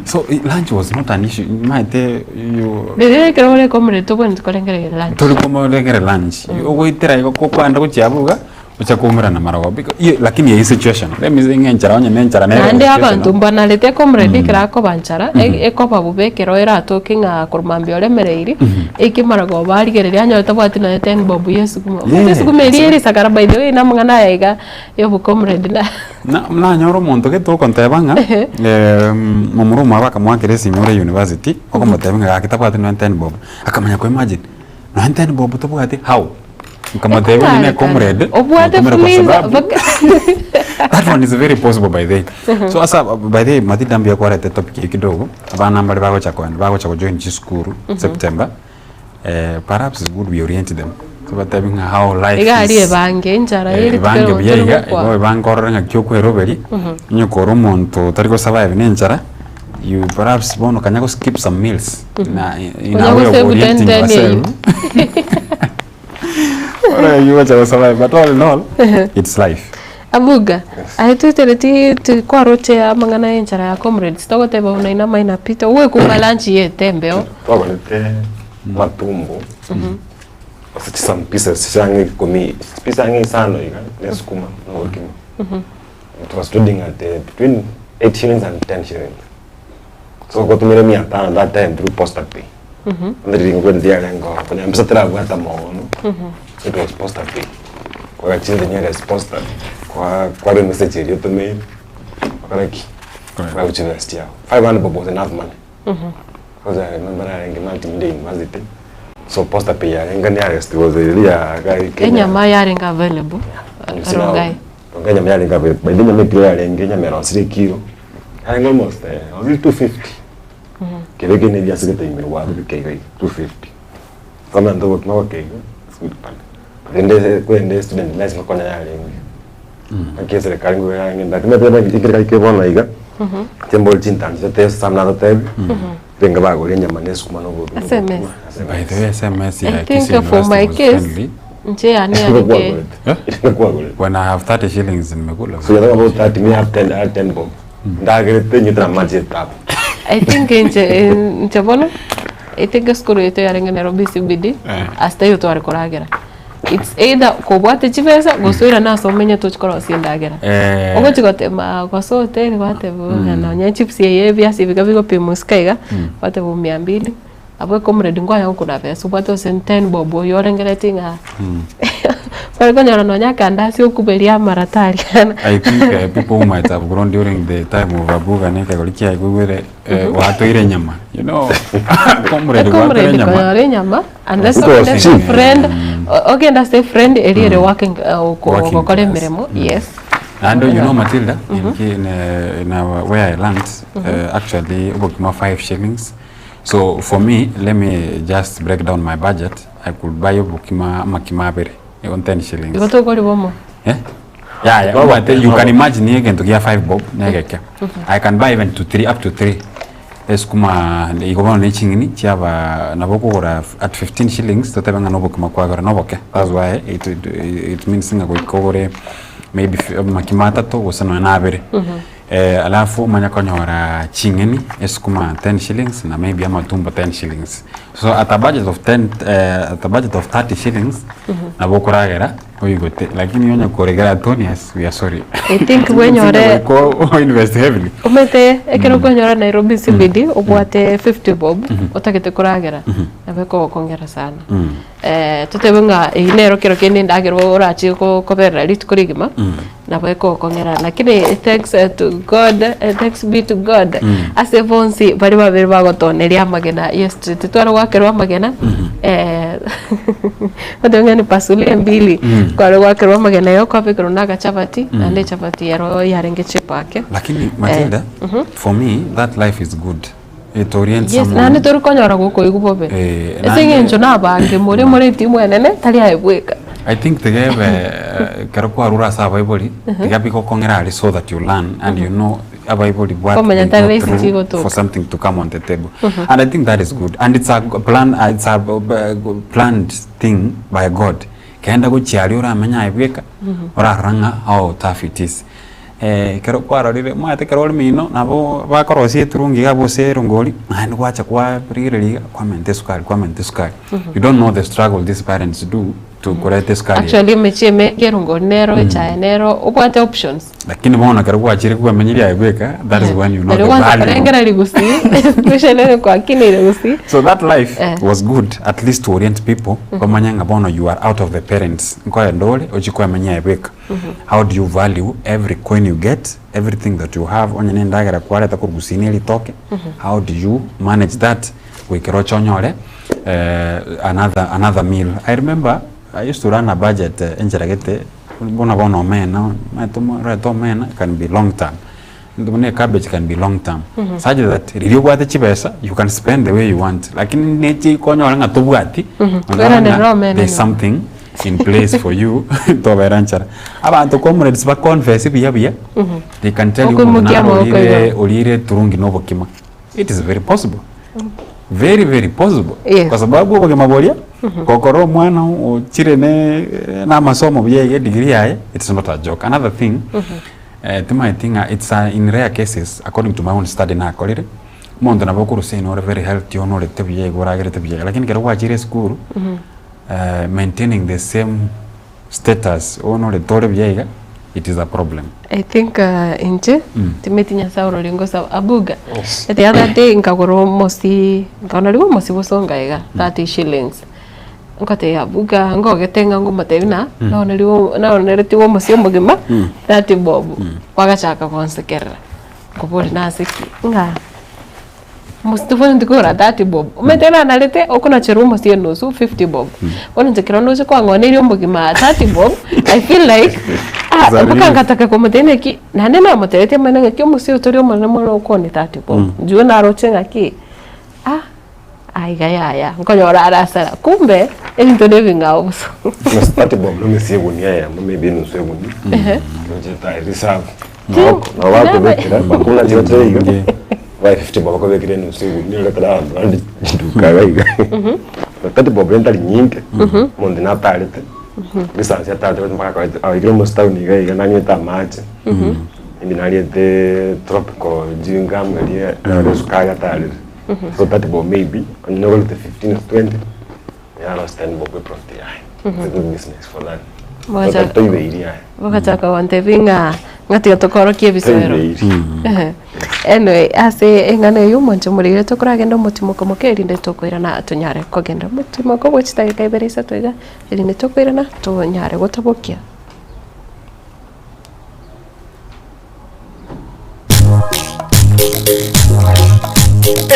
so eh, lunch was not an issue maete you Riria ekero ore comrade tobwenereti korengereria lunch tori komoregere lunch ogoitera igo kokwanda gochia abwo iga ocha koumerana marogoba Biko- iyo lakini eyio situation let me say ng'a enchara onye na enchara nere Naende situation abanto mbanarete comrade ekero akoba nchara, e- ekoba bobe ekero eratoke ng'a korwa mambia oremereiri, eke marogoba arigereria anyore tabwati nonye ten bob ya esukuma. Yeah, Omanyete esukuma eria ere risakara by the way na amang'ana aya iga ya obocomrade na Na nanyora omonto gete okonteba ng'a momura omwabo akamoakera esimi ore university, okomotebia ng'a gaki tabwati nonye ten bob, akamanya ko imagine nonye ten bob tobwati how? Nkamotebia onye ne comrade, Obwate nkomera kwa fuliza sababu mpaka that one is very possible by the way. So asa by the way Matilda mbuya kwareta etopic eye kidogo, abana mbare bagocha koenda bagocha gojoin chisukuru September, perhaps it's good we orient them tobatebi ng'a how life Iga aria is ebange enchara Eh, ere ebange tikero buya tore iga gokwa. igo ebange orore ng'aki okweroberia onye kore omonto otari gosurvive na enchara you perhaps bono kanya go skip some meals na in Onya a way of gosave ten orienting ten yourself eywo. Ore eywo gocha gosurvive but all in all it's life. Abuga, aye toitereti ti kwaroche amang'ana ya enchara ya comrades togoteba buna ina maina pi togoekumba lunch yete embeo. Twagorete matumbo ase chisam pieces chiang'e ikomi pieces ang'e isano iga na esukuma na obokima. It was trading at between 8 shillings and 10 shillings. So gotumire mia tano that time through posta pay. Ndiri ndiarenge ororo konya mpesa terabwata mono. It was posta pay. Kwagachi the nearest posta kwa kware message eria otomeire okore ki? Kwagochi vest yao. 500 bob was enough money. Because I remember narenge multimedia university. So posta pay yarenge nearest was eria ya Kenya. Enyama yarenge available Rongai. Rongai enyama yarenge available. By the way enyama ekiro yarenge enyama erosire ekiro yarenge almost eh, was it 250? Kebe kende ebiase gete ime gwatu bikeiga iga 250. Kwamanya obokima bokeiga it's good pale. Rende korende student life ngokonya yarenge. Naki eserekari ngobe yarenge lakini omanyete ekerikari kere bono iga, chimbori chintancho chiaye some nagotebi, renge bagora enyama na esukuma na obobe. SMS. By the way SMS I ya think Kisii for my University was case friendly. nche yane yarenge Eh? When I have 30 shillings nimekula. So you're talking about 30, me have 10, I have 10 bob. Ndagerete nyitira amache etabu. I think inche inche bono I think esukuru yaito yarenge Nairobi CBD Eh. ase taiyo tware koragera it's either kobwate chibesa gose oirane ase omenyete ochie korosia endagera Eh. ogochi gotema gose hoteli gwateba ng'a nonye chips eye ebiasi biga bigopimwa isiko iga gwateba mia mbili Abwo ecomrade nkonya gokuna besa obwate gose ten bob oywo orengeretie ng'a ore konyora nonya akandasi okuberia amarata aria. I think uh, people who might have grown during the time of Abuga ne kegori kiaye koigwere eh, gwatoire enyama you know comrade gwatoire Ecomrade enyama konyora enyama unless It was ogende ase cheap. friend o- ogende ase friend eria ere working Working gokora class. emeremo yes. And you know Matilda, in, in, in our, where I learned, uh, actually obokima 5 shillings So for me let me just break down my budget I could buy obokima amakima abere on 10 shillings. Igo tokori bomo. Eh? Yeah, yeah. But you can imagine egento gia 5 bob negeke. I can buy even to 3 up to 3. Esukuma igo bono ne ching'eni chiaba nabo okogora at 15 shillings totebe ng'a nobokima kwagora noboke. That's why it, it, it means ng'a goika ogore maybe amakima atato gose nonya na abere. Alafu omanye konyora ching'eni esukuma 10 shillings na maybe amatumbo 10 shillings so at a budget of 10 at a budget of 30 shillings nabo okoragera oigote lakini onye koregera Antonius we are sorry I think bwenyore o invest heavily omanyete ekero okonyora Nairobi CBD obwate 50 bob otagete koragera nabo ekogokongera sana. Totebe ng'a eyio nero kero kende endagera orache koberera rituko rigima, nabo egokong'era lakini thanks to God, thanks be to God, ase bonsi baria babere bagotoneria amagena ye street tware goakerwa amagena otebe ng'a nipasulie mbili, kware goakerwa amagena igo kwabekerwa na agachabati, naende echabati ero yarenge cheap ake. Lakini Matilda, for me that life is good. It orients Yes, someone. naende tori konyora gokoigwa bobe. Eh, Ase naende- eng'encho nabange more more etimu enene tari aye bweka. I think tiga ebe eh, ekero kwarure ase abaibori tiga bigokong'era aria so that you learn and you know abaibori what Komanya they tari go rahisi through chigotoka. for something to come on the table. And I think that is good. And it's a plan, it's a planned thing by God. Kenda gochia aria oramenye aye bweka, orarora ng'a how tough it is. Ekero kwarorire, omanyete ekero ore mino, nabo bakorosia eturungi iga gose erongori, naende gwacha kwarigereria iga, kwamenta esukari, kwamenta esukari. You don't know the struggle these parents do to koreta esukari eye. Actually emechie emenge erongori nero, echae nero, obwate options. Lakini bono ekero gwachire kwamenyirie aye bweka, that is when you know Nari the gwansa value. korengereria gusii, especially onye kwakineire gusii. So that life Eh. was good at least to orient people bamanye ng'a bono you are out of the parents nkoenda ore ochie kwemenya aye bweka. How do you value every coin you get, everything that you have onye na endagera kwareta korwa gusii na eritoke, how do you manage that goikera oche onyore another another meal. I remember I used to run a budget enchera gete buna bono omena omanyete orete omena can be long term, buna ecabbage can be long term such that riria obwate chibesa you can spend the way you want lakini nechi konyora ng'a tobwati onyore ng'a there is something in place for you tobera nchara. Abanto comrades ba confess buya buya they can tell you omonto Okoimokia naro amaboko orire igoro. orire eturungi na obokima it is very possible very very possible Yes. kwa sababu obogima boria gokora omwana ochire ne na amasomo buya iga edegree yaye it's not a joke. Another thing timaeti ng'a it's a in rare cases according to my own study nakorire, omonto nabo okorusia ime ore very healthy onorete buya iga oragerete buya iga lakini ekero gwachire esukuru maintaining the same status onorete ore buya iga it is a problem. I think inche timeti Nyasaye orori ngosaba abuga the other day nkagora omosi nkaona riria omosi bosonga iga 30 shillings ngotebia abuga ngogete ng'a ngomotebia ng'a naoneriwe naoneretiwe omosi omogima 30 bob kwagachaka gonsekerera nkoboria nase ki ng'a Omosie tobwenereti kogora 30 bob, omanyete nanarete okonacherwa omosie enusu 50 bob. Bono inche ekero ndoche kwang'oneria omogima 30 bob, I feel like ah It's a mpaka relief. ngataka komotebia naki, naende namotebetie amang'ana ng'aki omosie oyo tori omonene mono okoonia 30 bob. Inchuo naroche ng'aki ah aiga yaya, nkonyora are asara, kumbe ebinto na ebing'ao bosa. Nusu 30 bob nomesie egunia eyemo maybe enusu egunia, Ehe. nocheta reserve. Nabo bakobekera bakuna chigocha iga bae 50 bob bakobekera enusu egunia oretera abanto bande chinduka iga iga. 30 bob rende tari nyinge omonto natarete risansi atarete mpaka akoete aikire omosi town iga iga nanyete amache maybe nariete tropical chewing gum eria naro esukari atarire so 30 bob maybe onye nogorete 15 gose 20 yaro 10 bob eprofit yaye. It's a good business for that. Mocha- Toibeiri aye. Bagachaka gontebia ng'a ng'a tiga tokorokie ebisoero. Toibeiri. Ehe. Anyway, ase eng'ana eywo omonche omoriri tokoragenda omotimoko moke erinde tokoirana tonyare kogenda omotimoko bwe chidakika ibere isato iga erinde tokoirana tonyare gotobokia.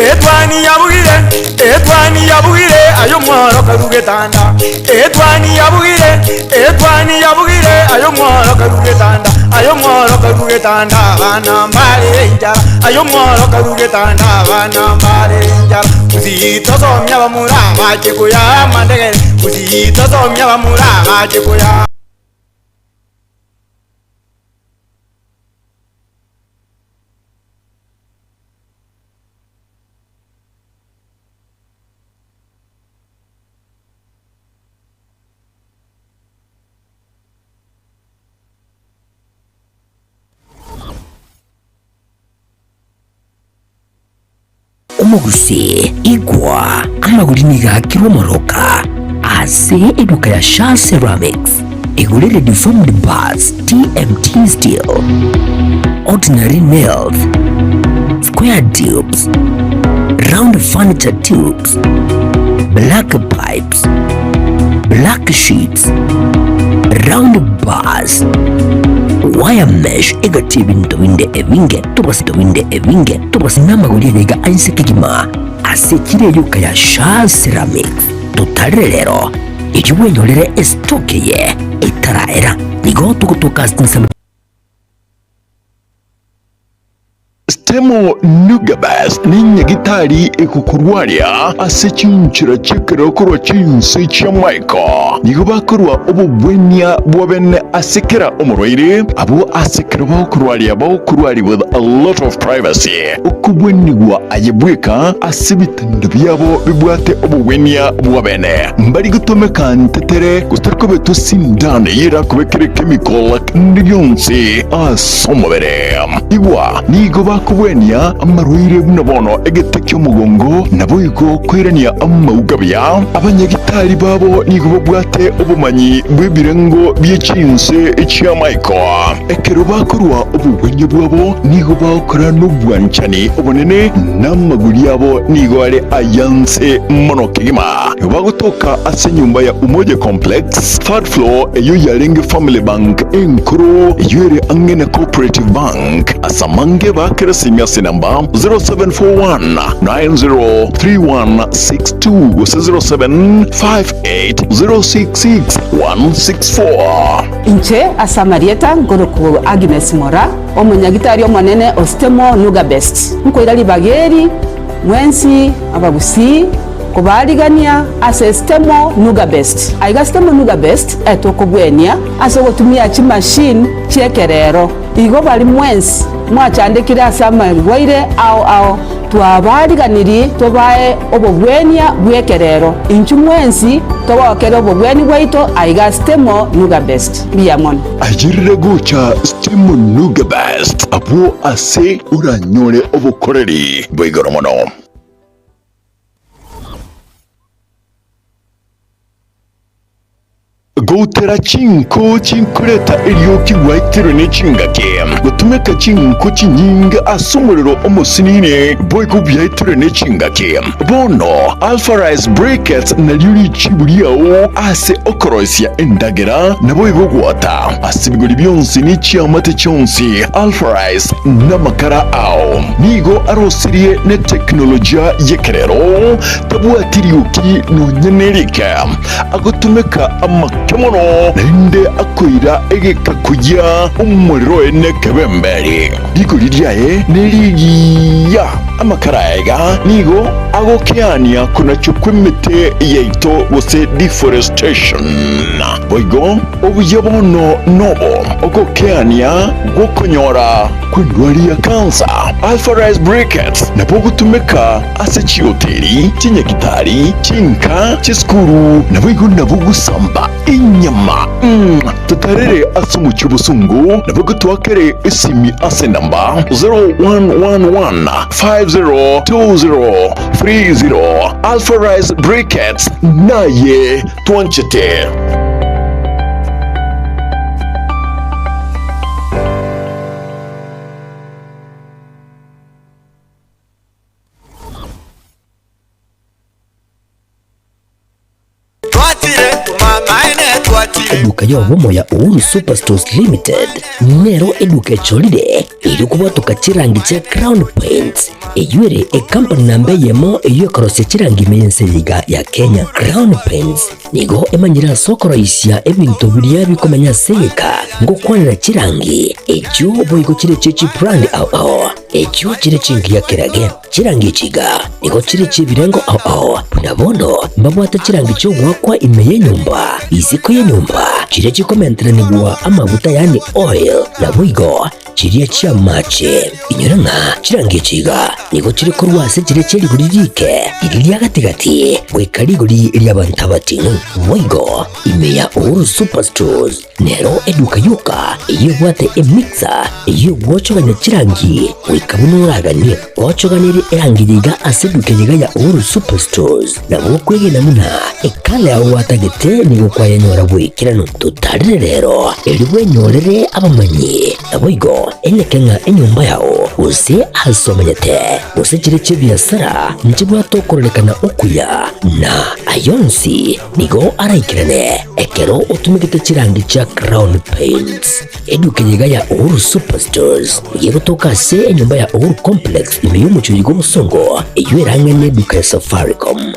Etwani yabugire, etwani yabugire, aye omworo karue getanda. Etwani yabugire, etwani yabugire, aye omworo karue getanda. Aye omworo karue getanda, abana mbare enchara. Aye omworo karue getanda, abana mbare enchara. Gusii tosomia abamura bache koyaa amandegere, gusii tosomia abamura bache koyaa. Omogusii, igwa, amagori nigo aakirwe omoroka ase eduka ya Shaa Ceramics. Igorere deformed bars, TMT steel, ordinary nails, square tubes, round furniture tubes, black pipes, black sheets, round bars, wire mesh egati ebinto binde ebinge tobase binde ebinge tobase namagori ayaiga ainse kegima ase echiro eyoka ya Shaa Ceramics. Totarere rero erio bwenyorere estock eye etaraera. Nigo togotoka ase chinsemo. Stemo Nugabes nenyagitari egokorwaria ase chinchera chi'ekerero korwa chinse chi'amaiko. Nigo bakorua obogwenia bwa bene ase kera omorwaire, abwo ase ekero bagokorwaria bagokorwaria with a lot of privacy. Okogwenigwa aye bweka ase ebitanda biabo bibwate obogwenia bwa bene. Mbari gotomeka ntetere gose tari kobetwa sindano eyio erakobekere chemical kende gionsi ase omobere. Igwa, nigo bakogwenia amarwaire buna bono egete ki'omogongo, naboigo koirania amauga buya. Abanyagitari babo nigo babwate obomanyi bw'ebirengo bie chinse chi'amaiko. Ekero bakorua obogwenia bwabo nigo bagokora nobwanchani obonene, na amaguri abo nigo are ayanse mono kegima. Nigo bagotoka ase enyomba ya Umoja Complex, third floor, eyio yarenge Family Bank enkoro, eyio ere ang'e na Cooperative Bank. Ase amange baakere esimi ase enamba 0741 903162 gose 0758 066 164. Inche ase amarieta nkorokwa Agnes Mora, omonyagitari omonene o Stemo Nugabest. Nkoira ribaga eri mwensi abagusii kobaarigania ase Stemo Nugabest. Aiga Stemo Nugabest etokobwenia ase ogotumia chimachine chi'ekerero. Igo baria mwensi mwachandekire ase amarwaire ao ao, twabaariganirie tobae obobwenia bw'ekerero. Inchuo mwensi togokere obobweni bwaito aiga Stemo Nuga Best. Mbuya mono. Ayerire gocha Stemo Nuga Best abwo ase oranyore obokoreri bwa igoro mono. Goutera chinko chinkoreta erioki gwaitirwe ne chingaki, gotumeka chinko chinyinge ase omorero omosinini boigo biaitirwe ne chingaki. Bono Alpha Rice Briquettes nario richibu riao ase okoroisia endagera naboigo gwota ase ebigori bionsi ne chiamate chionsi. Alpha Rice namakara ao nigo arosirie ne teknolojia y'ekerero, tabwati rioki nonya nerike. Agotumeka amake mono, naende akoira egeka koyia omorero oye nekebemberi. Rigori riaye nerigiya. Amakara aya iga nigo agokeania konachwa kw'emete yaito gose deforestation. Boigo obuya bono nobo ogokeania gw'okonyora kw'endwari ya kansa. Alpha Rice Briquettes nabo ogotumeka ase chihoteli, chinyagitari, chinka, chisukuru, naboigo nabo gosamba enyama. Totarere ase omochie obosongo, naboigo toakere esimi ase enamba 0111 5020 30. Alpha Rice Briquettes, naye twanchete. Eduka y'obomo ya Uhuru Superstores Limited nero eduka echorire erio kobwatoka chirangi chia Crown Paints eyio ere ekampani namba eyemo eyio ekorosia chirangi ime y'ense eye iga ya Kenya. Crown Paints nigo emanyire ase okoroisia ebinto biria bikomenya ase egeka ngokwanera chirangi echio boigo chire chie chibrand ao ao echio chire chingiya kerage. Chirangi echi iga nigo chire chi'ebirengo ao ao, buna bono mbabwate chirangi chi'ogoakwa ime y'enyomba, isiko y'enyomba, chiria chikomenteranigwa amaguta yaani oil, naboigo chiria chi'amache. Inyora ng'a chirangi echi iga nigo chire korwa ase chiria chie rigori riike, riria ria gati-gati, goika rigori ri'abanto abating'u. Boigo ime ya Uhuru Superstores Nero eduka yoka eyio ebwate emixer eyio egwochogania chirangi goika buna oraganie. Gochoganerie erangi eye iga ase eduka eye iga ya Uhuru Superstores nabo okwegena buna ekala yao gwatagete nigo kwayenyora bw'ekeranu. Totarere rero erio bwenyorere abamanyi naboigo enyeke ng'a enyomba yao gose ase omenyete gose chire chi'ebiasara nchibwate okororekana okuya na ayonsi Nigo araikerane ekero otumegete chirangi chia Crown Paints. Eduka eye iga ya Uhuru Superstores nigo egotoka ase enyomba ya Uhuru Complex ime y'omochie oyo bw'obosongo eyio erang'ane eduka ya Safaricom.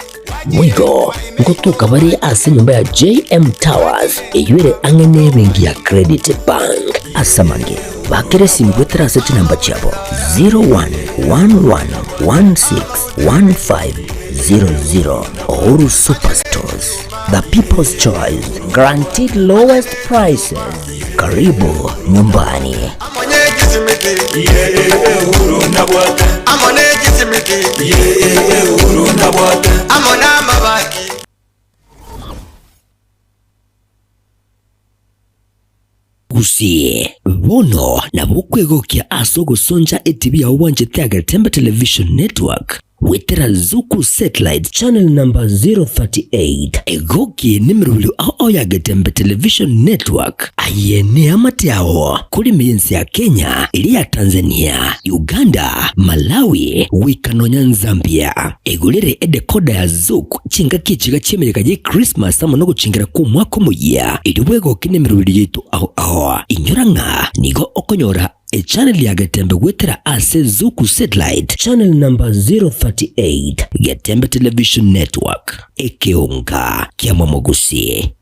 Boigo ngotoka bare ase enyomba ya JM Towers eyio ere ang'e n'ebenki ya Credit Bank. Ase amange. Bakera esimi goetera ase chinamba chiabo 0111161500. Uhuru Superstores, the people's choice, guaranteed lowest prices. Karibu nyumbani. Gusii, bono nabo okwegokia ase ogosoncha etibi yao bwanchete ya Getembe Television Network goetera Zuku Satellite channel number 038. Egoki nemerobio ao ao ya Getembe Television Network. Aye neamate ao kore ime y'ense ya Kenya, eria ya Tanzania, Uganda, Malawi, goika nonya Nzambia. Egorere edekoda ya Zuku chingaki echiga chi'emeyega ye Christmas amo nogochingera kw'omwaka omoyia, erio bwegoke nemeroberi yaito ao ao. Inyora ng'a nigo okonyora echannel ya Getembe goetera ase Zuku Satellite channel number 038, Getembe Television Network, ekeonga kia Mwamogusi.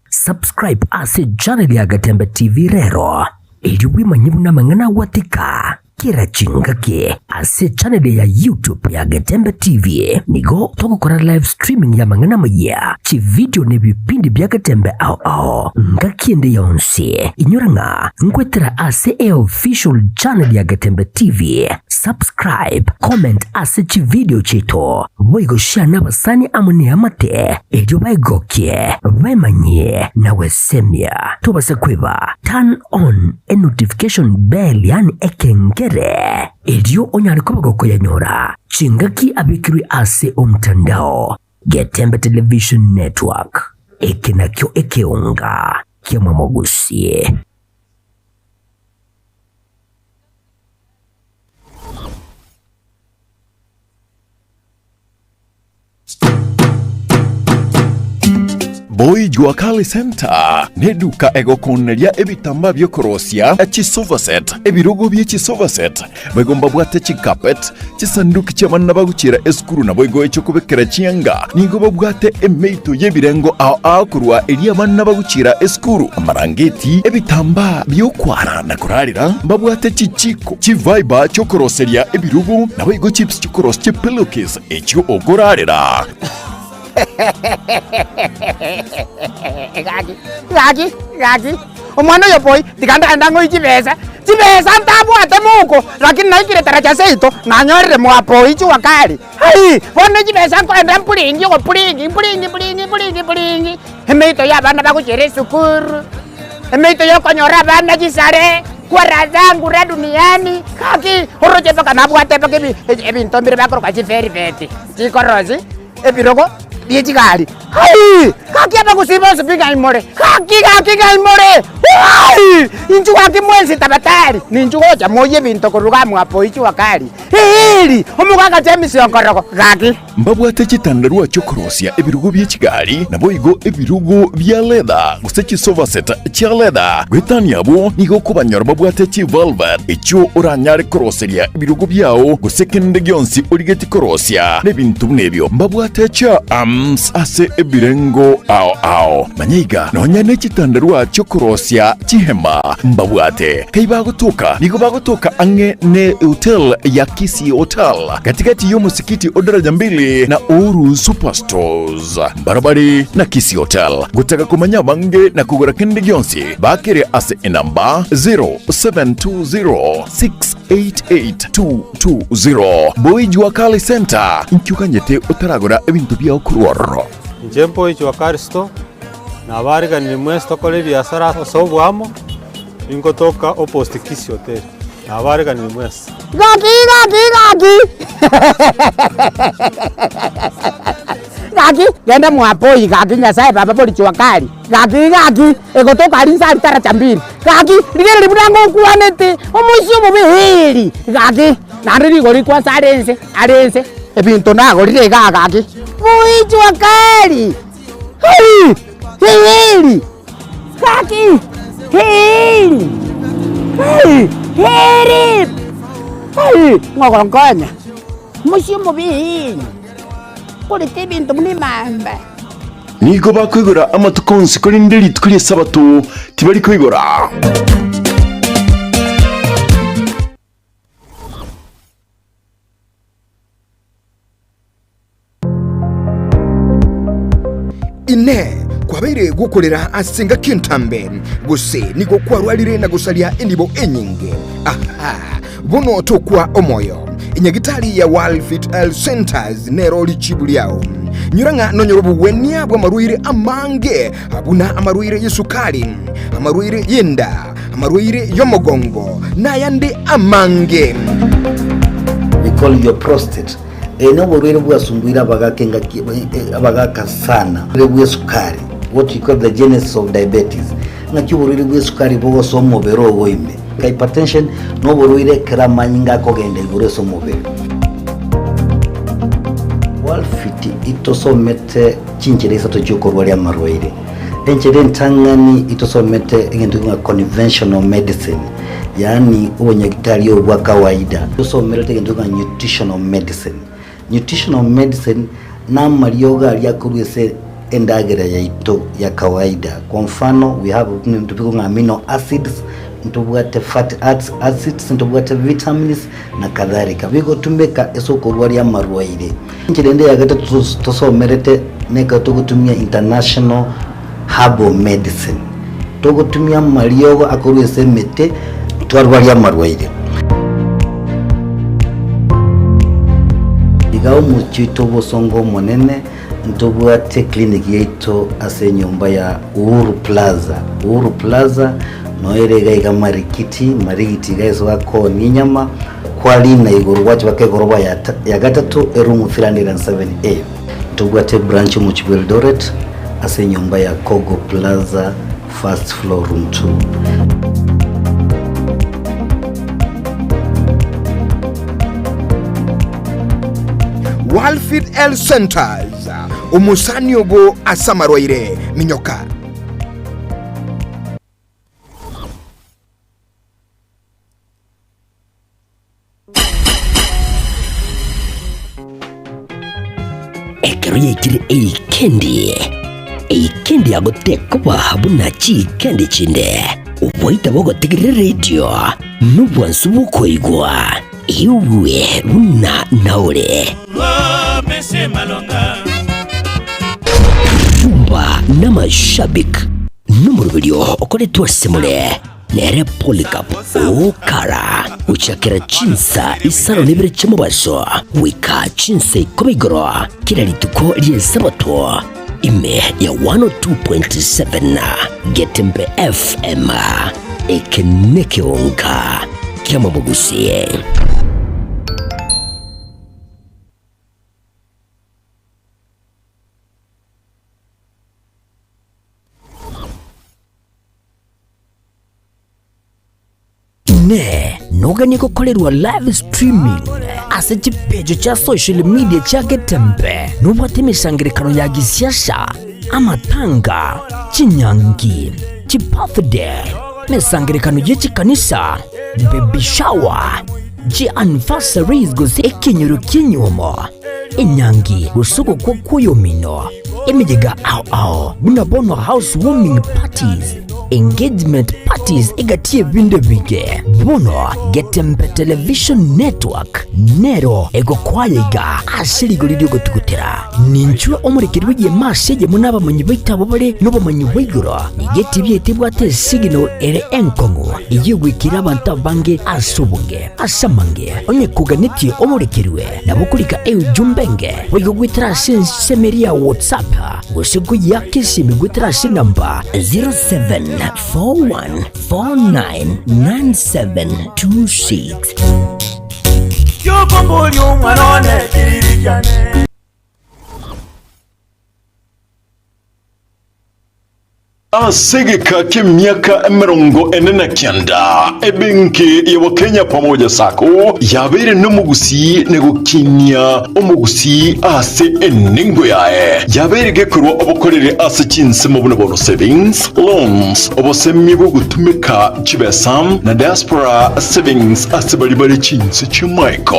Subscribe ase channel ya Gatembe TV rero, erio bwemanye buna amang'ana agwatika kera chingaki ase channel ya YouTube ya Getembe TV. Nigo togokora live streaming y'amang'ana amayia, chividio na ebipindi bia Getembe ao ao ngaki ende yonsi. Inyora ng'a nkwetera ase eofficial channel ya Getembe TV. Subscribe, comment ase chividio chiaito, boigo share nabasani amo neamate, erio baegokie, baemanyie na gwesemia. Tobasa kweba, turn on e notification bell yaani ekengere, erio onyare koba gokoyanyora chingaki abekirwe ase omtandao. Getembe Television Network, eke nakio ekeonga ki'Omwamogusie. Boy Jua Kali Center neduka egokoneria ebitambaa biokorosia chisofa set, ebirogo bie chisofa set, boigo mbabwate chicarpet, chisanduki chi'abana bagochiera esukuru naboigo echiokobekera chianga. Nigo babwate emeito y'ebirengo ao ao korwa eria abana bagochiera esukuru, amarangeti, ebitambaa bi'okwara na korarera, mbabwate chichiko, chiviber chi'okoroseria ebirogo, naboigo chips chi'okorosia chipillowcase echio okorarera. Gaki, gaki, gaki, omwana oyo boy, tiga ndagenda ng'oe chibesa, chibesa ntabwate mouko, lakini naikire taracha seito, nanyorire mwa boy jua kali, aii, bono chibesa nkoenda mpuringi ogopuringi mpuringi mpuringi mpuringi mpuringi, emeito ya abana bagochiera esukuru, emeito ya okonyora abana chisare, kwa raha zangu ra duniani, gaki, oroche mpaka nabwate mpaka ebi ebinto mbire bakoroka chivelvet, chikorosi. Ebirogo bie chigari. Hai! Gaki abagusii bonsi pi ng'ai more? Gaki gaki ng'ai more? Hai! Inchuo gaki mwensi tabatari, ninchu gocha moyie ebinto korwa iga mwapo inchuo kari. Eeri! Omogaka James Onkorogo, gaki. Mbabwate chitandarua chi'okorosia ebirogo bie chigari, naboigo ebirogo bia leather, gose chisofa set chia leather. Goetania abwo, nigo okobanyora babwate chivelvet, echio oranyare koroseria ebirogo biao, gose kende gionsi origetie korosia, na ebinto buna ebio. Mbabwate chiarms ase ebirengo ao ao. Manya iga, nonya ne chitandarua chi'okorosia chihema mbabwate. Kai bagotoka, nigo bagotoka ang'e ne hotel ya Kisii Hotel, gatigati y'omosikiti o Daraja Mbili na Uhuru Superstores, mbarabare na Kisii Hotel. Gotaka komanya abange na kogora kende gionsi, bakere ase enamba 0720688220. Boy Jua Kali Center, inki oganyete otaragora ebinto biao korwa ororo? Inche Mboy Jua Kali Store, nabariganirie mwensi tokore ebiasara ase oboamo, ningotoka opposite Kisii Hotel, nabariganirie mwensi. Gaki gaki gaki gaki genda mwapoi gaki Nyasaye baba bori jua kali gaki gaki egotoka aria inse aria taracha mbili gaki rigereria buna ngokwanete omoisia omobe eeri gaki naende rigori kwanza are inse are inse ebinto nagorire igaa gaki boi jua kali hai eeri. Gaki! Heri! Heri! Heri! Hai! Ng'ogonkonya. Mochie omobe, korete ebinto buna emamba. Nigo bakoigora amatuko onsi, korende rituko ri'Esabato tibari koigora. Inee! Kwabeire gokorera ase engaki entambe, gose nigo kwarwarire na gosaria enibo enyinge? Aha! Bono tokwa omoyo. Enyagitari ya World Fit Health Centers nero richibu riao. Nyora ng'a nonyore obogwenia bw'amarwaire amange buna amarwaire y'esukari, amarwaire y'enda, amarwaire y'omogongo, na ayande amange. We call your prostate. Eye noborwaire bwasumbuire abagaka engaki abagaka sana. Oborwaire bw'esukari, what we call the genesis of diabetes. Ng'aki oborwaire bw'esukari bogosoa omobere ogo ime. Hypertension noborwaire ekero amanyinga akogenda igoro ase omobere. Walfit itosomete chinchera isato chiokorwaria amarwaire. Enchera entang'ani itosomete egento ng'a conventional medicine, yaani obonyagitari obo bwa kawaida. Tosomerete egento ng'a nutritional medicine. Nutritional medicine namariogo aria akorwa ase endagera yaito ya kawaida. Kwa mfano we have ebinto bikong'a amino acids, ntobwate fatty acids, ntobwate vitamins na kadhalika. Bigotumeka ase okorwaria amarwaire. Enchera ende ya gatato tosomerete nekero togotumia international herbal medicine. Togotumia amariogo akorwa ase emete twarwaria amarwaire. Iga omochie oito obosongo omonene ntobwate clinic yaito ase enyomba ya Uhuru Plaza. Uhuru Plaza noyo ere iga iga Marikiti, Marigiti iga ase bakoonia enyama, kwarina igoro gwacha mpaka egoroba ya ya gatato eroom 307A. Ntobwate ebranch omochie bwa Eldoret ase enyomba ya Kogo Plaza first floor room 2. Walfid Health Centers, omosani ogo ase amarwaire, minyoka. Ekero yaikire eikendi, eikendi yagotekoba buna chiikendi chinde, oboita bogotegerera eredio nobwansu bw'okoigwa, igwe buna naore. Rumba n'amashabik nomoroberio okoretwe ase more. Nere Polycarp okara gochakera chinsa isano na ibere chi'omobaso goika chinsa ikomi igoro kera rituko ri'Esabato, ime ya 102.7 Getembe FM. Eke nekeonka ki'amabogusie. Inee! Noganie gokorerwa live streaming ase chipeji chia social media chia Getembe? Nobwate emesangererekano ya gisiasa, amatanga, chinyangi, chibirthday, emesangererekano ye chikanisa, baby shower, chianniversaries gose ekenyoro ki'enyuomo, enyangi gose ogokwa kw'oyomino, emeyega ao ao buna bono house warming parties, engagement parties egati y'ebinto ebinge. Bono Getembe Television Network nero egokoa iga ase rigori ri'ogotugutera. Ninchwe omorekeri bw'egeema ase eyemo n'abamanyi baito abwo bare nobomanyi bwa igoro. Nigo etibi yaito ebwate esignal ere enkong'u eyio egwikera abanto abange ase obonge. Ase amange, onye koganetie omorekerwe, nabo okorika eujumbe enge boigo goetera ase ensemo eria ya WhatsApp gose koyiaka esimi goetera ase enamba 0741499726. Giokomboria omwana one kiriri kiane. Ase egeka ki'emiaka 49, ebenki ya Wakenya Pamoja Sacco yabeire nomogusii na gokinia omogusii ase enengo yaye. Yabeire gekorwa obokoreri ase chinsemo buna bono savings, loans, obosemia bw'ogotumeka chibesa na diaspora savings ase baria bare chinse chi'amaiko.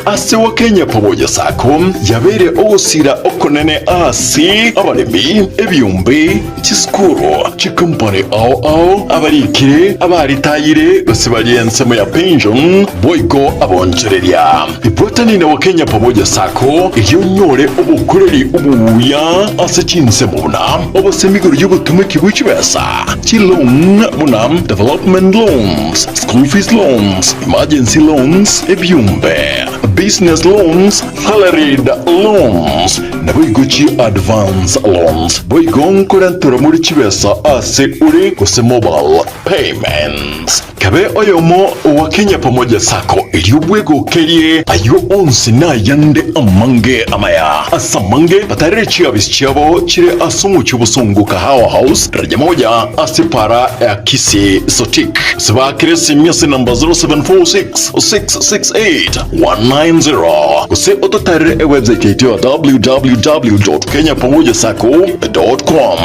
Ase Wakenya Pamoja Sacco yabeire ogosira okonene ase abaremi, ebiombe, Chisukuru, chikompani ao ao, abarikire, abaritayire, gose baria ensemo ya pension, boigo abonchoreria. Ibwatani na Wakenya Pamoja Sacco erio onyore obokoreri obuya ase chinsemo buna obosemi igoro y'obotumeki bwe chibesa, chiloan buna development loans, school fees loans, emergency loans, ebiombe, business loans, Salaried loans, naboigo chi advance loans, boigo nkorenterwa more chibesa ase ore gose mobile payments. Kabe oyomo owa Kenya Pamoja Sacco erio bwegokerie ayio onsi na ayande amange amaya. Ase amange batarere chiafisi chiabo chire ase omochie obosongo Kahawa House, daraja moja ase para ya Kisii Sotik. Gose baakere esimi ase namba 0746 668 190 gose ototarere ewebsite yaito ya www.kenyapamojasacco.com.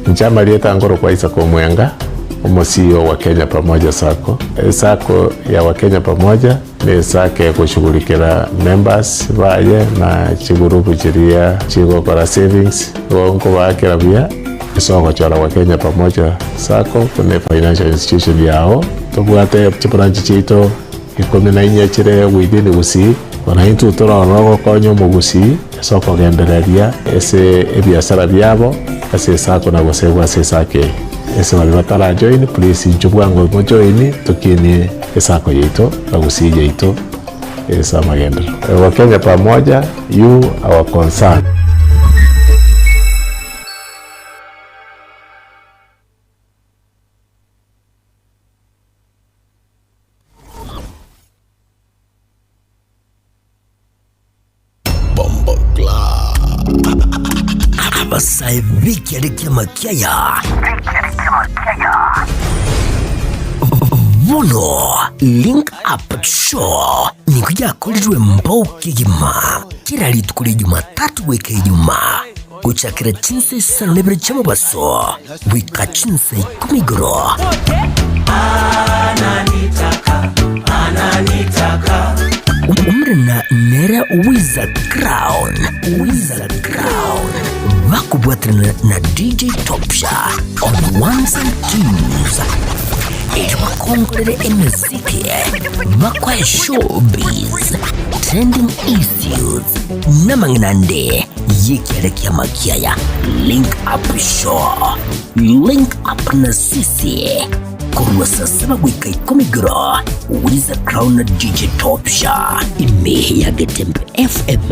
Inche amarieta nkorokwa Isaac Omwenga, omo CEO wa Kenya Pamoja Sacco. Esacco ya Wakenya Pamoja ne esacco egoshughulikera members baye na chigurupu chiria chigokora savings, igo nkobaakera buya ase ogochora Wakenya Pamoja Sacco buna efinancial institution yao. Tobwate chibranch chiaito 14 chire within Gusii, bono intwe torore ogokonya omogusii ase okogendereria ase ebiasara biabo ase esako na gosegwa ase esako eye. Ase baria batara join please inchuo bwango mojoini tokinie esako yaito na Gusii yaito ase amagenderero. Wakenya pamoja, you our concern. Abasae b'ekiare ki'amakiaya bono Link Up Show nigo yakorirwe mbao kegima kera rituko ria Jumatatu goika Ijumaa gochakera chinsa isano na ibere chi'omobaso goika chinsa ikomi igoro. Omorena nere Wiza Crown, Wiza Crown, bakobwaterana na DJ Topsha on ones and twos erio bakongorere emeziki bakoe showbiz trending issues namang'ina ande Y'ekiare ki'amakiaya, Link Up Show, Link Up na Sisi, korwa saa saba goika ikomi igoro, Wiza Crown na DJ Topsha, ime ya Getembe FM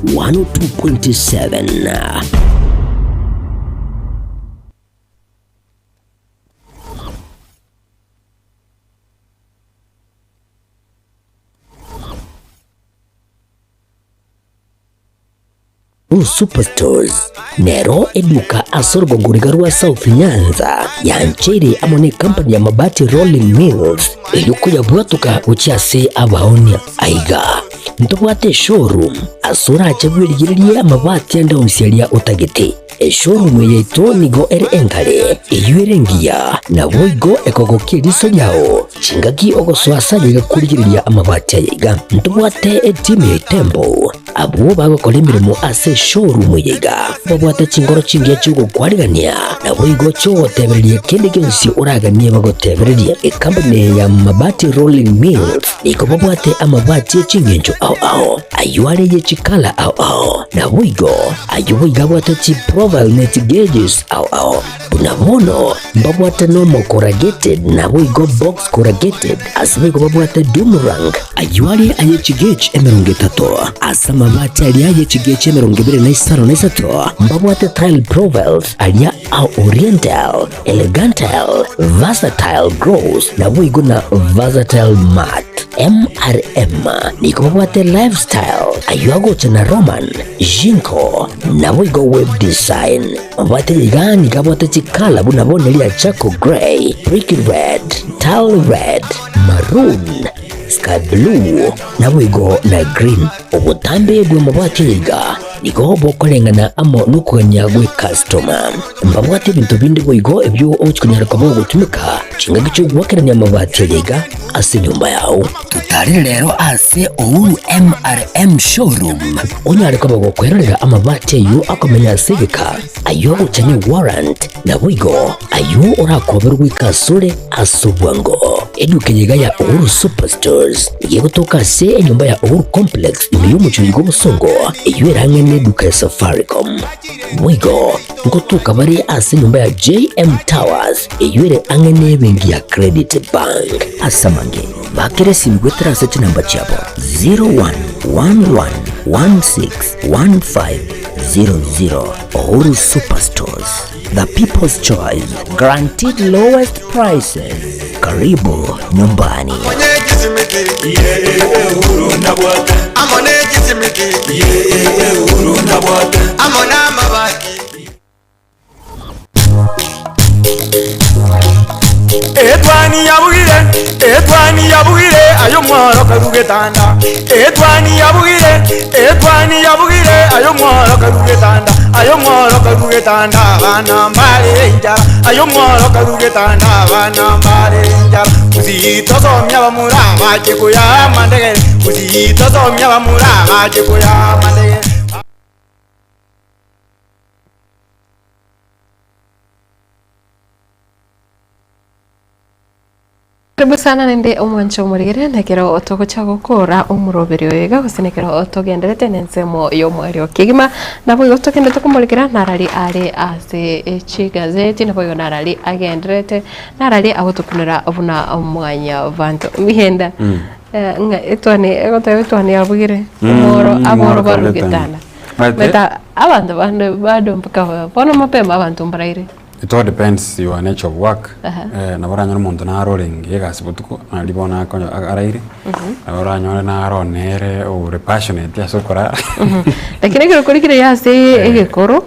102.7. Superstores nero eduka ase orogongo riga rwa South Nyanza yancheire amo ne company ya Mabati Rolling Mills erio koyabwatoka gochia ase abaonia. Aiga ntobwate eshowroom ase orache bwerigererie amabati ande onsi aria otagete. Eshowroom eye yaito nigo ere engare, eyio ere engiya, naboigo ekogokia eriso riao chingaki ogosoa ase aye iga korigereria amabati aya iga. Ntobwate etimu ya Itembo Abwo bagokora emeremo ase eshowroom eye iga babwate chinkoro chingiya chi'ogokwarigania, naboigo chi'ogotebereria kende gionsi oraganie bagotebererie. Ekampuni eye ya Mabati Rolling Mills nigo babwate amabati e chingencho ao ao, ayio are ye chikala ao ao, naboigo ayio boigo abwate chiprofile ne chigeges ao ao. Buna bono mbabwate normal corrugated naboigo box corrugated, ase boigo babwate doomerang, ayio are aye chigauge 30, ase amabati aria aye chigauge 23 mbabwate tile profiles aria a oriental, elegantal, versatile gross naboigo na versatile matte. MRM nigo babwate Lifestyle, ayio agocha na Roman, Jinko, naboigo Web Design. Mabwate iga nigo abwate chikala buna bono eria charcoal grey, brick red, tile red, maroon, sky blue, naboigo na green. Obotambe bw'amabwati aya iga nigo bokoreng'ana amo nokogania gw'ekastoma. Mbabwate ebinto binde boigo ebio ogochia konyara koba ogotumeka chingaki chi'ogoakerania amabati aya iga ase enyomba yao. Totarere rero ase Uhuru MRM Showroom onyare koba gokwerorera amabati ayio akomenya ase egeka, ayio agocha ne warrant, naboigo ayio orakoberwe goika asore ase obwango. Eduka eye iga ya Uhuru Superstores nigo egotoka ase enyomba ya Uhuru Complex ime y'omochie oyo bw'obosongo, eyio ere ang'e neduka ya Safaricom. Boigo ngotoka bare ase enyomba ya JM Towers eyio ere ang'e nebenki ya Credit Bank. Ase amange, bakera esimi goetera ase chinamba chiabo 0111161500. Uhuru Superstores, the people's choice, guaranteed lowest prices. Karibu nyumbani. Etwani yabugire, etwani yabugire, aye omworo karue getanda. Etwani yabugire, etwani yabugire, aye omworo karue getanda. Aye omworo karue getanda, abana mbare enchara. Aye omworo karue getanda, abana mbare enchara. Gusii tosomia abamura bache koya amandegere. Gusii tosomia abamura bache koya amandegere. Karibu sana naende omwancho omorigere nekero togocha gokora omoroberi oyo iga gose nekero togenderete nensemo y'omwario kegima naboigo togendete komorikera narari are ase chigazeti naboigo narari agenderete narari agotokunera buna mwanyabanto mihenda ng'a etwani egoteba etwani yabugire omoro aboro barugetana Omanyete abanto bande bado mpaka bono mapema abanto mbaraire. It all depends your nature of work. Aha. Eh, nabo oranyore omonto naro orenge egasi botuko, nari bono akonyo araire, nabo oranyore naro nere ore passionate ase okorara. Lakini ekero korikire ase egekoro,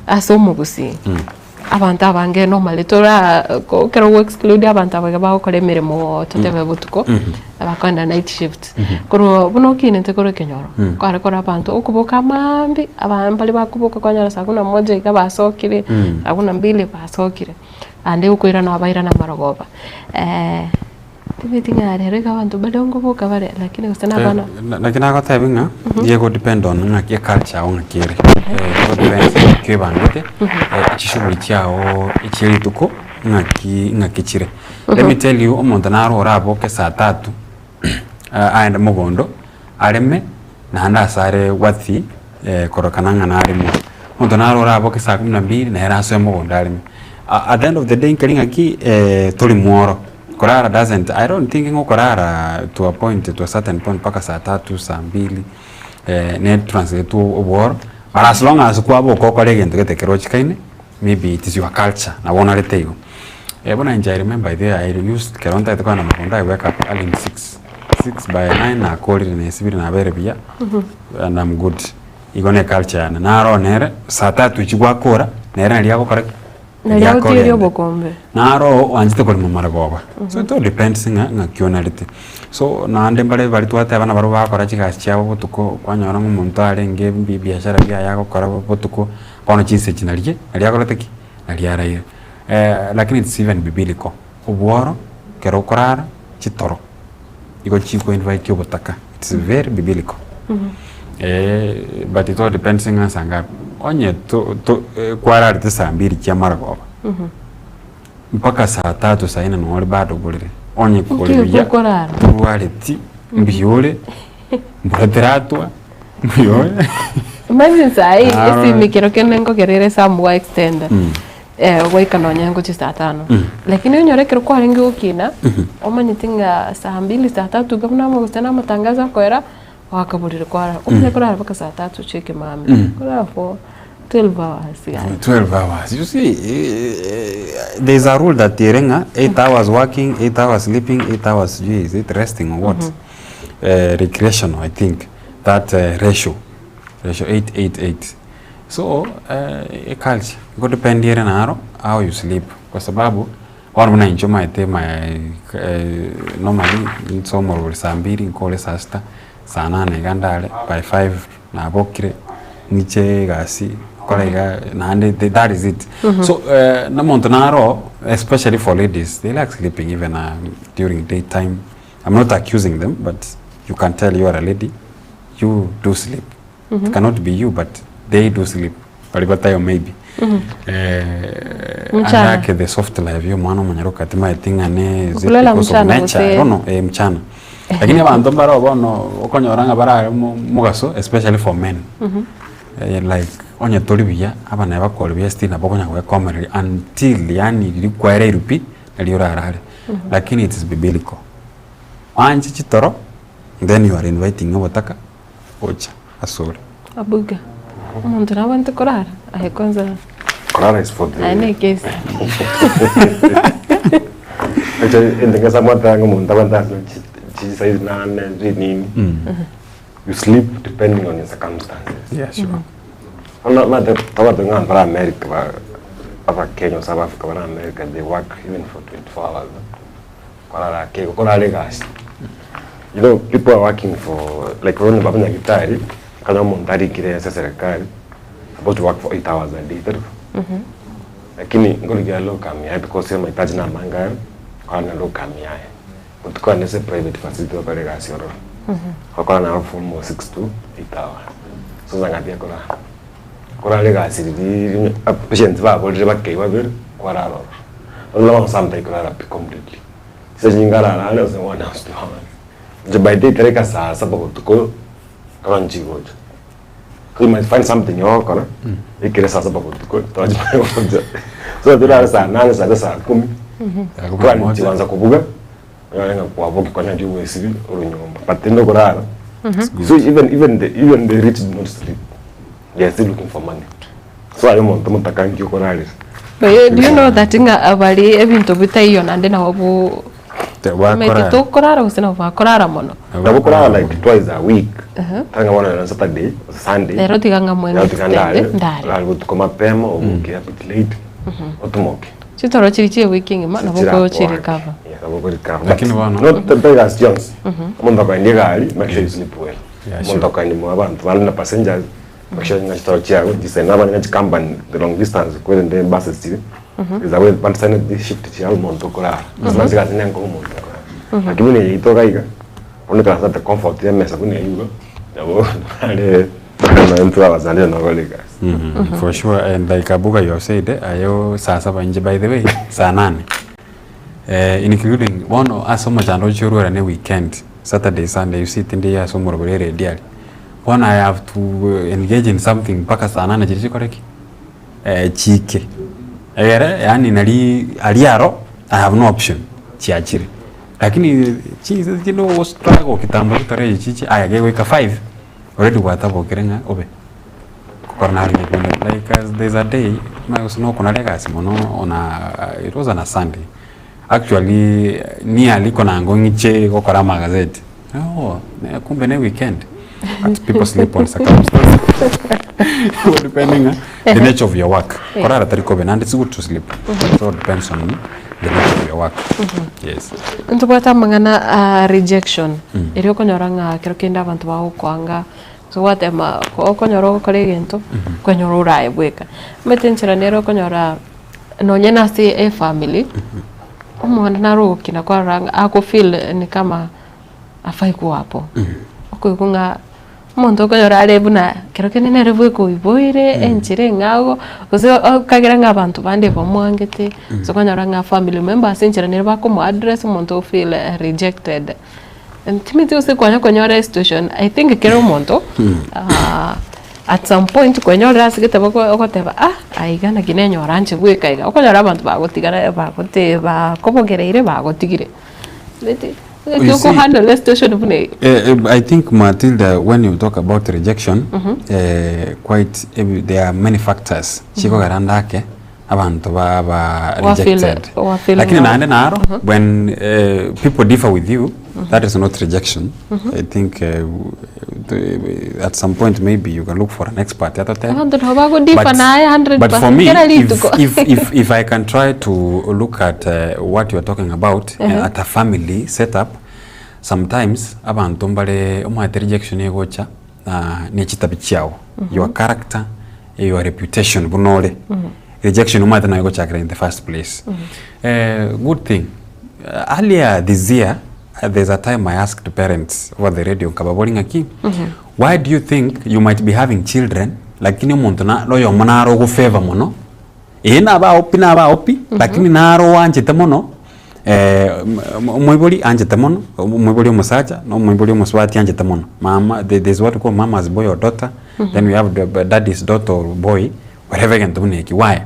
ase omogusii, Abanto abange normally tora ko ekero ogo exclude abanto aba iga bagokora emeremo totebe botuko, abakoenda night shift. Korwa buna okinete korwa ekenyoro, kware kora abanto okoboka maambia, aba mbare bakoboka kwanyora saa kumi na moja iga basokire, saa kumi na mbili basokire, naende okoirana bairana marogoba. Tibeti ng'a rero iga abanto mbare nkoboka bare lakini gose na abana. Naki nagotebia ng'a nigo ego depend on ng'aki eculture yao ng'aki ere. Ego depend ng'aki oebangete, chishughuli chiago echie rituko ng'aki ng'aki chire. Let me tell you omonto naro oraboke saa tatu aende mogondo areme naende ase are worthy korokana ng'a naremwa. Omonto naro oraboke saa kumi na mbili nere asoe mogondo areme. At the end of the day nkeri ng'aki tori mworo. Korara doesn't, I don't think ng'a okorara to a point, to a certain point mpaka saa tatu, saa mbili ne translate obworo, but as long as kwaboka okore egento gete kerochikaine, maybe it is your culture, nabo onarete igo. Bono inche I remember by the way I used ekero ntagete kogenda mogondo I wake up early in six, six by nine nakorire nesibire nabeire buya, and I'm good. Igo ne culture yane, naro nere saa tatu echi gwakora, nere nari agokora ki? Naria agotigeria obokombe. Naro oanchete korema marogoba. So it all depends ng'a ng'aki onarete. So naende mbare baria twateba nabarabwo bagokora chigasi chiabo botuko, kwanyora ng'a omonto arenge ebi ebiashara biaye agokora botuko, bono chinsa echi naria, naria akorete ki? Naria araire. Lakini it's even biblical, obworo ekero okorara, chitoro igo chiko invite obotaka, it's very biblical. But it all depends ng'a nsa ngapi, onye to to kwararete saa mbiri chia marogoba, mpaka saa tatu saa nne noo ore bado oborere, onye kore Nki buya, okorara? torwareti, mbuya ore, mbura teratwa, mbuya ore. Imagine sahi Ah. esimi kero kende nkogerere esamu gwa extend goika nonye ngochia saa tano lakini onyore ekero kwarenge gokina omanyete ng'a saa mbili saa tatu iga buna gose na amatangazo akoera Gwakaborire kwarara, omanye korara mpaka saa tatu chia ekemambia, korara for 12 hours yaani. 12 hours you see eh, there is a rule that ere ng'a 8 hours working 8 hours sleeping 8 hours sijui is it resting or what mm -hmm. Recreational I think that ratio, ratio 8 8 8 so eculture nko depend ere naro how you sleep kwa sababu bono buna inche omanyete my normally nsoma ororo saa mbiri nkore saa sita saa nane iga ndare by 5 nabokire ng'iche egasi nkore iga naende that is it. So na omonto naro especially for ladies they like sleeping even during day time I'm not accusing them but you can tell you are a lady you do sleep it cannot be you but they do sleep bari batayo maybe Mchana. andake the soft life ya omwana omonyaroka timaeti ng'a ne is it Kulala because of mchana nature I gose- don't know eh mchana lakini abanto mbaro bono okonyora ng'a barare mo- mogaso especially for men like onye tori buya abana bakore buya still nabo okonya goekomereria until yaani riria kwaereirwe pi nario orarare lakini it is biblical Oanche chitoro then you are inviting obotaka gocha asore. Abuga, omonto nabwenerete korara? Aye kwanza Korara is for the aye ne ekesi. Actually, ende ng'asa mwatanga omonto abwate ase chi- chi size nane rinini. You sleep depending on your circumstances. Yeah, sure. Bono omanyete tobwate ng'a abanto bare America ba abakenya gose abafrica bare America they work even for 24 hours. Korara ake igo korara egasi. You know people are working for like bono abanyagitari ekero omonto arikire ase eserekari supposed to work for 8 hours a day tari bo? Lakini nkorigia locum yaye because amahitaji na amange aro, korana locum yaye. Botuko ande ase private facility gokora egasi ororo. Gokora naro from 6 to 8 hours. So ng'aki akorara. Korara egasi riria patients baborire bakei babere, kwarara ororo. Bono bono sometimes korara pi completely. Chinsa chinge ararare gose one hours two hours. Inche by day tareka saa saba botuko, ekero nchigocha. You might find something ogokora, ekere saa saba botuko, tochimanye gocha. So torare saa nane saa tisa saa kumi, kwani chigoanza kobuga, onyore ng'a kwabokia konya rigoesibi ore nyomba. But rende okorara, so even even the even the rich do not sleep, they are still looking for money. So aye omonto omotaka nki okorarera? But you, do you know that ng'a bari ebinto bitaiyo naende nabo bo Bakora- Omanyete tokorara gose nabo bakorara mono. Nabo okorara like twice a week, tari ng'a bono nonye Saturday gose Sunday, Rero tiga ng'a mweng'e rero tiga ndare, extend, ndare. orare botuko mapema oboke a bit late, otomoke. Chitoro chiria chia ewiki engima nabo Chirakoa okochirecover. Yeah, nabo okorecover. Lakini But bono- not tari egasi chionsi, omonto akoendia egari, make sure you sleep well. Yeah, Omonto sure. akoendia mwa abanto bande na passengers, make sure ng'a chitoro chiago chisene abande ng'a chicompany the long distance kwerende ebuses chiria, is a way batisane shift chiabo omonto okorara. Ase chigasi ne enkong'u omonto okorara. Lakini buna eye yaito iga iga, bono ekaranse at the comfort ya emesa buna eywo igo, nabo nare nonye abasani nokore egasi. For sure and like Abuga you have said eh, aye saa saba inche by the way saa nane eh, including bono ase omochando oche orwere ne weekend Saturday Sunday you see tindi ase omoroboro eredio aria bono I have to engage in something mpaka saa nane chiria chikore ki? Eh, chiike egere yaani nari aria aro I have no option chiachire lakini chinse chinde ogostruggle kitambo chitore echi chiche aya kegoika 5 already gwatabokire ng'a obe gokora naro ebinto like as there's a day omanye gose nokonara egasi mono on a it was on a Sunday actually nearly konango ng'iche gokora amagazeti oh kumbe ne weekend but people sleep on circumstances depending ah, the nature of your work korara tari kobe naende it's good to sleep so depends on the nature of your work yes Ntobwate amang'ana a rejection, erio okonyora ng'a ekero kende abanto bagokoanga, gose gwatema okonyora ogokora egento, okonyora oraye bweka. Omanyete enchera nere okonyora nonye na ase efamily, omwana nare ogokina kwarora ng'a ago feel ni kama afai kuwa hapo. Okoigwa ng'a omonto okonyora are buna kero kende nere bweka oiboire enchera eng'ao, gose okagera ng'a abanto bande bamwangete, gose okonyora ng'a family members enchera nere bakomo address omonto o feel rejected. Timanyeti gose kwanya konyora esituation, I think kera omonto at some point kwenyorire ase getabo ogoteba ah aiga naki nenyora inche bweka iga, okonyora abanto bagotigana bagote bakobogereire bagotigire. Omanyete You see- oko handle esituation buna eywo. I think Matilda when you talk about rejection eh, quite there are many factors chikogera ande ake. Abanto baba Wa feel- rejected. wa feel Lakini ng'a- naende naro, when people differ with you, that is not rejection. I think at some point maybe you can look for an expert atotebie. Abanto nabo bago differ But- naye 100% But for me, kera if, rituko. if I can try to look at what you are talking about at a family setup, sometimes abanto mbare omanyete rejection egocha ne chitabi chiao, your character, your reputation buna ore. Rejection omanyete naye egochakera in the first place. Good thing, earlier this year, there's a time I asked parents over the radio nkababoria ng'aki, why do you think you might be having children lakini omonto na oyomo naro ogofavour mono, ee nabao pi nabao pi, lakini naro oanchete mono omoibori anchete mono, omoibori omosacha na omoibori omosubati anchete mono. Mama, there's what we call mama's boy or daughter, then we have the daddy's daughter or boy, whatever egento buna eki, why?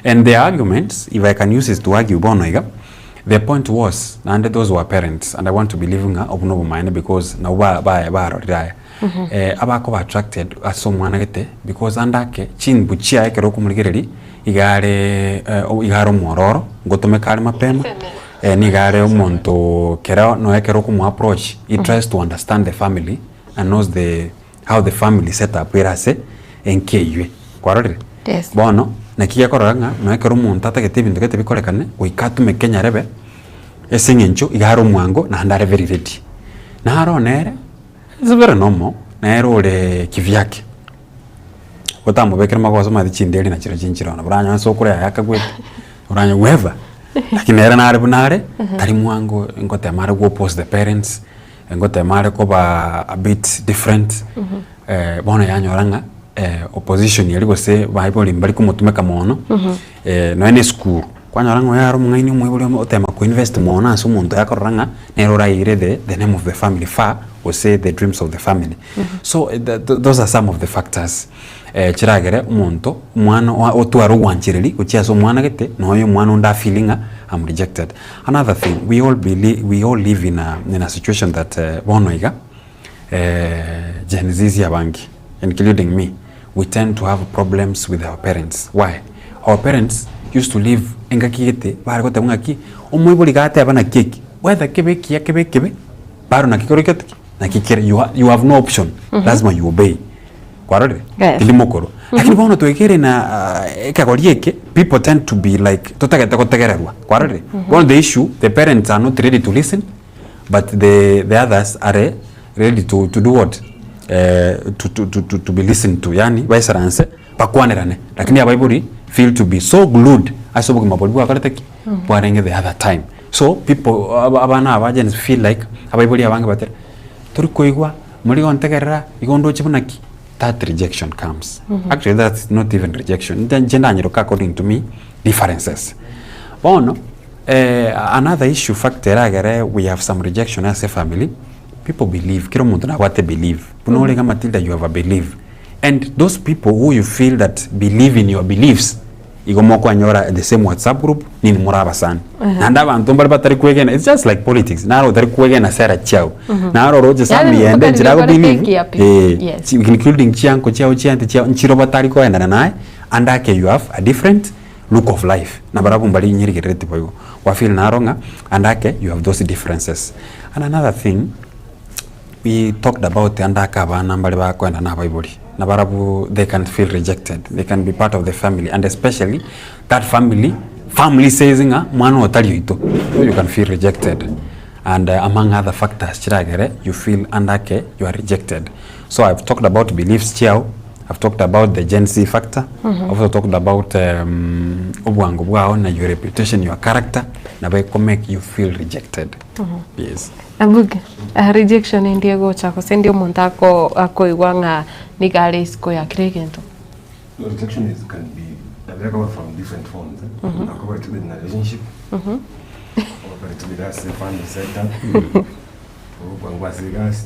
And the arguments, if I can use it to argue bono iga, the point was, naende those were parents, and I want to believe ng'a obwo na obomaene because nabo ba- ba- barorire aya. Abakoba attracted ase omwana gete, because ande ake, chimbu chiaye ekero okomorigereria, iga are iga are omwororo, ngotomeka are mapema, nigo are omonto kero nonya ekero okomo approach, he tries to understand the family and knows the how the family set up ere ase enka eywe, kwarorire? Yes. Bono, naki gekorora ng'a nonya ekero omonto atagete ebinto gete bikorekane, goika atumeke nyarebe, ase eng'encho iga are omwango naende are very ready. Naro nere, is very normal, nere ore kivyake, otamobekere magoso omanyete chinderi nachio chinchire ono, oranyore ase okore yaya akagwete, oranyore whoever, lakini nere nare buna are, tari mwango ngotema are go oppose the parents, ngotema are koba a bit different, bono yanyora ng'a opposition eria gose baibori mbari komotumeka mono, nonya na esukuru, kwanyora ng'a oyo are omong'aini omoibori ome otema ko invest mono ase omonto oyo akorora ng'a nere oraire the the name of the family far gose the dreams of the family. So those are some of the factors chiragere omonto omwana oa otware ogwanchereri gochia ase omwana gete nonya omwana onde a feel ng'a am rejected. Another thing, we all believe we all live in a in a situation that bono iga Gen Zs abange including me, we tend to have problems with our parents. Why? Our parents used to live engaki gete bare goteba ng'aki, omoibori gateba naki eki, whether kebe ekiya kebe ekebe, bado naki kore gete ki? Naki kere you you have no option, lazima you obey. Kwarorire? Yes. Tindi mokoro. Lakini bono twekere na ekegori eke, people tend to be like totagete gotegererwa. Kwarorire? Bono the issue, the parents are not ready to listen, but the the others are ready to to do what? To to to to be listened to, yaani baisaranse bakwanerane, lakini abaibori feel to be so glued ase obogima boria bwakorete ki? Bwarenge the other time. So people aba abana aba Gen Z feel like abaibori abange batari tori koigwa mori gontegerera igo ndoche buna ki? That rejection comes. Actually that's not even rejection, inche ndanyeroka according to me differences. Bono another issue factor eragere we have some rejection ase efamily, people believe, kera omonto nabwate belief, buna ore iga Matilda you have a belief, and those people who you feel that believe in your beliefs, igo mokwanyora the same whatsapp group, nini more abasani. Naende abanto mbare batari kwegena, it's just like politics, naro otari kwegena sera chiao, naro oroche some Yaani yende mpaka enchera riria ago believe, eke api. Including chianko chiao chiante chiao, nchiro batari koendana naye, ande ake you have a different look of life, na barabwo mbari inyerigerereti boigo, gwa feel naro ng'a ande ake you have those differences. And another thing, we talked about ande ake abana mbare bakoenda na abaibori, na barabwo they can feel rejected, they can be part of the family and especially that family, family says ng'a mwana oyo tari oito, so you can feel rejected and among other factors chiragere you feel ande ake you are rejected. So I've talked about beliefs chiao, I've talked about the Gen Z factor, I've also talked about obwango bwao na your reputation, your character, nabo eko make you feel rejected. Yes. Abuge, rejection endi egocha gose ndi omonto ako akoigwa ng'a nigo are isiko ya kera egento. No, rejection is, can be available from different forms. Eh? Akoba to be in a relationship, or to be as a family setup, or kwangwa ase egasi.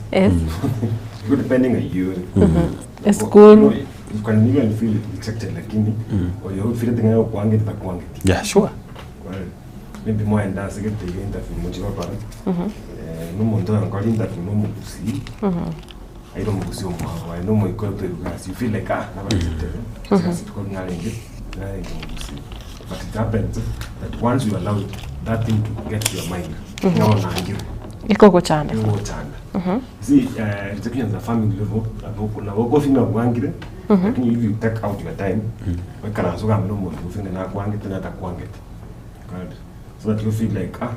Iko depending on you. School. No, you can even feel rejected lakini or you feel thing kwangeti takwangeti. Yeah, sure. Well, maybe mwaenda ase gete interview mochigokora. Nomonto oyonkora interview nomogusii. Aire omogusii omwabo, aye nomoikoyo toigwa gasi. You feel like ah, naba rejected. Gasi tukori narenge, narenge omogusii. But it happens that once you allow that thing to get to your mind, ng'a onangire. Ikogochanda. Ikogochanda. You see, rejections are family level, nabo nabo okofeel ng'a bwangire, lakini if you take out your time, oikaranse ogambe na omonto ofeel ng'a nakwangete na takwangete. Right? So that you feel like, ah,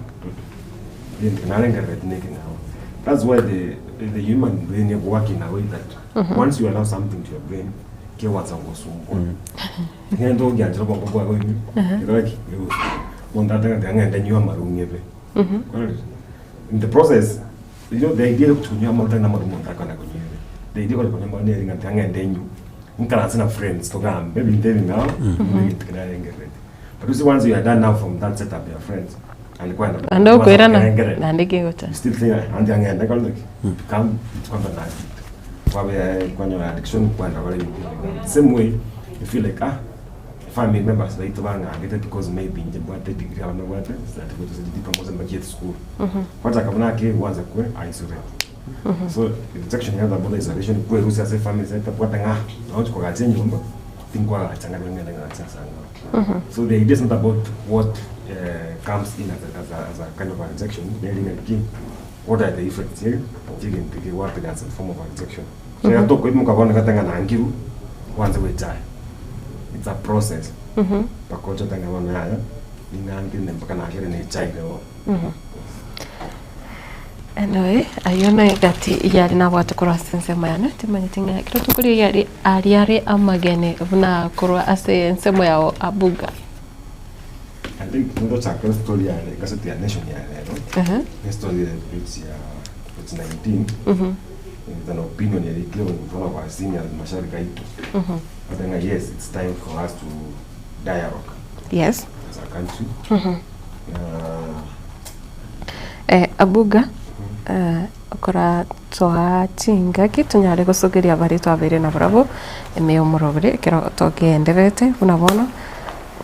egento eke narengerereti na eke nabo. That's why the the human brain ego work in a way that once you allow something to your brain, kegwansa gogosumbua. Ng'ende ogianchera obongo bwago ime, gekore ki? Gegosumbua. Omonto atebe ng'a ng'ende nywe amaru ng'ebe. Kwarorire? In the process, you know the idea ya gochia konywa amaru tari na amaru omonto akona konywa ere. The idea ya gochia konywa amaru nere ng'a tiga ng'ende nywe, nkaranse na friends togambe ebinto ebing'ao, buna egento keria narengerereti. But you see once you are done now from that setup ya friends, and kwenda Naende okoirana, kerengereri, naende kegocha. you still think ande ang'ende nkore ki? Become, it becomes an addict. Kwabe kwanyora addiction kwenda gokora ebinto ebinge. Same way, you feel like ah, family members baito bang'angete because maybe inche mbwate degree abande babwate certificate gose diploma gose mbachiete sukuru. Kwachaka buna ake gwansa kwe isolate. So rejection yareta about isolation kwerusia ase efamily setabwate ng'a nochi kogacha enyomba tinkwagacha ng'a ng'ende ng'agache ase ang'ao. So the idea is not about what comes in as a, as a, as a kind of a rejection, neri ng'a ki what are the effects ye chiegento eke gwapenya as a form of a rejection. So ekero tokoimoka bono gete ng'a nangirwe, kwanse goechaya. It's a process. Mpaka ochote ng'a bono yaya, ning'angire mpaka nabeire nechaire bono. Anyway, ayio na egati yare nabwate korwa ase ensemo yane, timanyeti ng'a ekero tokoria yare aria are amageni buna korwa ase ensemo yao Abuga. I think ntochake story ya egaseti ya Nation ya rero, ne story ya page ya page 19, it's an opinion erikire with one of our seniors Mashari Gaitu. But ng'a yes, it's time for us to dialogue as a country. Eh, Abuga, eh, okora toa chingaki tonyare gosogeria baria twabeire nabarabwo ime y'omorobere ekero togendererete buna bono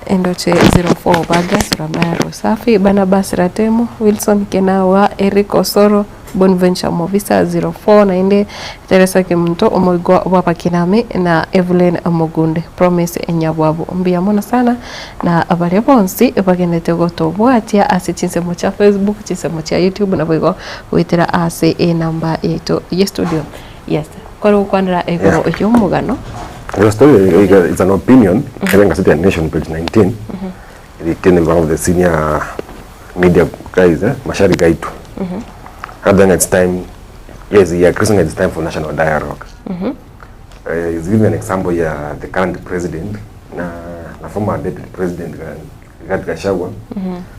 endoche 04 Vargas, Ramaya Rosafi, Barnabas Ratemo, Wilson Kenawa, Eric Osoro, Bonventure Mobisa 04 naende Teresa Kemunto omoigwa bw'abakinami na Evelyn Mogunde, Promise Nyabwabu. Mbuya mono sana na baria bonsi bagenderete gotobwatia ase chinsemo chia Facebook, chinsemo chia YouTube naboigo goetera ase enamba yaito ye studio. Yes, kore gokwanera igoro y'omogano. The story is an opinion, ere engaseti ya Nation page 19, erikire one of the senior media guys, eh, Mashari Gaitu. And then it's time, yes, he agrees it's time for national dialogue. He's giving an example ya the current president na, na former deputy president Rigathi Gachagua.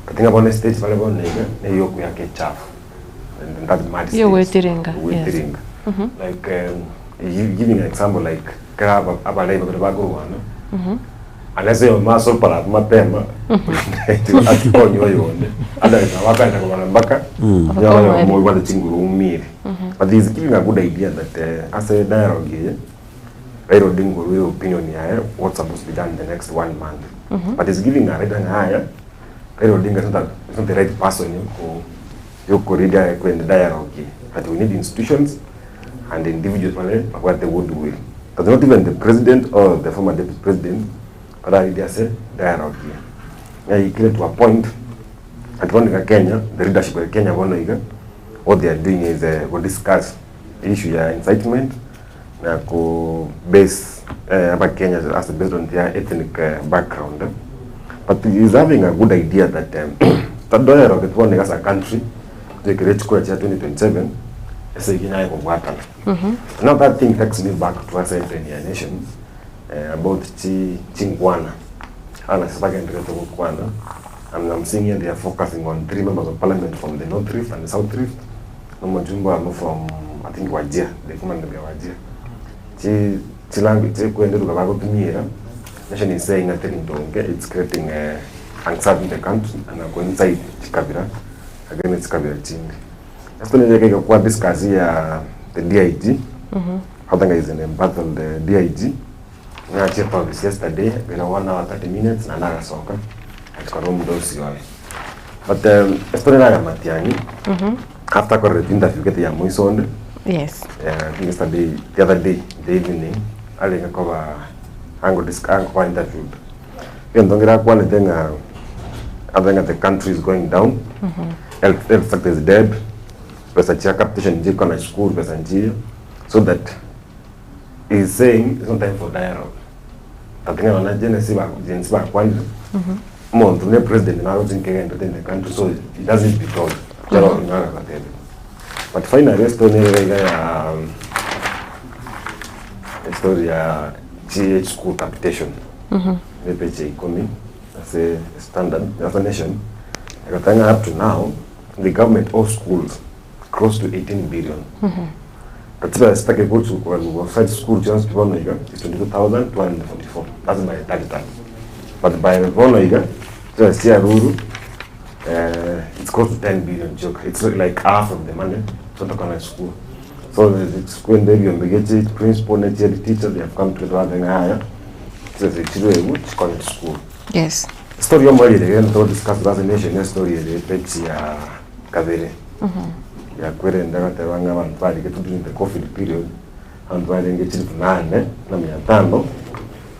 But think about the stage bale bono iga neyoku yake echafu. And that mad stage. Yogoetiringa, yes. Goetiringa. Like he giving an example like kera aba abarai babere bakorwana unless oyomo asopara mapema atikonye oyonde otherwise nabo akogenda korwana mpaka Mpaka oyomo omoerio. obwate chinguru oumire. But he is giving a good idea that ase dialogue eye Raila Odinga orure opinion yaye what's supposed to be done in the next one month. But he's giving a right ng'a yaya Raila Odinga is not, a, is not the right person yoko yoko lead kwenda dialogue eye. But we need institutions and individuals bare babwate goodwill. But not even the president or the former deputy president bararigia ase dialogue eye. Yaikire to a point at bono iga Kenya, the leadership ya Kenya bono iga, what they are doing is go discuss issue ya incitement na ko base abakenya as based on their ethnic background. But he is having a good idea that todoeroke bono iga as a country toikere chikura chia 2027 ase eyio nyaye kobwatana. Now that thing takes me back to ase entry ya nation about chi chinkwana abana ase bagendererete gokwana and I'm seeing here they are focusing on three members of parliament from the North Rift and the South Rift na omojumbe oyomo from I think Wajir the former member ya Wajir chi chilanguage chikwenderwa bagotumia nation is saying ng'a teri ndonge it's creating anxiety in the country and coincide chikabira against chikabira chinde. Ase tonyare iga kwa discuss ya the DIG Katanga is an embattled DIG ng'achete office yesterday bera 1 hour 30 minutes naende agasoka achikora omodosi oye but ase tore na Matiang'i after akorerete interview gete ya moiso onde I think yesterday the other day the evening arenge koba ango disc ango koba interviewed. Egento nkere akwanete ng'a abe ng'a the country is going down, health, health sector is dead, besa chia capitation nchikona esukuru besa nchiyo, so that he is saying it's not time for dialogue. But ng'a bana Gen Z ba Gen Z bakwanire, omonto buna president naroche nkegenderete in the country so he doesn't need to be told, ekero onyora agatebigwa. But finally estory nere iga ya estory ya chi school capitation. Ne page ya ikomi ase Standard ase Nation egoteba ng'a up to now the government owes schools close to 18 billion. But chibesa chitake gochukwa five school chionsi pi bono iga is 22,244 that's by third term. But by bono iga chibesa chiarurwe it's close to 10 billion chioka it's like half of the money totokona school. So chisukuru ende ebiombe bie chi principal ne chi head teacher they have come together babe ng'a yaya chibesa echi chirwegwe chikonye chisukuru. Yes. Story yomoerio ere egento togo discuss ase nation ne story ere page ya kabere ya kwerenda agateba ng'a abanto barigetwe during the covid period abanto barenge chilifu nane na mia tano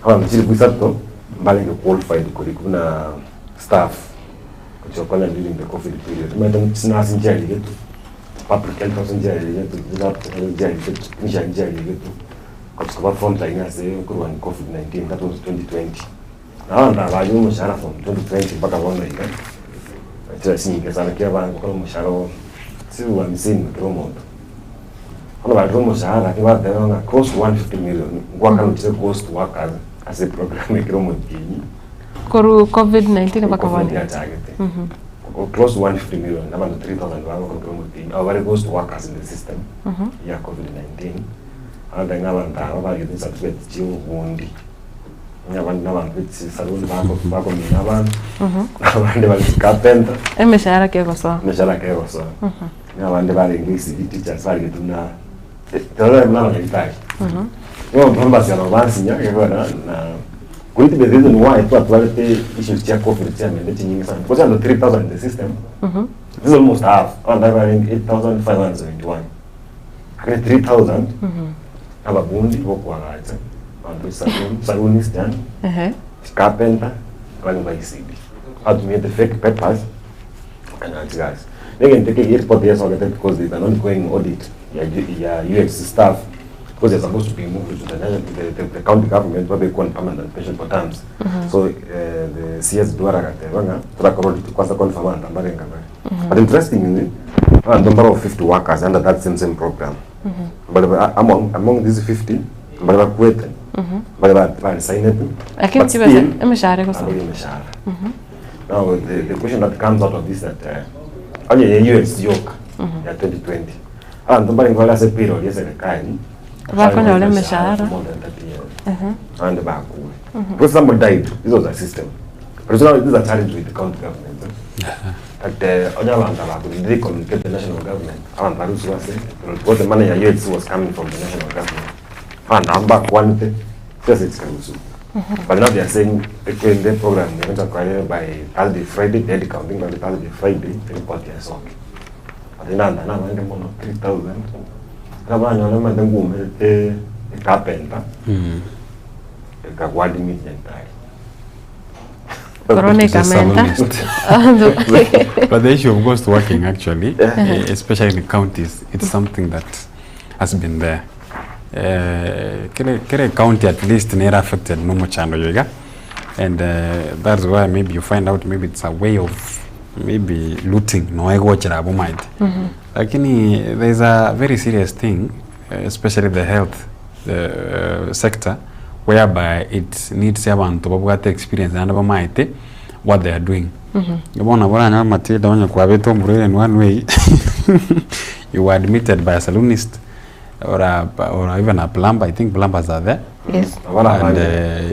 abanto chilifu isato mbarenge qualified korikwa buna staff gochia gokonya during the covid period. Omanyete chinurse nchiarigetwe. Public health officer nchiarigetwe, lab technician nchiarigetwe, technician nchiarigetwe, gochia koba front line ase okorwania covid 19 that was 2020. Na abanto aba baria omoshahara from 2020 mpaka bono iga, chibesa chinyinge sana ekiagera bagokora omoshahara oo chilifu hamsini kera omonto. Bono barire omoshahara lakini bateba ng'a close to 150 million ngoakana chire ghost workers ase eprogram ekero omotienyi. Korwa covid 19 mpaka bono Covid iga. yachagete. Close to 150 million abanto 3000 bagokora kera omotienyi abo bare ghost workers in the system ya covid 19 abande ng'a abanto aba bagete chicertificate chia obobundi onye abande na abanto be chisaloon bako bakomina abanto abande bare chicarpenter Emeshahara kegosoa. emeshahara kegosoa na abande barenge ECD teachers baregetwe buna torore buna abanyagitari Bono pambasi aba bansinya ekero na could it be the reason why twatwarete issues chia covid chiamende chinyinge sana because under 3000 in the system this is almost half abanto aba barenge 8571 lakini 3000 ababundi bokoagacha abanto be chisaloon saloonist yaani chicarpenter abande ba ECD batumiete fake papers bakanyora chigasi. Na egento eke eripoti yesogete because there is an ongoing audit ya ya UHC staff because they are supposed to be moved to the, national, the, the, the county government babekwa on permanent pensionable terms. So the CS Duara agateba ng'a torakora audit kwanza confirm abanto mbarenga bare. But interestingly, abanto mbaro 50 workers under that same same program. Mbare ba- among, among these 50 mbare bakwete, mbare ba- baresignete, Lakini but chibesa still, emeshahara egosoa. abari emeshahara. Now the, the question that comes out of this that onye ye UHC yoka ya 2020 abanto mbarenge bare ase payroll ya eserekari Bakonyora emeshahara. more than 30 years abande bakure because somebody died this was a system but so now this is a challenge with the county government that onye abanto abakure did they communicate the national government abanto barusiwe ase because the money ya UHC was coming from the national government abanto abo mbakwanete chibesa chikarusiwa But now they are saying ekwende program egocha koera by Thursday Friday the head counting by Thursday Friday report yasoke. But nanda nabange mono 3000 nabanyora mate ngwumerete ecarpenter ekagwadi nyaitari. Corona ikamenta. But the issue of ghost working actually, especially in counties, it's something that has been there. Kere kere county at least nere affected na omochando oyo iga, and that's why maybe you find out maybe it's a way of maybe looting noe egochera abwo omanyete. Lakini there is a very serious thing especially the health sector whereby it needs abanto babwate experience naende bamaete what they are doing. Bono nabo oranyore Matilda onye kwabete omorwaire in one way you were admitted by a saloonist or a, or even a plumber, I think plumbers are there. Yes. And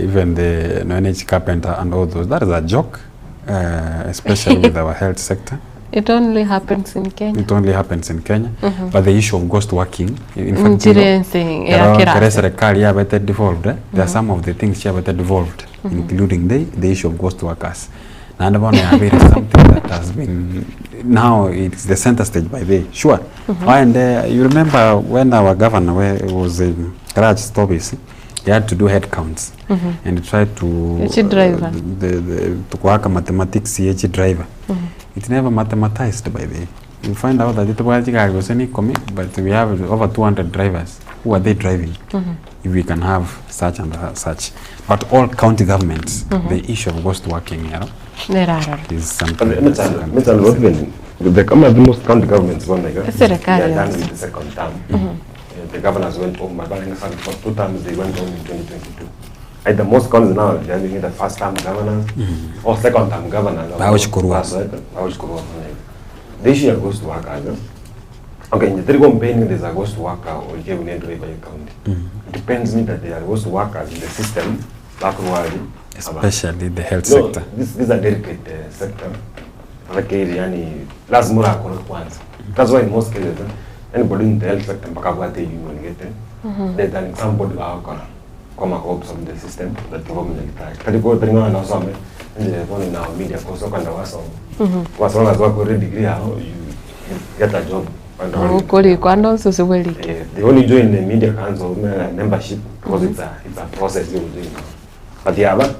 even the noene carpenter and all those. That is a joke, especially with our health sector. It only happens in Kenya. It only happens in Kenya. But the issue of ghost working, in fact, Nchire ense ya kero kera kere ase. serikali yabete devolved, there are some of the things chiabete devolved, including the issue of ghost workers. Naende bono yabeire something that has been now it's the center stage by the sure. And you remember when our governor was in Karach Stobis, They had to do head counts and try to Echi driver. the, the, to kuaka mathematics ye chi driver. It's never mathematized by the way. You find out that tobwate chigari gose na ikomi but we have over 200 drivers. Who are they driving? If we can have such and such. But all county governments, the issue of ghost working here Nere aroro. is something But that you can Mr. Lotven, the, kama the most county governments one like Serikali they are done yonsi. with the second term. The governors went home, but for two terms they went home in 2022. And the most counties now they are having either first term governors or second term governors. Baochikorwa. Baochikorwa. The issue ya ghost workers. Eh? Okay, in the three campaign there's a ghost worker or you can drive by county. It depends me that there are ghost workers in the system. Bakurwari. Especially the health No, sector. This, this is a delicate sector. Manake yani lazima urakora kwanza. That's why in most cases eh, anybody in the health sector mpaka abwate union gete. There's an somebody bakora koma hopes of the system that go mnyagitari. Kali ko tringa na some nje kone na media ko so kwanda wasoma. Wasoma lazima ko degree hao you get a job. Kwanda Ukuri kwanda ususubwelike. Eh, they only join the media council membership because it's a process you join. But yeah, but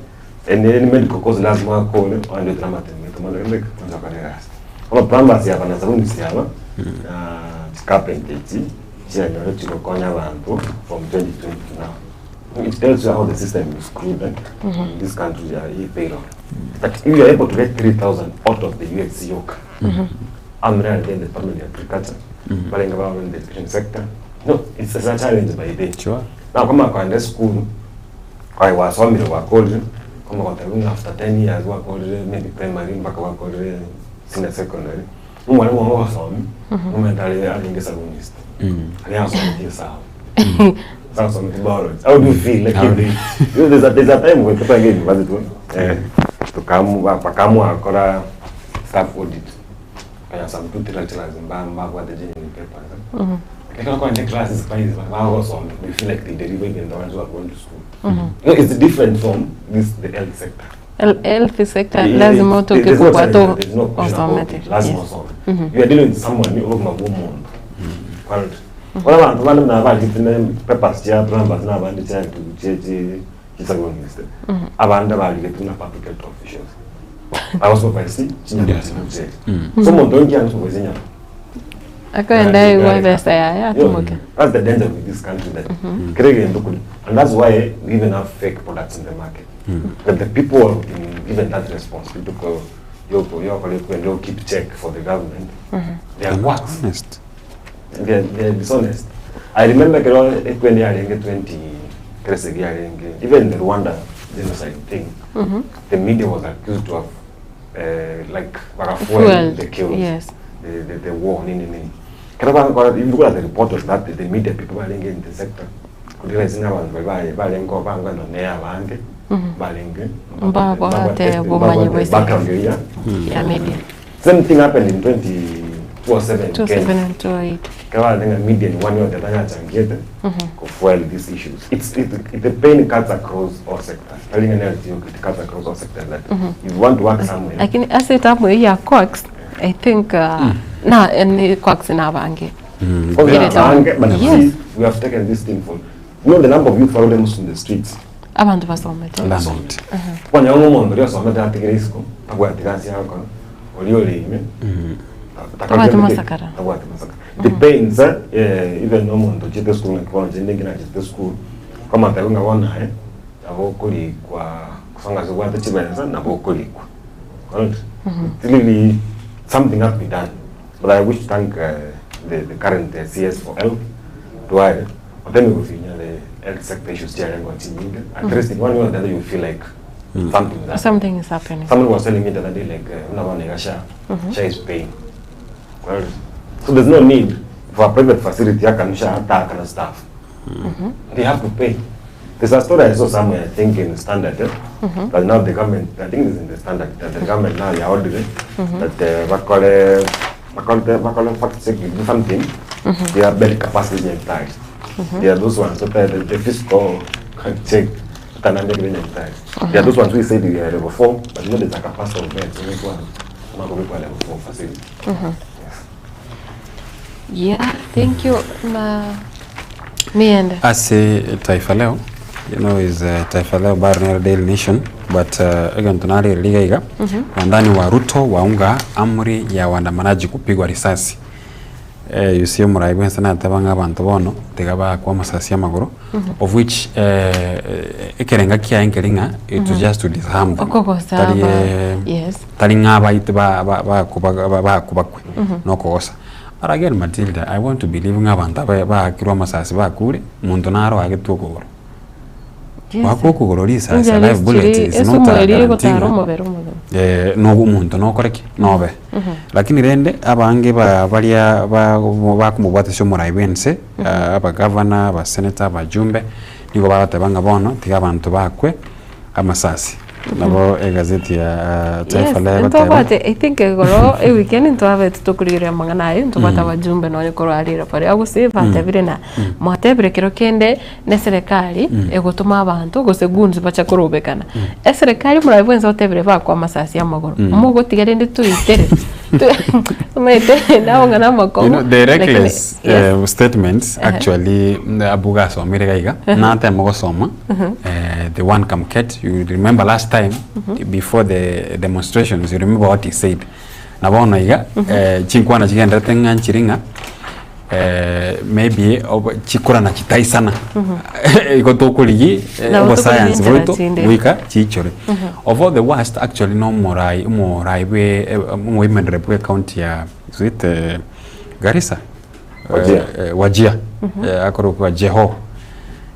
and any medical course lazima akole wande dramatembe tomando kende kwanza kalera. Ama plumbers yaba na sabuni siyaba na carpenter chi chiyanyore chikokonya abantu from 2020 to now. It tells you how the system is screwed eh? In this country ya e payroll. But if you are able to get 3000 out of the UHC yoke, I'm really in the family agriculture, balenga baba in the education sector. No, it's a challenge by day. Sure. Now kama kwenda school, kwa wasomire wakolire, kama kwa after 10 years wakolire maybe primary mpaka wakolire senior secondary. Umwalimu wangu wasomi, umendali alinge salonist. Ali asomi sawa. Sasa somi biology. How do you feel like if they, you know, there's a time when people get university, eh, tukamu bakamu akora staff audit. Kaya some two three lecturers mba kwa the genuine papers. Like kwa in classes kwa hizi ba wasomi, we feel like they deliver even the ones who are going to school. You know, it's different from this the health sector. Health sector Yeah, lazima utoke there's no kubwa challenge, to there's no question about osomete. it. Lazima Yes. usome. You are dealing with someone you oguma bw'omuntu. Quality. Wala abantu bandi nabanditse papers chia numbers nabandi chia chia chisagoniste. Abandi abaligete na public health officials. Abasupervise chinyama. So omuntu ongi ansupervise nyama. Akaenda igwa besa yaya atumuke. That's the danger with this country that mm and that's why we even have fake products in the market. That the people who have been given that responsibility to go, yo, yo, yo, keep check for the government. They are quacks. Honest. They are dishonest. I remember kero ekweni yarenge 20 kresegi yarenge even the Rwanda genocide thing. The media was accused to have like fueled Fueled, the kills, yes. the war nini nini. Kero ba if you look at the report of that the media people barenge in the sector. Kudira zina abantu bari barengo bangwa no ne abange barenge Mbabwate obumanyi bw'ensi. background ya Ya media. Same thing happened in 2007 in Kenya. 27 and 28. Kama lenga media ni one way or the other yachangiete ku fuel these issues. It's it, it, the pain cuts across all sectors. Telling an LTO it cuts across all sectors that if you want to work somewhere, Lakini ase tamu ya quacks I think na ni quacks nabange. Okay, Ile tamu. but Yes. see, we have taken this thing from you know the number of youth problems in the streets. Abantu basomete. Land. Kwanya omuntu lyosomete atigire isiko abwati yako oli olime Tabwati masakara. tabwati masakara the pains eh, even omuntu chite school nkibona chinde ngina chite school kama tayo ngabona eh abo kulikwa kusanga zobwate chibenza nabo kulikwa correct it's really something has to be done but I wish to thank the current CS for health Duale but then we the health sector issues here and continuing at least in one way or the other you feel like something is happening. Something is happening. Someone was telling me the other day, like, uh, Sha, Sha is paying. Well, so there's no need for a private facility, Sha attack and staff. They have to pay. There's a story I saw somewhere, I think in Standard, eh? That now the government, I think it's in the Standard, that the government now they are ordering that bakole fact check, do something, they are bed capacity in tax. They are those ones, so the fiscal can check. They are those ones who say they are level 4, but you know there's a capacity of beds, so which one? Level 4 facility. Yeah, thank you. Ma miende. Ase Taifa Leo You know is Taifa Leo bado nere Daily Nation but egento narire iga iga wandani wa Ruto waunga amri ya waandamanaji kupigwa risasi. Eh, you see omorai bwense nateba ng'a abanto bono tiga bakwa amasasi amagoro of which eh, ekerenga kiaye nkeri ng'a it was just to disarm them. Okogosa Tari, aba- eh, yes. tari ng'a abaiti ba- ba- bakuba- ba- bakubakwe nokogosa. But again Matilda, I want to believe ng'a abanto aba baakirwe amasasi bakure, monto naro oagetwe okogoro. Yes. Goakwa okogoro risasi Injuries a live bullet chiri is not esumu a eria guarantee egotara ng'a omobere omogima. eh, nogo omonto nokore ki? Nobe. Lakini rende abange ba baria ba bakomobwatesia omorai bwense, abagavana, abaseneta, abajumbe, nigo bagoteba ng'a bono tiga abanto bakwe amasasi. Nabo egazeti ya Taifa Yes, Leo egoteba. ntobwate I think igoro eweekend ntwabete tokorigereria amang'ana aye, ntobwate abajumbe nonye korwa aria baria gose batebire na mwatebire kero kende na eserekari egotoma abanto gose goons bache korobekana. Eserekari omoraia bwensi otebire bakwa amasasi amagoro, mogotiga rende toitere omanyete nabang'ana You know, amakong'u the lakini reckless yes. statements actually abwo gasomire iga iga, natema gosoma the one Kamket, you remember last time before the demonstrations, you remember what he said. Na bono iga chinkwana chigenderete ng'a nchiri ng'a maybe chikorana chitaisana igo tokorigi Nabo obosayansi tokorigi enchera bwaito chinde. goika chiichore. Of all the worst actually na omorai omorai bwe omoimenere bwe county ya is it Garissa? Wajir. Wajir akorokwa Jeho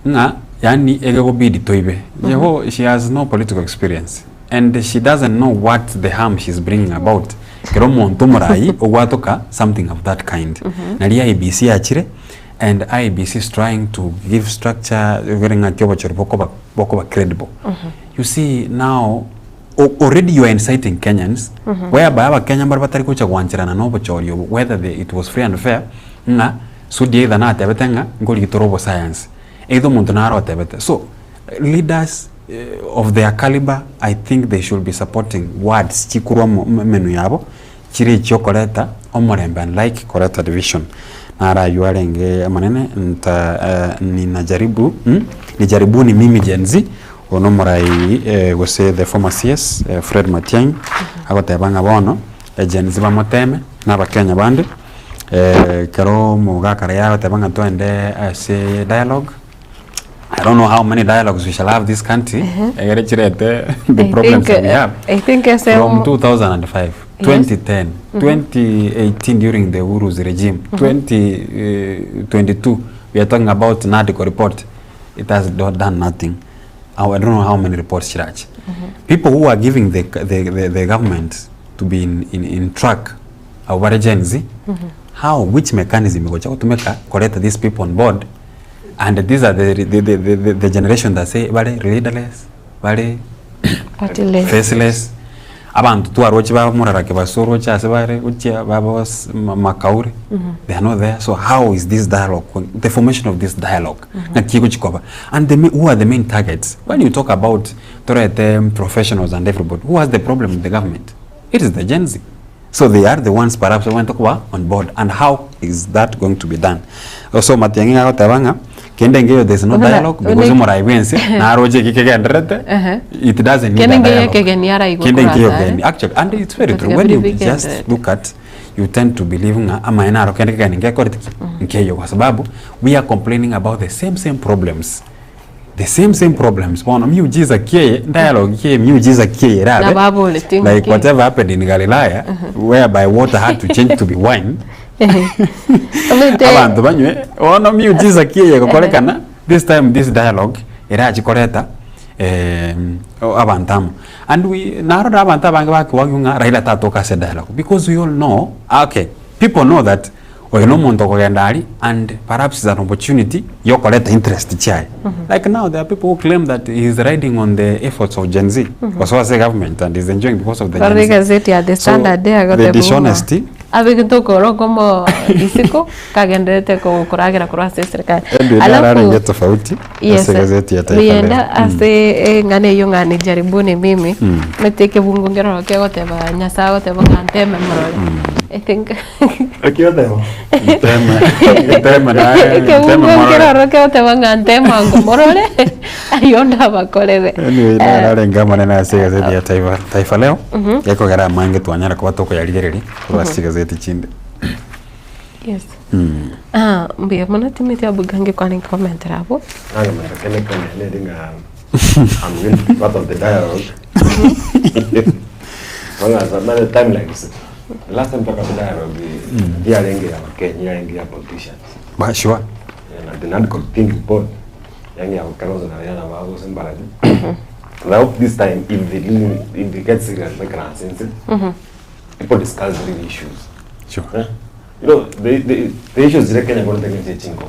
ng'a yaani egegobidi toibe. Jeho she has no political experience and she doesn't know what the harm she's bringing about ekero omonto omorai ogwatoka something of that kind. Nari IEBC yachire and IEBC is trying to give structure egere ng'aki obochori bokoba bokoba credible. You see now already you are inciting Kenyans whereby abakenya mbare batari gocha gwancherana na obochori obo whether the, it was free and fair ng'a Sudi either natebete ng'a nkorigi tore obosayansi either omonto nare otebete so leaders of their caliber I think they should be supporting words chikorwa emenwa yabo chire echiokoreta omorembe unlike koreta division. Naro aywo arenge amanene nta ninajaribu nijaribuni mimi Gen Z oyo nomorai gose the former CS Fred Matiang'i agoteba ng'a bono Gen Z bamoteme na abakenya bande ekero omogaka raia agoteba ng'a twende ase dialogue I don't know how many dialogues we shall have this country egere chirete the I problems think, that we have I think ase from 2005 Yes. 2010 2018 during the Uhuru's regime 2022 we are talking about NADCO report it has done nothing I don't know how many reports chirache people who are giving the, the, the, the government to be in, in, in track abo bare Gen Z how which mechanism igocha gotumeka koreta these people on board and these are the, the, the, the, the, the generation that say bare leaderless bare Partyless. faceless abanto twaroche bamorarake basoroche ase bare gochia babos makauri they are not there so how is this dialogue the formation of this dialogue ng'aki egochi koba and the, who are the main targets when you talk about torete professionals and everybody who has the problem with the government it is the Gen Z so they are the ones perhaps who want to koba on board and how is that going to be done so Matiang'i agoteba ng'a kende ngeyo there is no Buna- dialogue because buna- omorai bwense naroche eki kegenderete it doesn't need Kende a ngeyo dialogue ekegeni araigwe kende korwa ngeyo ase are. kegeni actually and it's very true Gotiga when you biri just bigenderete. look at you tend to believe ng'a amaene aro kende kegeni ngekorete ki nkeyo kwa sababu we are complaining about the same same problems the same same problems bono miujiza kieye dialogue kieye miujiza kieye erabe Nababoretie like ng'aki. whatever happened in Galilaya whereby water had to change to be wine Omanyete- abanto banywe bono miujiza kieye egokorekana this time this dialogue erachikoreta abanto amo and we narora abanto abange bakiwagiwa ng'a Raila tatoka ase dialogue because we all know okay people know that oyo na omonto okogenda aria and perhaps is an opportunity ya okoreta interest chiaye. Like now there are people who claim that he is riding on the efforts of Gen Z gosoa ase government and is enjoying because of the Barora Gen Z. egazeti ya The So, Standard the egoteba ng'a dishonesty abegete okoro okomo isiko kagenderete koragera korwa ase eserekari. Edwin Alafu ararenge tofauti yes, ase egazeti ya Taifa Leo. rienda ase eng'ana eyio ng'a nijaribuni mimi omanyete ekebungo nkeroro kegoteba Nyasaye agoteba ng'a nteme morore I think. Nteme naye, nteme Ekebungo morore. nkere ororo kegoteba ng'a nteme ango morore ayio ndabakorere. Anyway, Eh, naro arenge amanene ase egazeti ya Taifa, Taifa Leo, gekogera amange twanyara koba tokoyarigereria korwa ase chigazeti chinde. Yes. Ah, mbuya mono Timothy Abuga ngekwane nkomentera abwo. Nagemera kende kende neri ng'a I'm going to be part of the dialogue. Bang'asa mane time like this. The last time twakaba dialogue yarenge ya Kenya yarenge ya politicians. Ba sure. And the NADCO think report yange ya Kalonzo na yana ba gose Mbarali. And I hope this time if they really if they get serious like nonsense people discuss real issues. Sure. Eh? You know, the, the, the issues zile Kenya gonna take into chingo.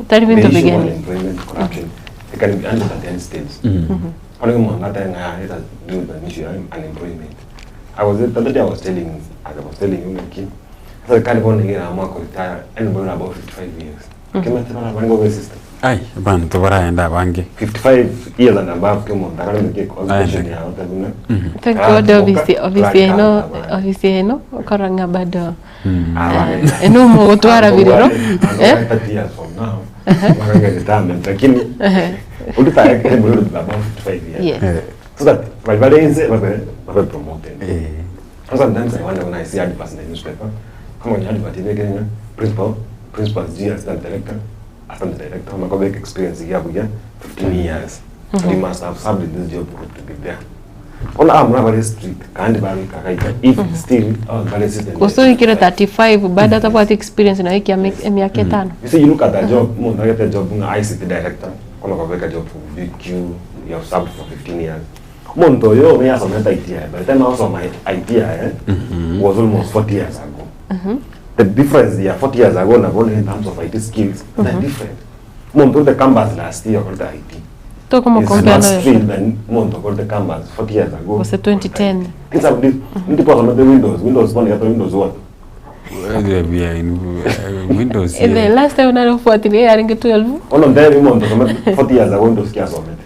Tari The bintu issue of bigeni. unemployment, corruption, they can be handled at any stage. Only one that time I had do with an issue of unemployment. I was the other day I was telling I was telling you like sasa kali bona ngira amwa ko retire anybody above 55 years. Kema tena na bango system. Ai, banto baraenda abange. 55 years and above kemo ndakala mke constitution ya utabuna. Thank God obviously obviously eno obviously eno okora ng'a bado eh, eno omogotwara birero eh? 30 years from now. Makanga retirement lakini ulitaya anybody above 55 years. Yes. Eh. So that balibalenze babe babe promoted. And sometimes I wonder when I see adverts in the newspaper, kama ni advert ile Kenya, principal, principal is assistant director, assistant director, makobe experience ya buya 15 years. Mm -hmm. You must have served in this job to be there. Ona I'm not very strict, kandi bari kakaita if mm -hmm. still our value system. Gose oikire 35 bado atabwate experience naye kia emiaka etano. You see, you look at that job, mm. get a job, nga ICT director, kama kaweka job for BQ, you have served for 15 years. Muntu oyo me asometa ITI, by the time I was on my ITI, eh, was almost 40 years ago. The difference there, 40 years ago, na in terms of IT skills, they're different. Muntu the campus last year, called IT. Tokoma It's compare not nayo. street than muntu called the campus 40 years ago. Gose 2010. Things have this, ndipo asometa Windows, Windows 1, Windows 1. We are in Windows. Eh, The last time nalofuatilia yaringe 12. Ono ndere muntu asometa 40 years ago, Windows kiasometa.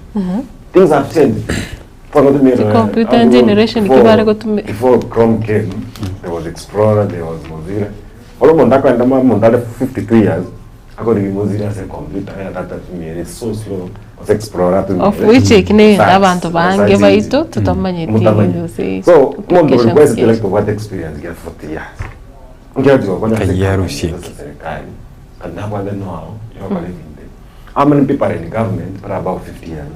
Things have changed. For not me, The computer generation kibare gotumi Before Chrome came, there was Explorer, there was Mozilla. Olo mundu akaenda ma mundu ali 53 years akori Mozilla as a computer and that to me it's so slow. Was Explorer to me. of which ekine abantu bange baitu tutamanyete gose So mundu applications requires yes. like what experience get 40 years. Ngiyathi wakona Kayarushik. serikali. And now they know how you are living there. How many people are in government for about 50 years?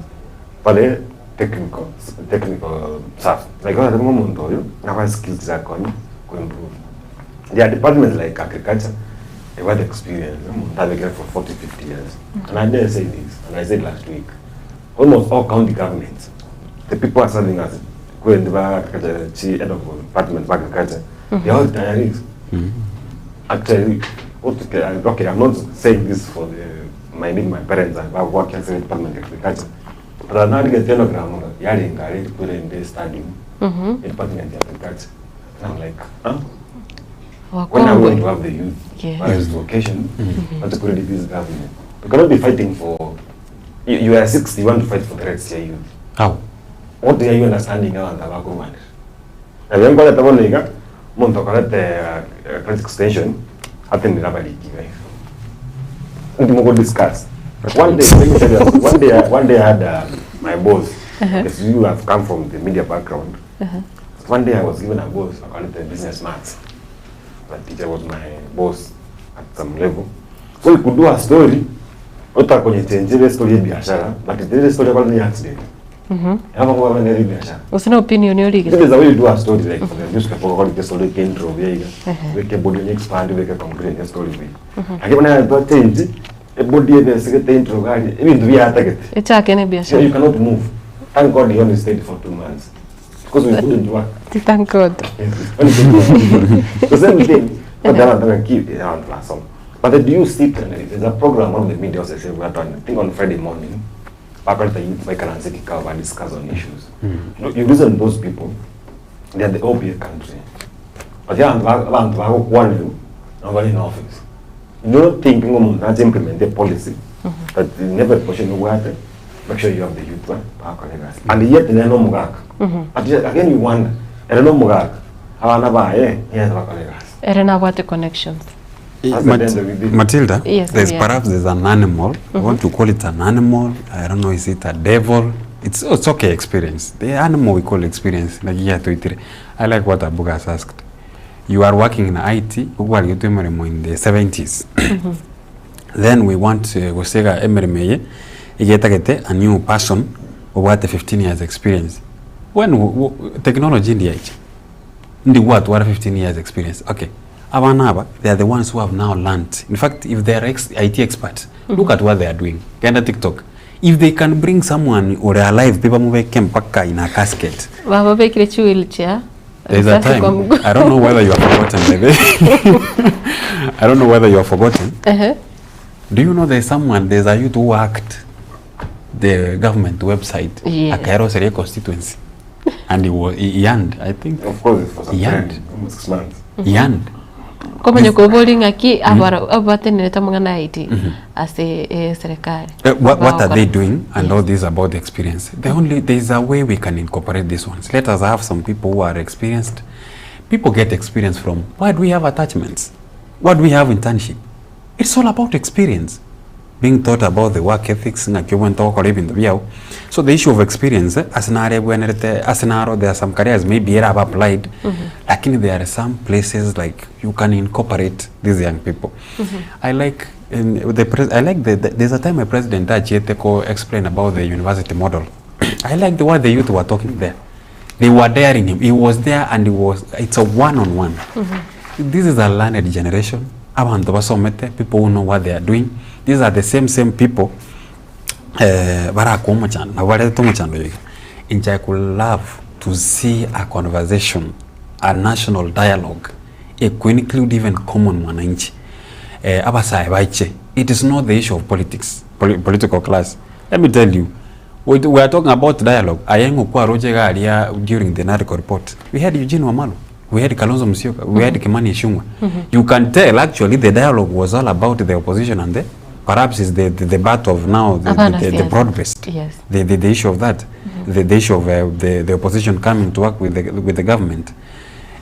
Pale technical technical staff. Like when I'm muntu oyo, na skills zakho ku improve. There are departments like agriculture, they want experience. Muntu abekele for 40, 50 years. And I dare say this, and I said last week, almost all county governments, the people are serving as go and agriculture, chief head of department of agriculture, they are all retirees. Actually, okay, okay, I'm not saying this for the, my, my parents, I work in the department of agriculture. But I'm not getting a gram, yaringa, put in the stadium, department of agriculture. And I'm like, huh? When are we going to have the youth? Yes. What is vocation? Not to put it this government. We cannot be fighting for, you, you are 60, you want to fight for the rights of your youth. How? What are you understanding about tobacco man? Na bien kwa tabo niga, muntu akorete credit extension, ate ni raba ligi guys. Ndi mo discuss. One day, let me tell you, one day, one day I had my boss. Because you have come from the media background. One day I was given a boss, I call it the business maths. That teacher was my boss at some level. So we could do a story, uta kwenye chenjele story ya biashara, but ile story kwa ni accident. Hapo kwa ni biashara. Usina opinion yorige. This is the way you do a story like for the newspaper call it story came through yeah. We can body expand we can conclude the story we. Lakini bana to change e body ye sekete intro gari ibintu bya target. Echake ne So biashara. you cannot move. Thank God he only stayed for 2 months. Because we couldn't work. Thank God. The same thing. But then I'm keep around last song. But do you sit and there's a program one of the media says we are done. I think on Friday morning, back at the youth by can and discuss on issues. You, know, you listen to those people, they are the OPA country. But yeah, abantu bakokwanelu nobody in office. You don't think ngo not implement the policy that in every portion you work, make sure you have the youth bakolegas. And yet they no mugaka. But yet, again you wonder, ere no mugaka. Abana baye, yes bakolegas. Ere nabwate connections. Matilda, Yes, there's yeah. perhaps there's an animal. I want to call it an animal. I don't know, is it a devil? It's, it's okay experience. The animal we call experience. Like yeah, to it. I like what Abuga has asked. You are working in IT, ukwarigitwe emeremo in the 70s. Then we want uh, gosega emeremo eye igetagete a new person obwate 15 years experience. When technology ndiaicha ndi gwatwara 15 years experience okay abana aba they are the ones who have now learnt in fact if they are ex IT experts look at what they are doing genda tiktok if they can bring someone ore alive pi bamubeke mpaka in a casket Bababekire chi wheelchair. There's a risasi kwa time mguu. I don't know whether you have forgotten by the I don't know whether you have forgotten do you know there's someone there's a youth who hacked the government website Yes. akaeroseria constituency and he was he, he earned I think of course for some he time, earned almost 6 months he earned Komanya kobori ng'aki abara abatenerete amang'ana IT ase eh, serikali. What are they Bagokora. doing and all this about the experience the only there is a way we can incorporate these ones let us have some people who are experienced people get experience from why do we have attachments why do we have internship it's all about experience being taught about the work ethics ng'aki obwente ogokora ebinto biao so the issue of experience eh, ase nare ebwenerete ase naro there are some careers maybe era aba applied lakini there are some places like you can incorporate these young people I like in the pres I like the, the there's a time my president achiete ko explain about the university model. I like the way the youth were talking there. They were daring him. He was there and he was it's a one on one. This is a learned generation. Abantu basomete, people who know what they are doing. These are the same same people eh barakwa omochando nabo barete omochando oyo iga. Inche I could love to see a conversation, a national dialogue eku include even common mwananchi eh, abasae baiche it is not the issue of politics poli political class let me tell you we, we are talking about dialogue aye ng'o kwaroche iga aria during the NARCO report we had Eugene Wamalwa we had Kalonzo Musyoka we had Kimani Ichung'wa you can tell actually the dialogue was all about the opposition and the perhaps is the, the, the birth of now the, Hapana the, the, the siasa. broad based Yes. the, the, the issue of that the, the issue of uh, the, the opposition coming to work with the, with the government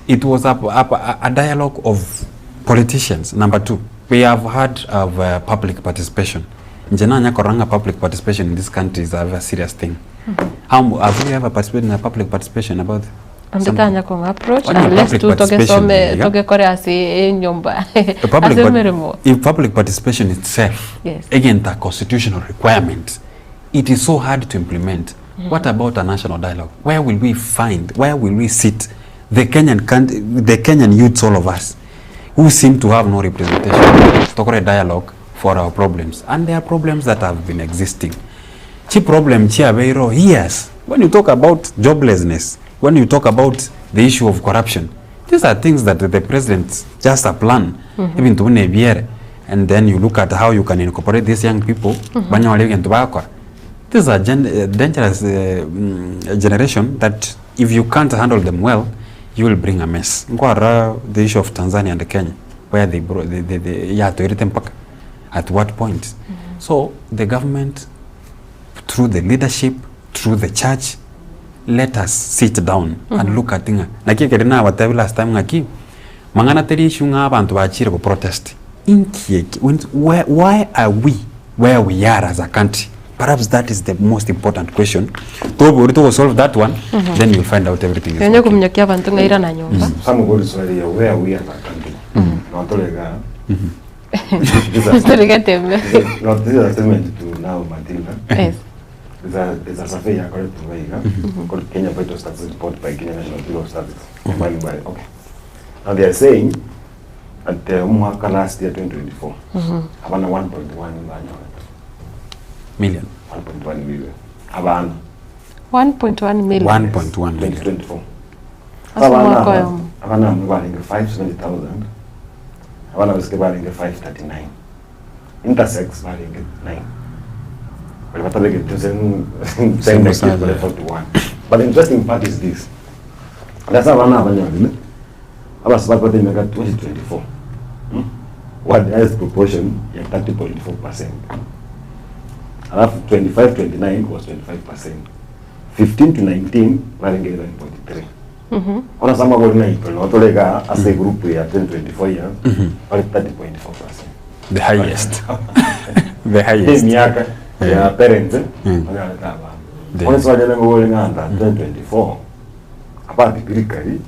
it was a, a, a dialogue of politicians number two we have heard of uh, public participation nje nanya koranga public participation in this country is a very serious thing how have you ever participated in a public participation about Onde something? tanya kong'a approach Onye unless public tu participation, togesome yeah. togekore ase enyomba A public ase part- emeremo. if public participation itself Yes. again the constitutional requirement it is so hard to implement what about a national dialogue where will we find where will we sit the kenyan country, the kenyan youths all of us who seem to have no representation tokore dialogue for our problems and there are problems that have been existing chi problem chiabeiro years when you talk about joblessness when you talk about the issue of corruption these are things that the president just a plan ebinto buna ebiere and then you look at how you can incorporate these young people banyore ebinto bagokora this is a gen dangerous generation that if you can't handle them well you will bring a mess nkwarora the issue of Tanzania and Kenya where they bro they, they, they yatoirete mpaka at what point so the government through the leadership through the church let us sit down and look at ng'a naki ekere nabatebi last time ng'aki mang'ana teri issue ng'a abanto bachire go protest inki eke why, why are we where we are as a country perhaps that is the most important question tobori togo solve that one then you'll find out everything is Kenya working. kominyokia abanto ng'a irana nyomba. Some go to where we are as a country. Not Tolega. This is a- Tolega tembe. No, this is a statement to now Matilda. Yes. There's a survey according to Vaiga called Kenya Vital Statistics Report by Kenya National Bureau of Statistics. Compiled by, okay. Now they are saying at the mwaka last year 2024, abana 1.1 million. Million. 1.1 million. Abana. 1.1 million. 1.1 million. 2024. Ase omwaka oyomo. Abana abana balinga 570,000. Abana basike balinga 539. Intersex balinga 9. But what they get same Same same size, yeah. 41. But the interesting part is this. That's abana abanyabile. Abasibati bathi imeka 2024. What the highest proportion ya 30.4%. Alafu 25 29 was 25%. 15 to 19 balinga 11.3. Bono ase amagori naito nigo tore igaa ase egroup ya 2024 years bare 30.4%. The highest. The highest. Emiaka ya parents banyarete abana. Bono ase banyare ngobori ng'a anta 2024 aba biblically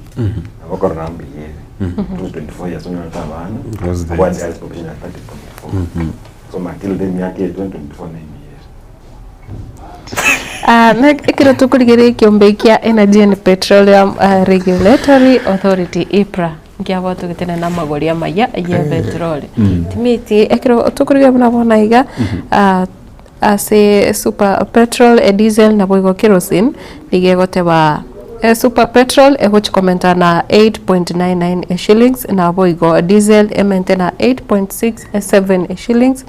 nabo okorora mbuya ere. 2024 years onyorete abana Those days. abwate highest population ya 30.4. So Matilda emiaka eye 2024 na emiya ere. Ah, na ekero tokorigereria ekiombe kia Energy and Petroleum ah, Regulatory Authority EPRA nkiabwatogete na amagori amaya ya petroli. Timiti ekero tokorigereria buna bono iga ah, ase super petrol, diesel naboigo kerosene nigo egoteba super petrol egochi komenta na 8.99 shillings naboigo diesel emente na 8.67 shillings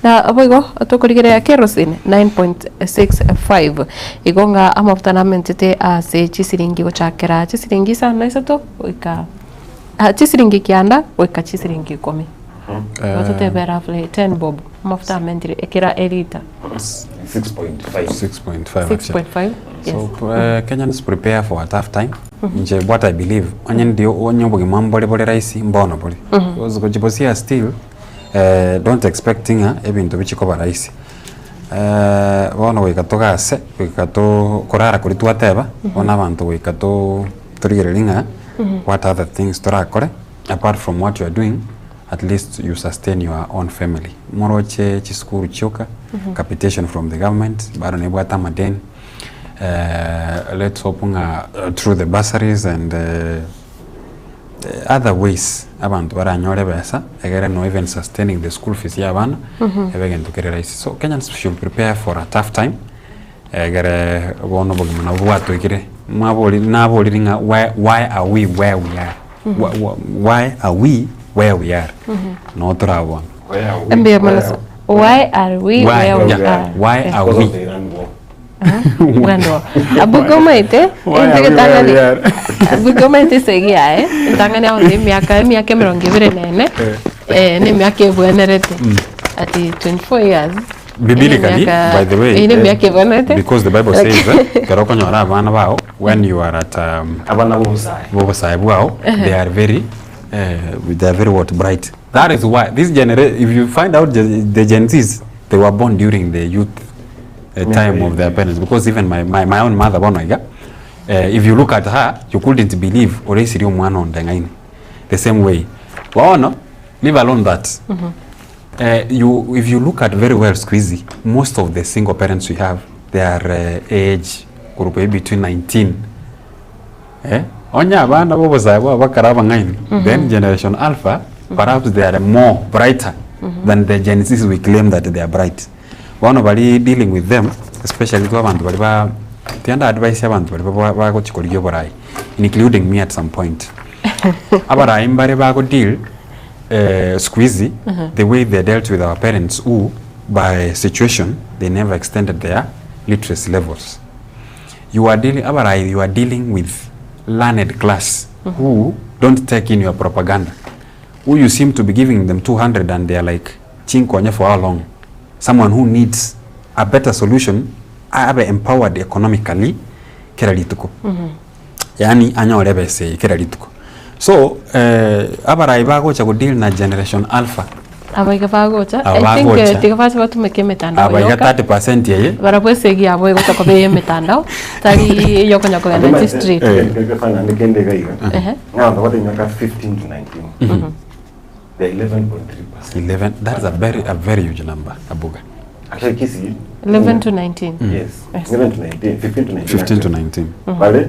Na boigo tokorigereria kerosene 9.65 igo ng'a amafuta namentete ase chisiringi gochakera chisiringi isano na isato goika ah, chisiringi kianda goika chisiringi ikomi. Igo totebe roughly 10 bob amafuta amentire ekera elita. 6.5. 6.5 actually. 6.5 yes. So Kenyans prepare for a tough time. Inche what I believe onye ndio onye obogima mbore bore rahisi mbono bore. Because gochibosia still Don't expect ng'a ebinto bichie koba rahisi. Bono goika togase, goika to korara koria twateba, bono abanto goika to torigererie ng'a what other things torakore apart from what you are doing, at least you sustain your own family. Moroche chisukuru chioka, capitation from the government, bado nebwate amadeni, let's hope ng'a through the bursaries and other ways abanto baranyore ebesa egere no even sustaining the school fees ya abana ebe egento kere rahisi. So Kenyans should prepare for a tough time egere bono obogima nabo bwatoikire mwabori naboriri ng'a why why are we where we are Wh- wh- why are we where we are no torabono. Mbuya mono sa- Why are we Why, where we yeah, are? why Yes. are we? Bwendo. Abuga omaete, Why are ente we where getang'ani. we are? Abuga omaete esegi yaye, entang'ani agote emiaka emiaka emerongo ebere na ene, eh, na emiaka ebwenerete. Ati 24 years. Biblically, emiaka- by the way, eye na emiaka ebwenerete. because the Bible says, eh, ekero okonyora abana bao, when you are at um, Abana bobosae. bobosae bwao, they are very, eh, they are very what, bright. That is why this genera if you find out the, the Gen Zs, they were born during the youth time of their parents because even my, my, my own mother bono iga if you look at her you couldn't believe oresiri omwana onde ng'aini the same way bono leave alone that you, if you look at very well squeezy most of the single parents we have they are age group between 19 eh onye abana bobosae bwabo bakare abang'aini then generation alpha perhaps they are more brighter than the Gen Zs we claim that they are bright Bono baria dealing with them especially intwe abanto baria ba tiga nda advise abanto baria ba bagochi korigia oborai including me at some point. Abarai mbare bago deal siku hizi the way they dealt with our parents who by situation they never extended their literacy levels. You are dealing abarai you are dealing with learned class who don't take in your propaganda who you seem to be giving them 200 and they are like Chinkonye for how long? Someone who needs a better solution abe empowered economically kera rituko. Yaani anyore ebesa eye kera rituko. So eh, abarai bagocha go deal na generation alpha Abaiga bagocha, Aba I think bagocha. eh, tiga bache batumeke emetandao abaiga yoka. 30% eye Barabwo esegi yabo egocha koba eye emetandao, tari eyokonya kogenda chistreet. Egefanani kende iga iga. Ehe. Ng'a abanto bagoteba emiaka 15 to 19. They're 11.3%. 11 that is a very a very huge number abuga. Actually Kisii 11 to 19. Yes. 11 to 19, 15 to 19. 15 to 19. Bale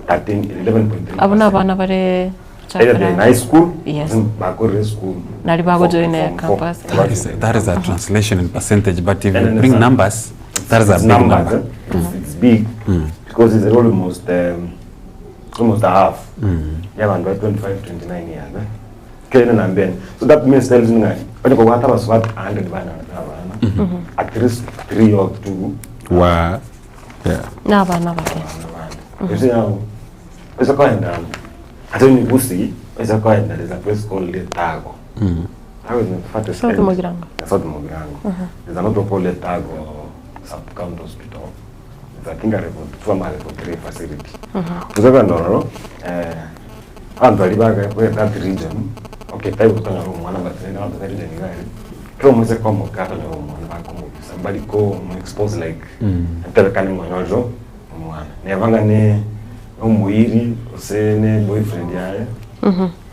13 11.3. Abwo na abana bare Either they're in high school, Yes. bakorire school. Nari bagojoina Form four. campus. That is, that is a translation in percentage, but if you And bring it's a- numbers, that is a It's big numbers, number. eh? It's, it's big because it's almost almost a half. Yeah, man, 25, 29 years. Eh? Kenya na mbene. So that means tells me ngani. Onye kwa hata baswat 100 bana na bana. At least 3 or 2 Wa yeah. Na abana bake. You see how it's a kind of I don't know see it's a kind there's a place called Letago. Tago is in the farthest South end. Mugirango. Yeah, South Mugirango. There's another called Letago sub county hospital. It's I think a level 2 ama level 3 facility. Gose kogenda ororo, abanto baria baga babe that region, okay tari gotanyora omwana but rende abanto ba region iga aria, kera omoiseke omoke atanyora omwana bakomobisa mbari ko mo expose like etebekane ng'a onyorire omwana. Neba ng'a ne omoiri gose ne boyfriend yaye,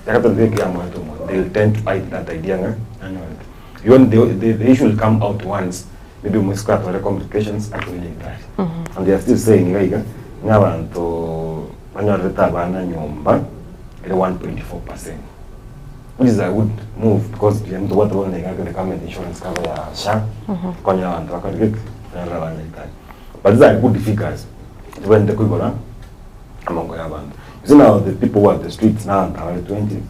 ekero kiamoete omwana they will tend to hide that idea ng'a nanyorete. Even the issue will come out once maybe omoiseke atware complications akore nyagetari. And they are still saying iga iga ng'a abanto banyorerete abana nyomba ere 1.4 percent, which is a good move because riria ntobwate bono iga the government insurance cover ya SHA konya abanto bakore geki banyorere abana nyagetari. But these are good figures tobwenerete koigora amongo ya abanto. You see now the people who are the streets na abanto abare 20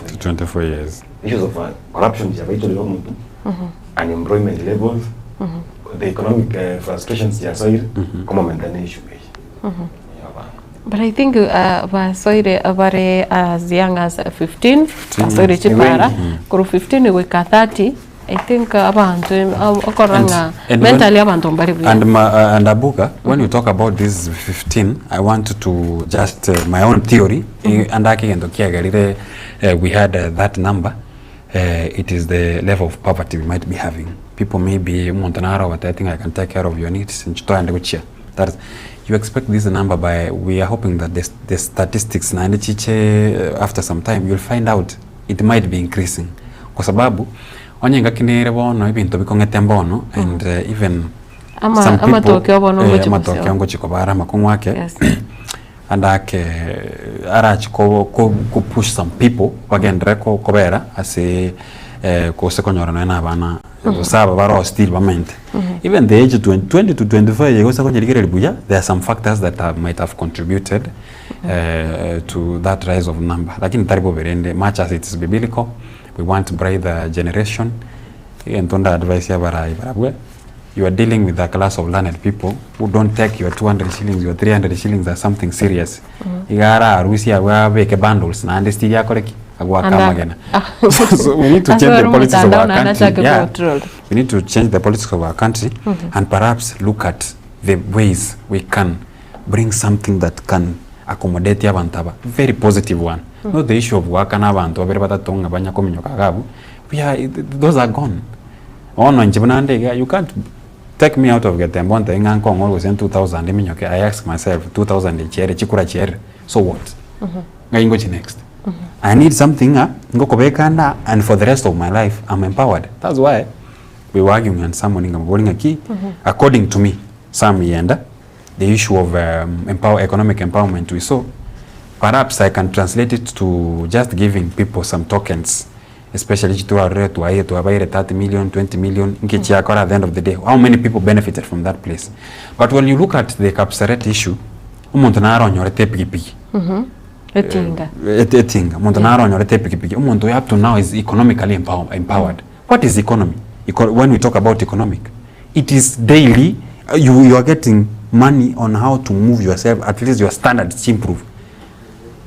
To 24 years. Issues of corruption chiabaitorire omonto, unemployment levels, the economic frustrations chiasoire, komomenta ne issue eye ya abana. But I think basoire bare as young as 15, basoire chipara korwa 15 goika 30. I think abanto okorora ng'a mentally abanto mbari buya. And Abuga, when you talk about this 15, I want to just my own theory, and akigento kiagerire we had that number, it is the level of poverty we might be having. People may be omonto naro ogotebi I can take care of your needs, inche toende gochia. That is, you expect this number by, we are hoping that the statistics naende chiche after some time, you'll find out it might be increasing. Kwa sababu, onye engaki nere bono ebinto bikong'ete mbono and even some people, Amatokeo bono ngochi amatokeo gosio. Ngochi kobara amakong'u ake and ake arachi ko push some people bagendere kobera ase gose konyora nonya na abana gose aba baro still bamente. Even the age 20, 20 to 25 gose konyerigereria buya, there are some factors that might have contributed to that rise of number. Lakini tari bobe rende, much as it is biblical, we want brighter generation. Egento nda advice abarai barabwe, you are dealing with a class of learned people who don't take your 200 shillings, your 300 shillings as something serious. Igara arusi abwe abeke bundles naende still akore ki agwaka amagena. So we need to change the politics of our country. Yeah. We need to change the politics of our country and perhaps look at the ways we can bring something that can accommodate abantu aba. Very positive one. Not the issue of gwakana abantu babere batato ng'a banya kominyoka igabu. We are, those are gone. Bono inche buna nde iga, you can't take me out of Getembe ontebi ng'a nkong'ore gose 2000 eminyoke. I ask myself, 2000 echiere chikura chiere, so what? Ng'ai ngochi next? I need something ng'a ngokobeka nda and for the rest of my life I'm empowered. That's why we were arguing and someone ngamobori ng'aki, according to me, Sam Yenda, the issue of economic empowerment we saw, perhaps I can translate it to just giving people some tokens, especially chitwarire twaye twabaire 30 million, 20 million, nkichiakora at the end of the day, how many people benefited from that place? But when you look at the Kapseret issue, omonto naronyorete epikipiki. Etinga. Etinga omonto naronyorete epikipiki, omonto oyo up to now is economically empowered. What is economy? When we talk about economic, it is daily you are getting money on how to move yourself, at least your standards improve.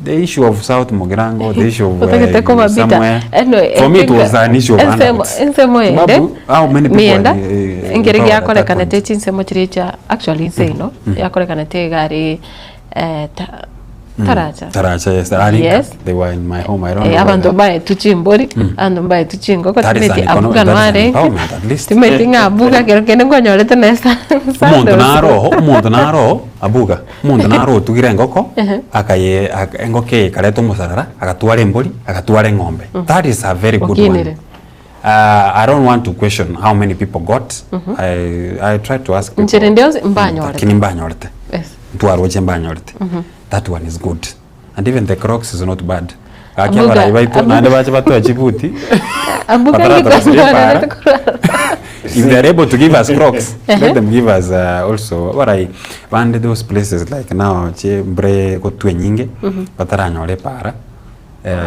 The issue of South Mugirango, the issue of Otagete kuba bitter. somewhere, Anyway, for I me it think, was an issue of handouts. Ensemo ende Sababu, how many people mienda are engeri empowered at that point? giakorekanete chinsemo chiria chia actually nse ino yakorekanete igari Taracha. Taracha, yes. Arinka. Yes. They were in my home. I don't know Abanto whether- mbaetu chimbori, abanto mbaetu chingoko. That is Timeti an economic- abuga that is an noarenge empowerment at least. timeti ng'a abuga kero kende nkonyorete nesa. Omonto naroho abuga omonto naroho otugire engoko akaye engoko eye ekareta omosarara agatwara embori agatwara eng'ombe. That is a very good one. Okinire. I don't want to question how many people got. I tried to ask people. Nchere ndionsi mbanyorete. Lakini mbanyorete. Ntwaroche mbanyorete. That one is good. And even the Crocs is not bad. Gaki abarai baito naende bache batoe chibuti. Abuga Batarata ngikwanyorete. gosiria para. If they are able to give us Crocs, let them give us also abarai bande those places like now che mbre gotwe nyinge bataranyore para.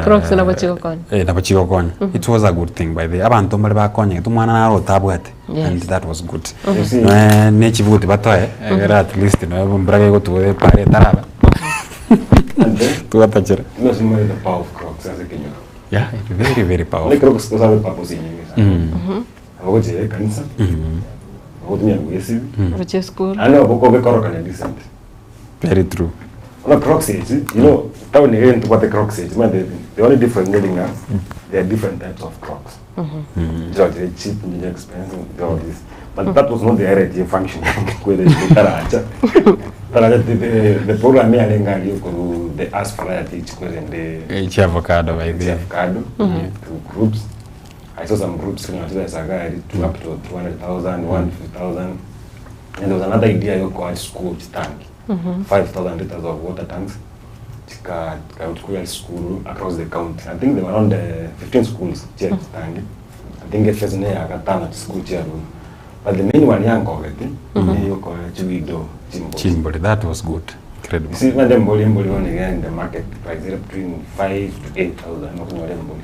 Crocs nabo chigokonya. Nabo chigokonya. It was a good thing by the abanto mbare bakonyete omwana naro otabwate and that was good. You see- Ne chibuti batoe egere at least no mbura gegotugore pare etaraba And then, tugatachera. you know, somebody the power of Crocs as a Kenya. Yeah, very very powerful. Like Crocs those are purpose nyingi sana. Abagoje kanisa. Ogotumia gwesibi. Gochia esukuru. Naende nabo okobekorokania decent. Very true. Bono crocs echi, you know, town iga ntobwate crocs echi, omanyete the only difference neri ng'a there are different types of crocs. Nchire chire cheap, nchire expensive, nchire all this. But that was not the area function kwere taracha. Taracha the, the, the program yarenge aria okoru the as variety chikwerende Echi avocado by the way. avocado to groups. I saw some groups kenya chibesa gari to up to 200,000, 150,000. And there was another idea yokoa school chitangi. 5,000 liters of water tanks chika chika school across the county. I think there were around 15 schools chia chitangi. I think efes ne yakatano school chia room. But the main one yankogeti ni yokoa chiwido chimboli. Chimboli, that was good. Incredible. You see, manje mboli mboli one again in the market price iri between 5 to 8,000 nokunyora emboli.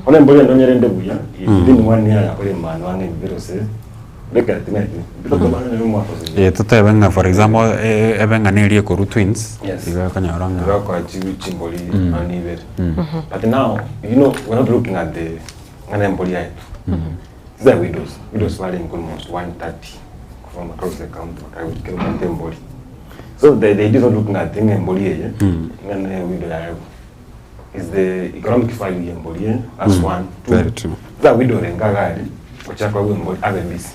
Ona emboli endo nyerende buya within one year yakora emanu ang'e ebirose beka timeti bitotomana nere omwaka ose. Eh, totebe ng'a for example eh, ebe ng'a nerie korwa twins Yes. igo ekonyora ng'a Bakora chimboli mm. Ibere. But now, you know, we're not looking at the ng'ana emboli yaetu. These are widows. Widows varying almost 130 from across the county bakabikira omonto emboli. So the idea is not looking at ng'a emboli eye ng'ana widow yaye is the economic value ya emboli eye. That's one. Two, Very true. These are widow renga gari ochaka emboli abe busy.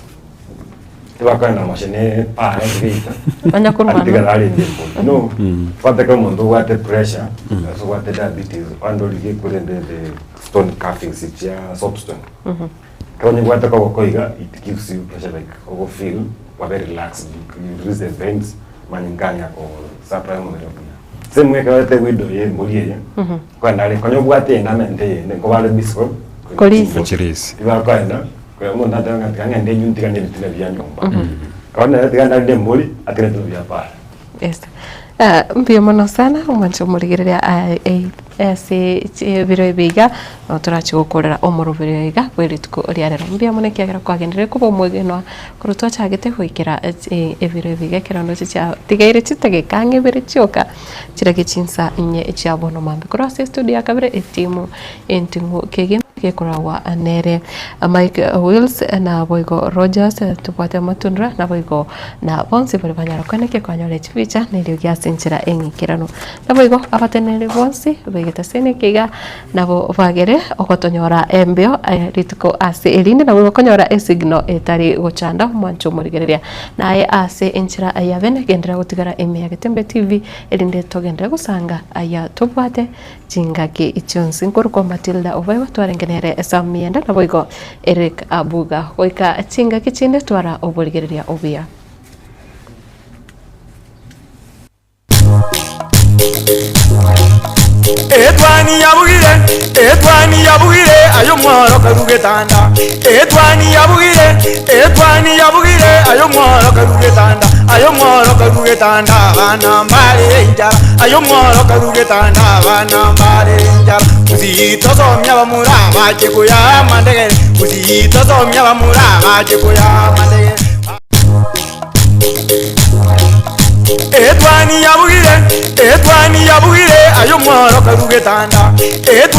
Tibakaenda mashene paa geita. Banya korwana. Atigara arenge emboli. No. Twateka omonto obwate pressure, ase obwate diabetes, andorigie korende the stone carvings chia soapstone. Ekero onye obwate koboko iga, it gives you pressure like ogo feel wabe relaxed, you release the veins, manyinga ko supply omobere buya. Same way ekero orete widow ye embori eye, kwenda are konya obwate ende amente eyende, nkobare busy ko Korisia. Gochirisia. Tibakoenda, konya omonto atebe ng'a tiga ng'ende enywe ntigane ebitina bia nyomba. Ekero nere tiga ndarinde embori, atigane ebitina bia para. Yes. Ah, mbuya mono sana omwancho omorigereria ah, eh, ase ebiro ebi iga nabo torache gokorera omoroberi iga bwe rituko ria rero. Mbuya mono ekiagera kwagenderire koba omwegenwa korwa twachagete goikera ebiro ebi iga ekero ndoche chiatigaire chitageka ang'e ibere chioka chirage chinsa inye chia bono mambia. Korwa ase estudio ya kabere etimu enting'u kegima gekoragwa nere Mike Wills naboigo Rogers tobwate amatundra naboigo na bonsi baria banyara koenekia kwanyora chibicha na eriogi ase enchera eng'ikeranu. Naboigo abateneneri bonsi begete ase eneki iga nabo bagere ogotonyora embeo rituko ase erinde naboigo okonyora esignal etari gochanda omwancho omorigereria. Naye ase enchera ya bene genderera gotigara ime ya Getembe TV erinde togenderere gosanga aya tobwate Chingaki chionsi nkorokwa Matilda Obaigwa twarenge nere Sam Mienda naboigo Eric Abuga. Goika chingaki chinde twara oborigereria obuya. Etwani yabugire, etwani yabugire, aye omworo karue getanda. Etwani yabugire, etwani yabugire, aye omworo karue getanda. Aye omworo karue getanda, abana mbare enchara. Aye omworo karue getanda, abana mbare enchara. Gusii tosomia bamura bache koya amandegere. Gusii tosomia bamura bache koya amandegere. Etwani yabugire, etwani yabugire, aye omworo karue getanda. Etwani.